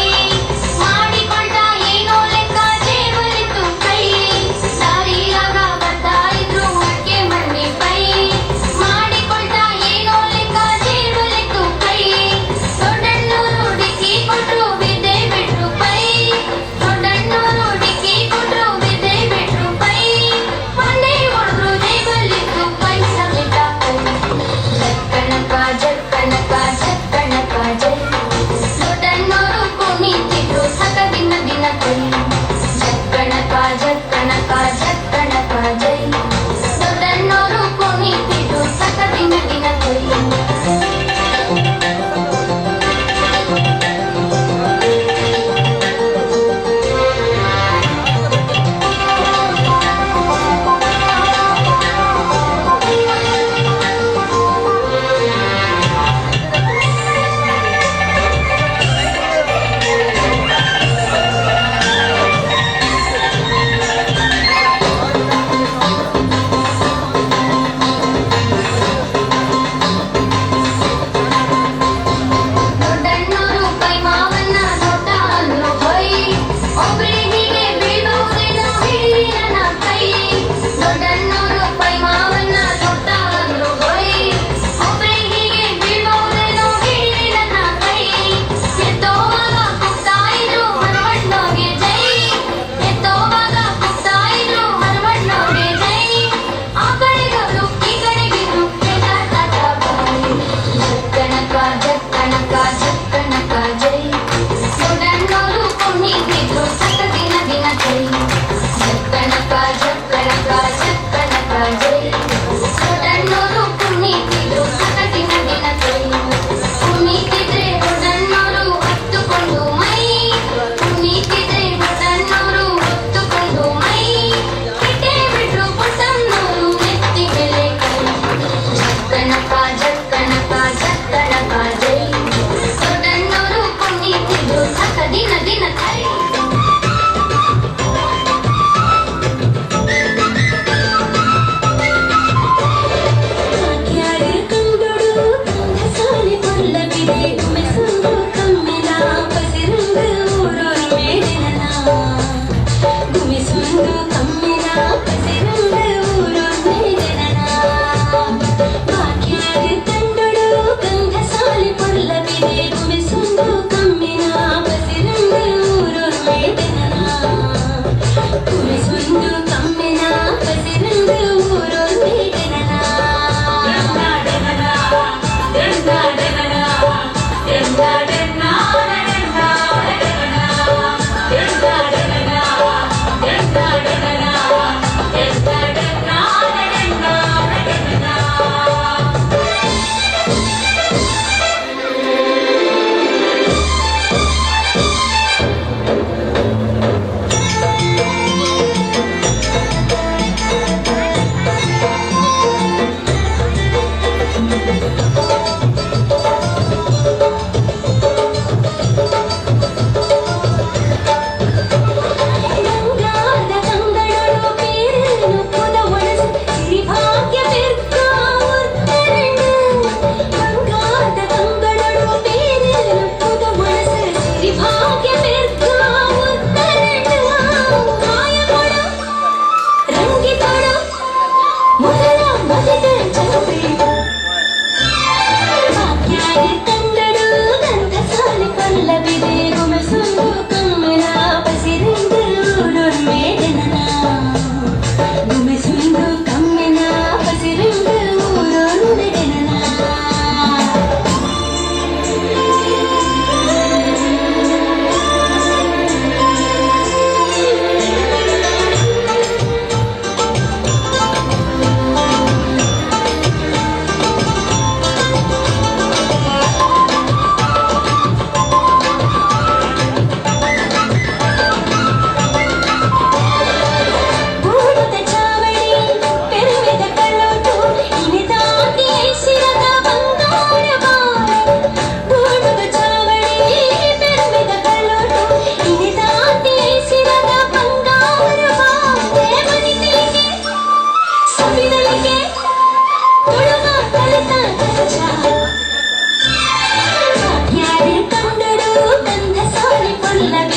ಮಾಡಿಕೊಂಡ ಏನೋ ಲೆಕ್ಕ ಜೇಬಲಿತ್ತು ಕೈ. ದಾರಿಯಾಗ ಬರ್ತಾ ಇದ್ರು ಅಕ್ಕೆ ಮಂಡಿ ಪೈ, ಮಾಡಿಕೊಂಡ ಏನೋ ಲೆಕ್ಕ ಜೇಬಲಿತ್ತು ಕೈ. ದೊಡ್ಡಣ್ಣೋರು ಡಿಕ್ಕಿ ಕೊಟ್ರು ಬಿದ್ದೇ ಬಿಟ್ರು ಪೈ, ದೊಡ್ಡಣ್ಣೋರು ಡಿಕ್ಕಿ ಕೊಟ್ರು ಬಿದ್ದೇ ಬಿಟ್ರು ಪೈ. ಮೊನ್ನೆ ಹೊಡೆದ್ರು ಜೇಬಲ್ಲಿತ್ತು ಪೈ ಸಮೇತ ಕೈ. ಜಕ್ಕಣಕ ಜಕ್ಕಣಕ ಜಕ್ಕಣಕ ಜೈ, ದೊಡ್ಡಣ್ಣೋರು ಕುಣಿತಿದ್ರು ಸಕ ದಿನ ದಿನ ಕೈ. ಜಕ್ಕಣಕ ಜಕ್ಕಣಕ ಜಕ್ಕಣಕ ಜೈ, ದೊಡ್ಡಣ್ಣೋರು ಕುಣಿತಿದ್ರು ಸಕ ದಿನ ದಿನ ಕೈ.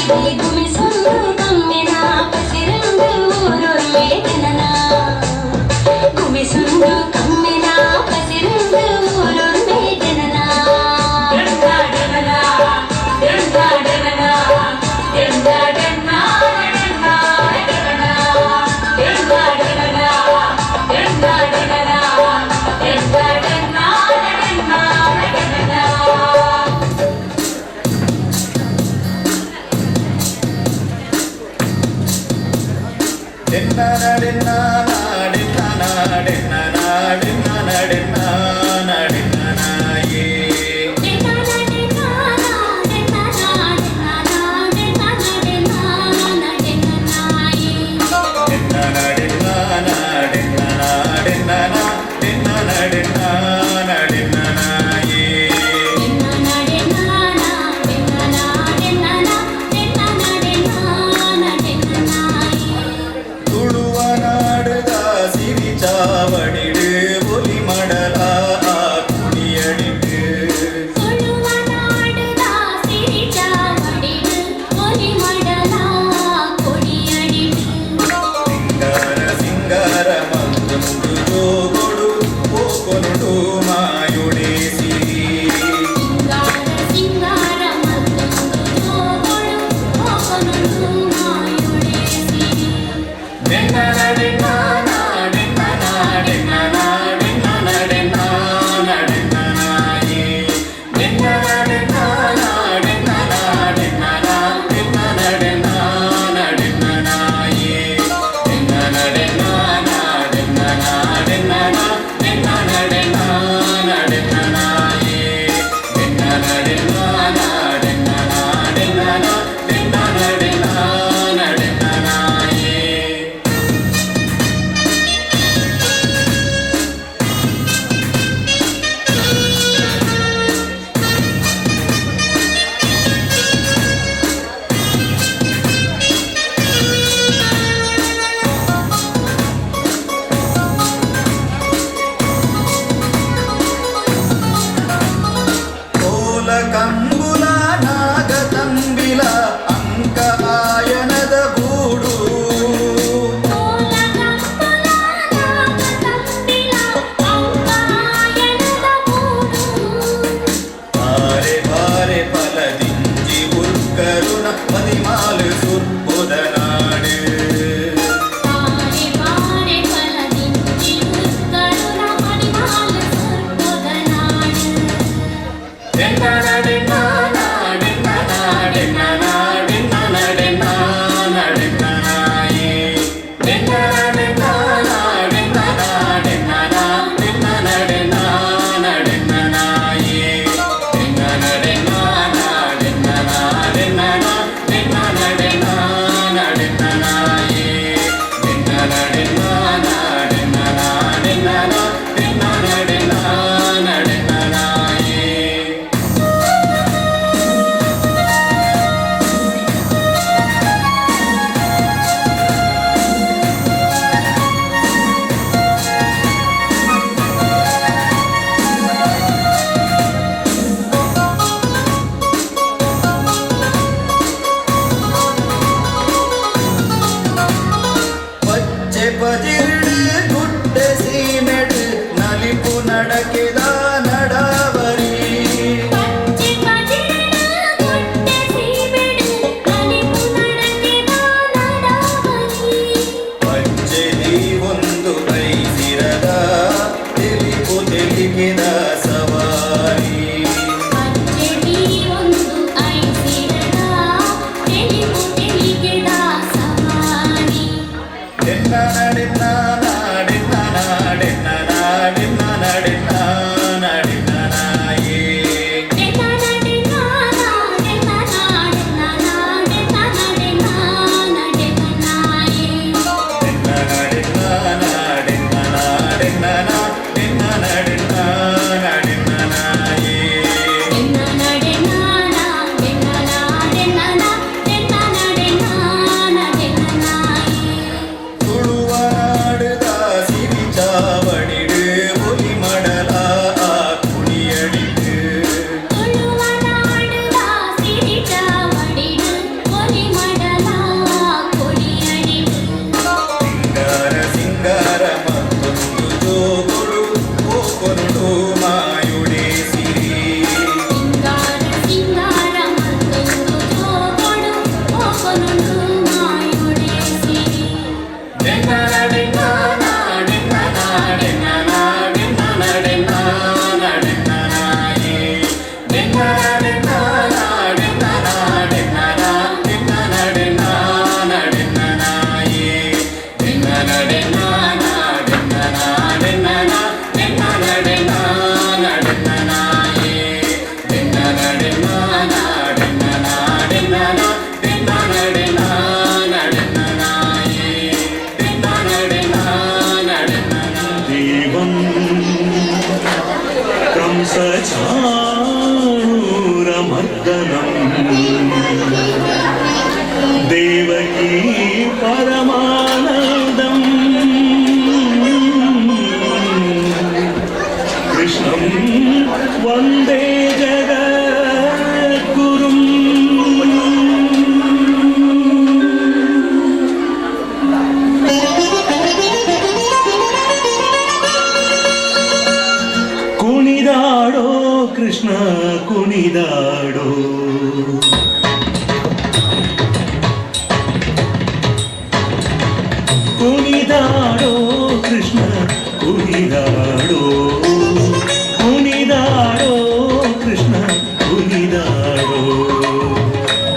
ಗುಮಿಸುಂದು ಕಮ್ಮೆನ ಪಸಿರಂದು ಊರೊರ್ಮೆ ಜನನ. ಗುಮಿಸುಂದು ಕಮ್ಮೆನ ಪಸಿರಂದು ಊರೊರ್ಮೆ ಜನನ. ತುಳುವ ನಾಡುದ ಸಿರಿ ಚಾವಡಿಡು ಒಲಿ ಮಡಲ.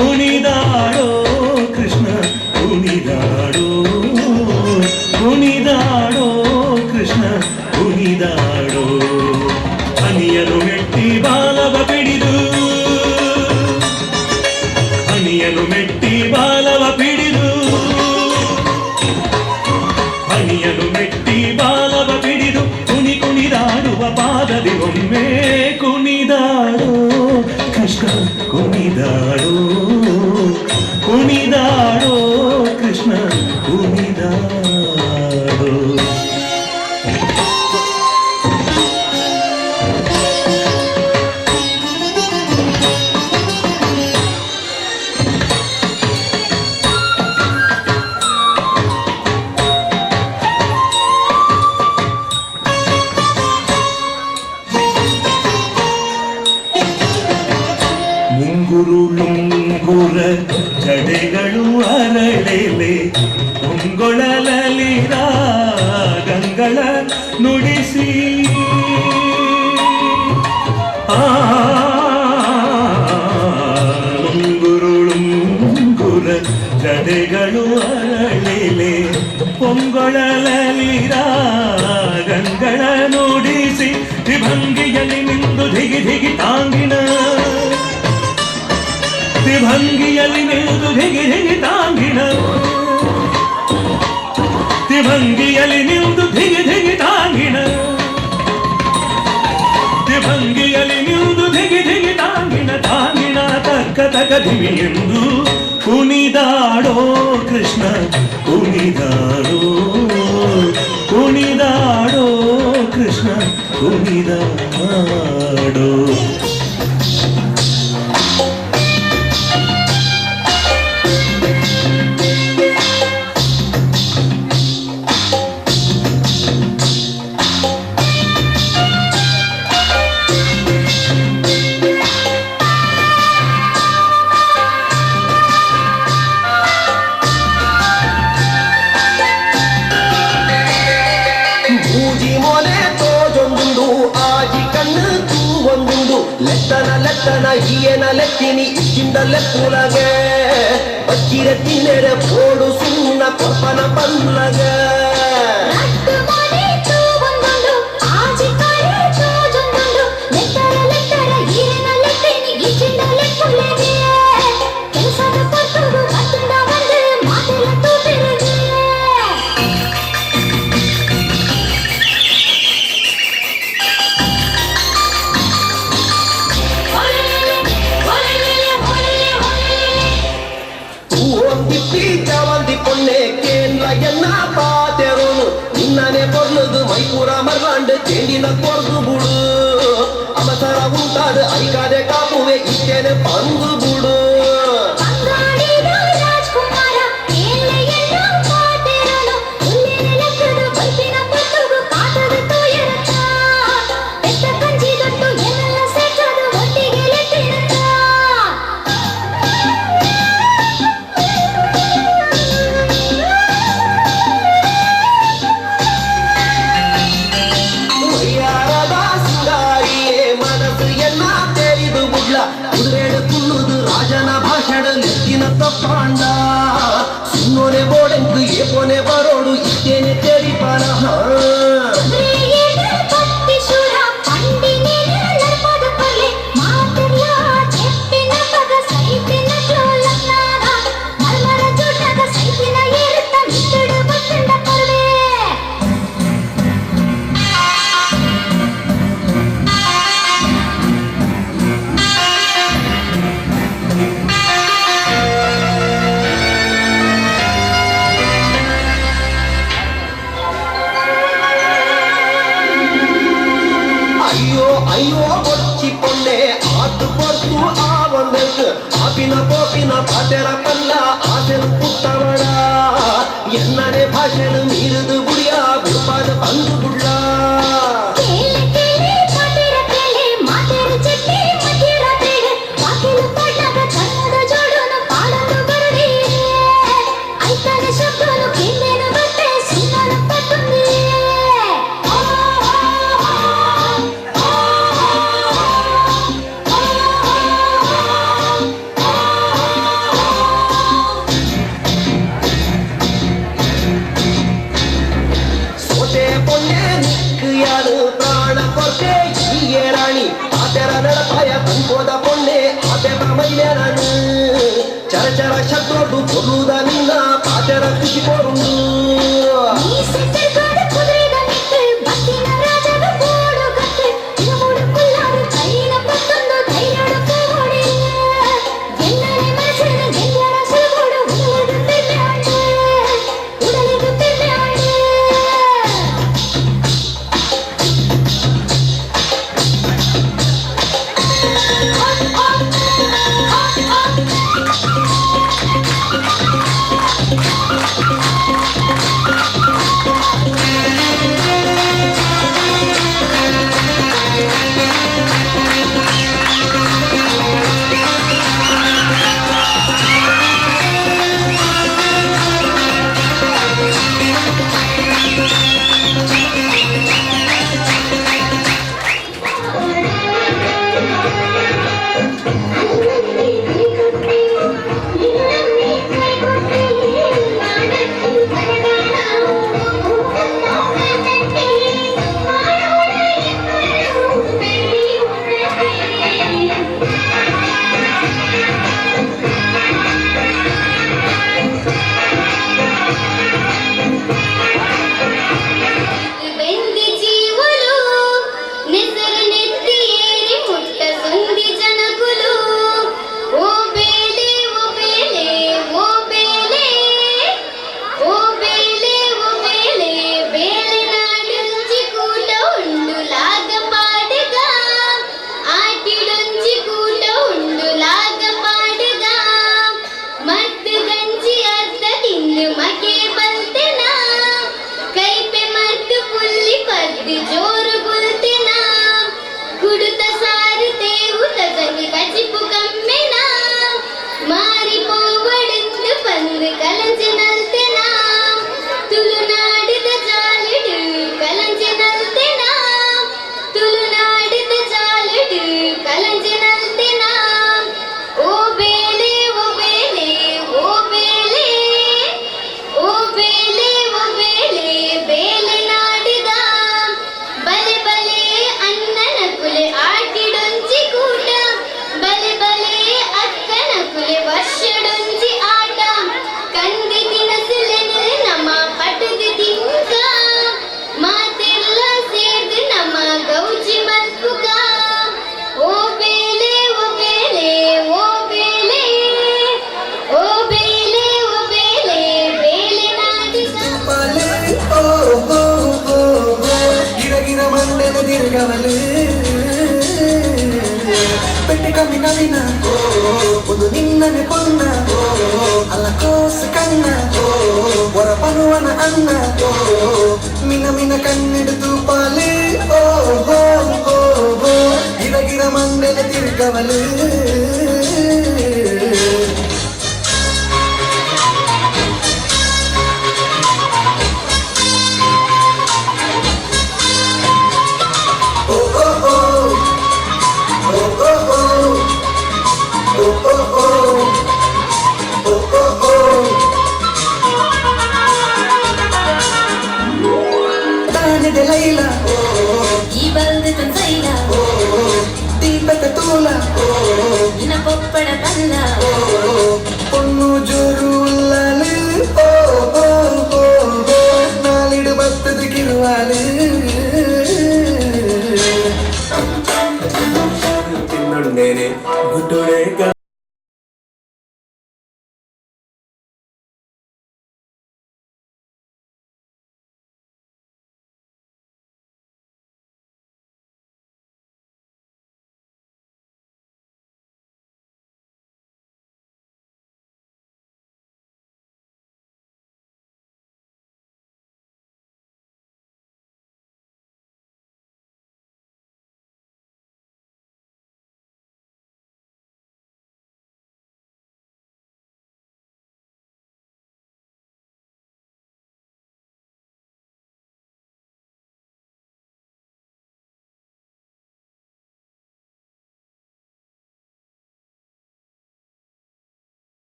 ಕುಣಿದಾಡೋ ಕೃಷ್ಣ ಕುಣಿದಾಡೋ, ಕುಣಿದಾಡೋ ಕೃಷ್ಣ ಕುಣಿದಾಡೋ. ಹನಿಯನು ಮೆಟ್ಟಿ ಬಾಲವ ಪಿಡಿದು, ಹನಿಯನು ಮೆಟ್ಟಿ ಬಾಲವ ಪಿಡಿದು, ಹನಿಯನು ಮೆಟ್ಟಿ ಬಾಲವ ಪಿಡಿದು ಕುಣಿ ಕುಣಿದಾಡುವ ಪಾದದಿ ಒಮ್ಮೆ ಕುಣಿದಾಡೋ ಕೃಷ್ಣ ಕುಣಿದಾಡೋ, ಕುಣಿದಾಡೋ ಕೃಷ್ಣ ಕುಣಿದಾಡೋ. ಮುಂಗುರುಳುಂಗುರ ಜಡೆಗಳು ಅರಳೆಲೆ ಮುಂಗೊಳಲಲಿರ ಗಂಗಳ ನುಡಿಸಿ, ಆ ಮುಂಗುರುಳುಂಗುರ ಜಡೆಗಳು ಅರಳೆಲೆ ಪೊಂಗೊಳಲಲಿರ ಗಂಗಳ ನುಡಿಸಿ, ತ್ರಿಭಂಗಿಯಲ್ಲಿ ನಿಂದು ಧಿಗಿ ಧಿಗಿ ತಾಂಗಿನ, ತ್ರಿಭಂಗಿಯಲ್ಲಿ ನಿಂದು ಧಿಗಿ ಧಿಗಿ ತಾಂಗಿಣ, ತ್ರಿಭಂಗಿಯಲ್ಲಿ ನಿಂದು ಧಿಗಿ ಧಿಗಿ ತಾಂಗಿಣ, ತ್ರಿಭಂಗಿಯಲ್ಲಿ ನಿಂದು ಧಿಗಿ ಧಿಗಿ ತಾಂಗಿಣ, ತಾಂಗಿಣ ತಕ್ಕ ತಕ ಧಿಮಿ ಎಂದು ಕುಣಿದಾಡೋ ಕೃಷ್ಣ ಕುಣಿದಾಡೋ, ಕುಣಿದಾಡೋ ಕೃಷ್ಣ ಕುಣಿದಾಡೋ. ಲೆತ್ತನ ಲೆತ್ತನ ಈಯನ ಲೆತ್ತಿನಿ ಇಚ್ಚಿಂದ ಲೆಪ್ಪುಲಗೆ ಬಚ್ಚಿರ ತಿನ್ನೆರ ಪೋಡು ಸುಣ್ಣ ಕೊಪ್ಪನ ಪಲ್ಲಗೆ. ಮೈಪುರ ಮರ್ಲಾಂಡು ಚೆಂಡಿನ ಕೊರ್ದು ಬುಡು ಅವಸರ ಉಂಟಾದ ಐಕಾದೆ ಕಾಪುವೆ ಇತ್ತೇನೆ ಪಂದು ಬುಡು. ತಪ್ಪಾಂಡ ಸುನ್ನೋನೆ ಬೋಡೆಂದು ಏಪೋನೆ ಬರೋಡು ಇತ್ತೇನೆ ತೆರಿಪಾನ. ಅಯ್ಯೋ ಬೊಚ್ಚಿ ಪೊನ್ನೆ ಆತು ಪೊರ್ತು ಆವೊಂದೆಂತು ಆಪಿನ ಪೋಪಿನ ಪಾತೆರ ಪಲ್ಲ ಆಸೆನು ಪುಟ್ಟವಳ ಎನ್ನನೆ ಭಾಷೆನು ಮೀರಿದು ಬುಡಿಯ ಬುಡ್ಪಾದ ಬಂದು ಬುಡ್ಲ. ಚರ ಶಬ್ದೋಡು ಕೊಲ್ಲುದ ನಿನ್ನ ಪಾತೆರ ಖುಷಿ ಕೊರುಂಡು. ನಿನ್ನನೆ ಪೊನ್ನ ಅಲ್ಲ ಕೋಸ ಕಣ್ಣ ಹೊರ ಪರುವನ ಅನ್ನ ಮಿನ ಮಿನ ಕಣ್ಣಿಡುದು ಪಾಲೆ ಓ ಹೋ ಹೋ ಹೋ ಗಿರ ಗಿರ ಮಂಡನೆ ತಿರುಗವಲು. பொண்ணு ஜோரு உள்ளாலு ஓ ஓ ஓ நாளிடு பத்தது கிருவாலு.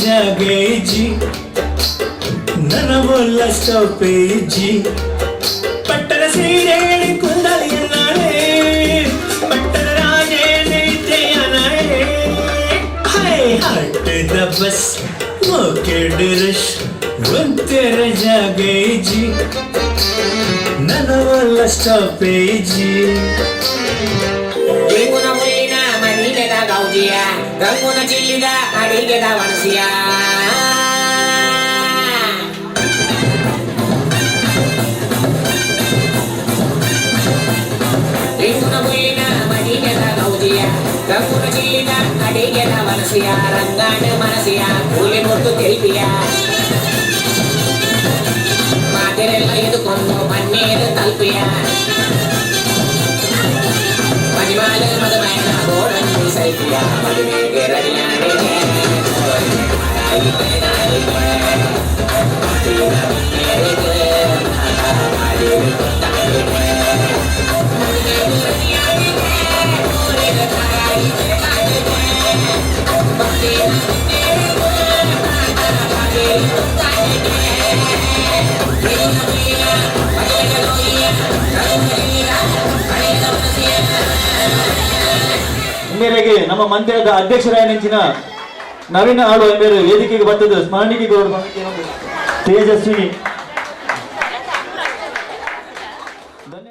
ಜಾಗೇಜಿ ನನವೊಲ್ಲ ಸ್ಟಾಪೇಜಿ ಪಟ್ಟಣ ಸೀರೆ ಕುಂದಲಿಯನ್ನಾಳೆ ಪಟ್ಟಣ ರಾಜೇನೆ. ದ ಬಸ್ ಮೋಕೆಡ್ ರಶ್ ಒಂತೆರ ಜಾಗೈಜಿ ನನವಲ್ಲ ಸ್ಟಾಪೇಜಿ. ರಿಂಗುನ ಮುಳ್ಳಿನ ಮದಿಮೆದ ಗೌಜಿಯ, ರಂಗುನ ಚಿಲ್ಲಿದ ಅಡಿಗೆದ ವಣಸಿಯ. ರಿಂಗುನ ಮುಳ್ಳಿನ ಮದಿಮೆದ ಗೌಜಿಯ, ರಂಗುನ ಚಿಲ್ಲಿದ ಅಡಿಗೆದ ವನಸಿಯ, ರಂಗಾಣ ಮನಸಿಯ ಕೂಲಿ ಮುರ್ತು ತೆಲ್ಪಿಯ, ಮಾತಿರೆಲ್ಲ ಎದುಕೊಂಡು ಪನ್ನೀರು ತಲ್ಪಿಯ, ಮದಿಮಾಲ ಮದುಮಯನ ಗೋಡಂಬಿ ಸೈಪಿಯ, ಮದುವೆಗೆ ರೆಡಿಯಾಗಿದೆ. ಮೇರೆಗೆ ನಮ್ಮ ಮಂದಿರದ ಅಧ್ಯಕ್ಷರಾಯನಂಚಿನ ನವೀನ ಆಳು ಎಂಬೇರು ವೇದಿಕೆಗೆ ಬರ್ತದೆ ಸ್ಮರಣಿಕೆ ಗೌಡ ತೇಜಸ್ವಿನಿ.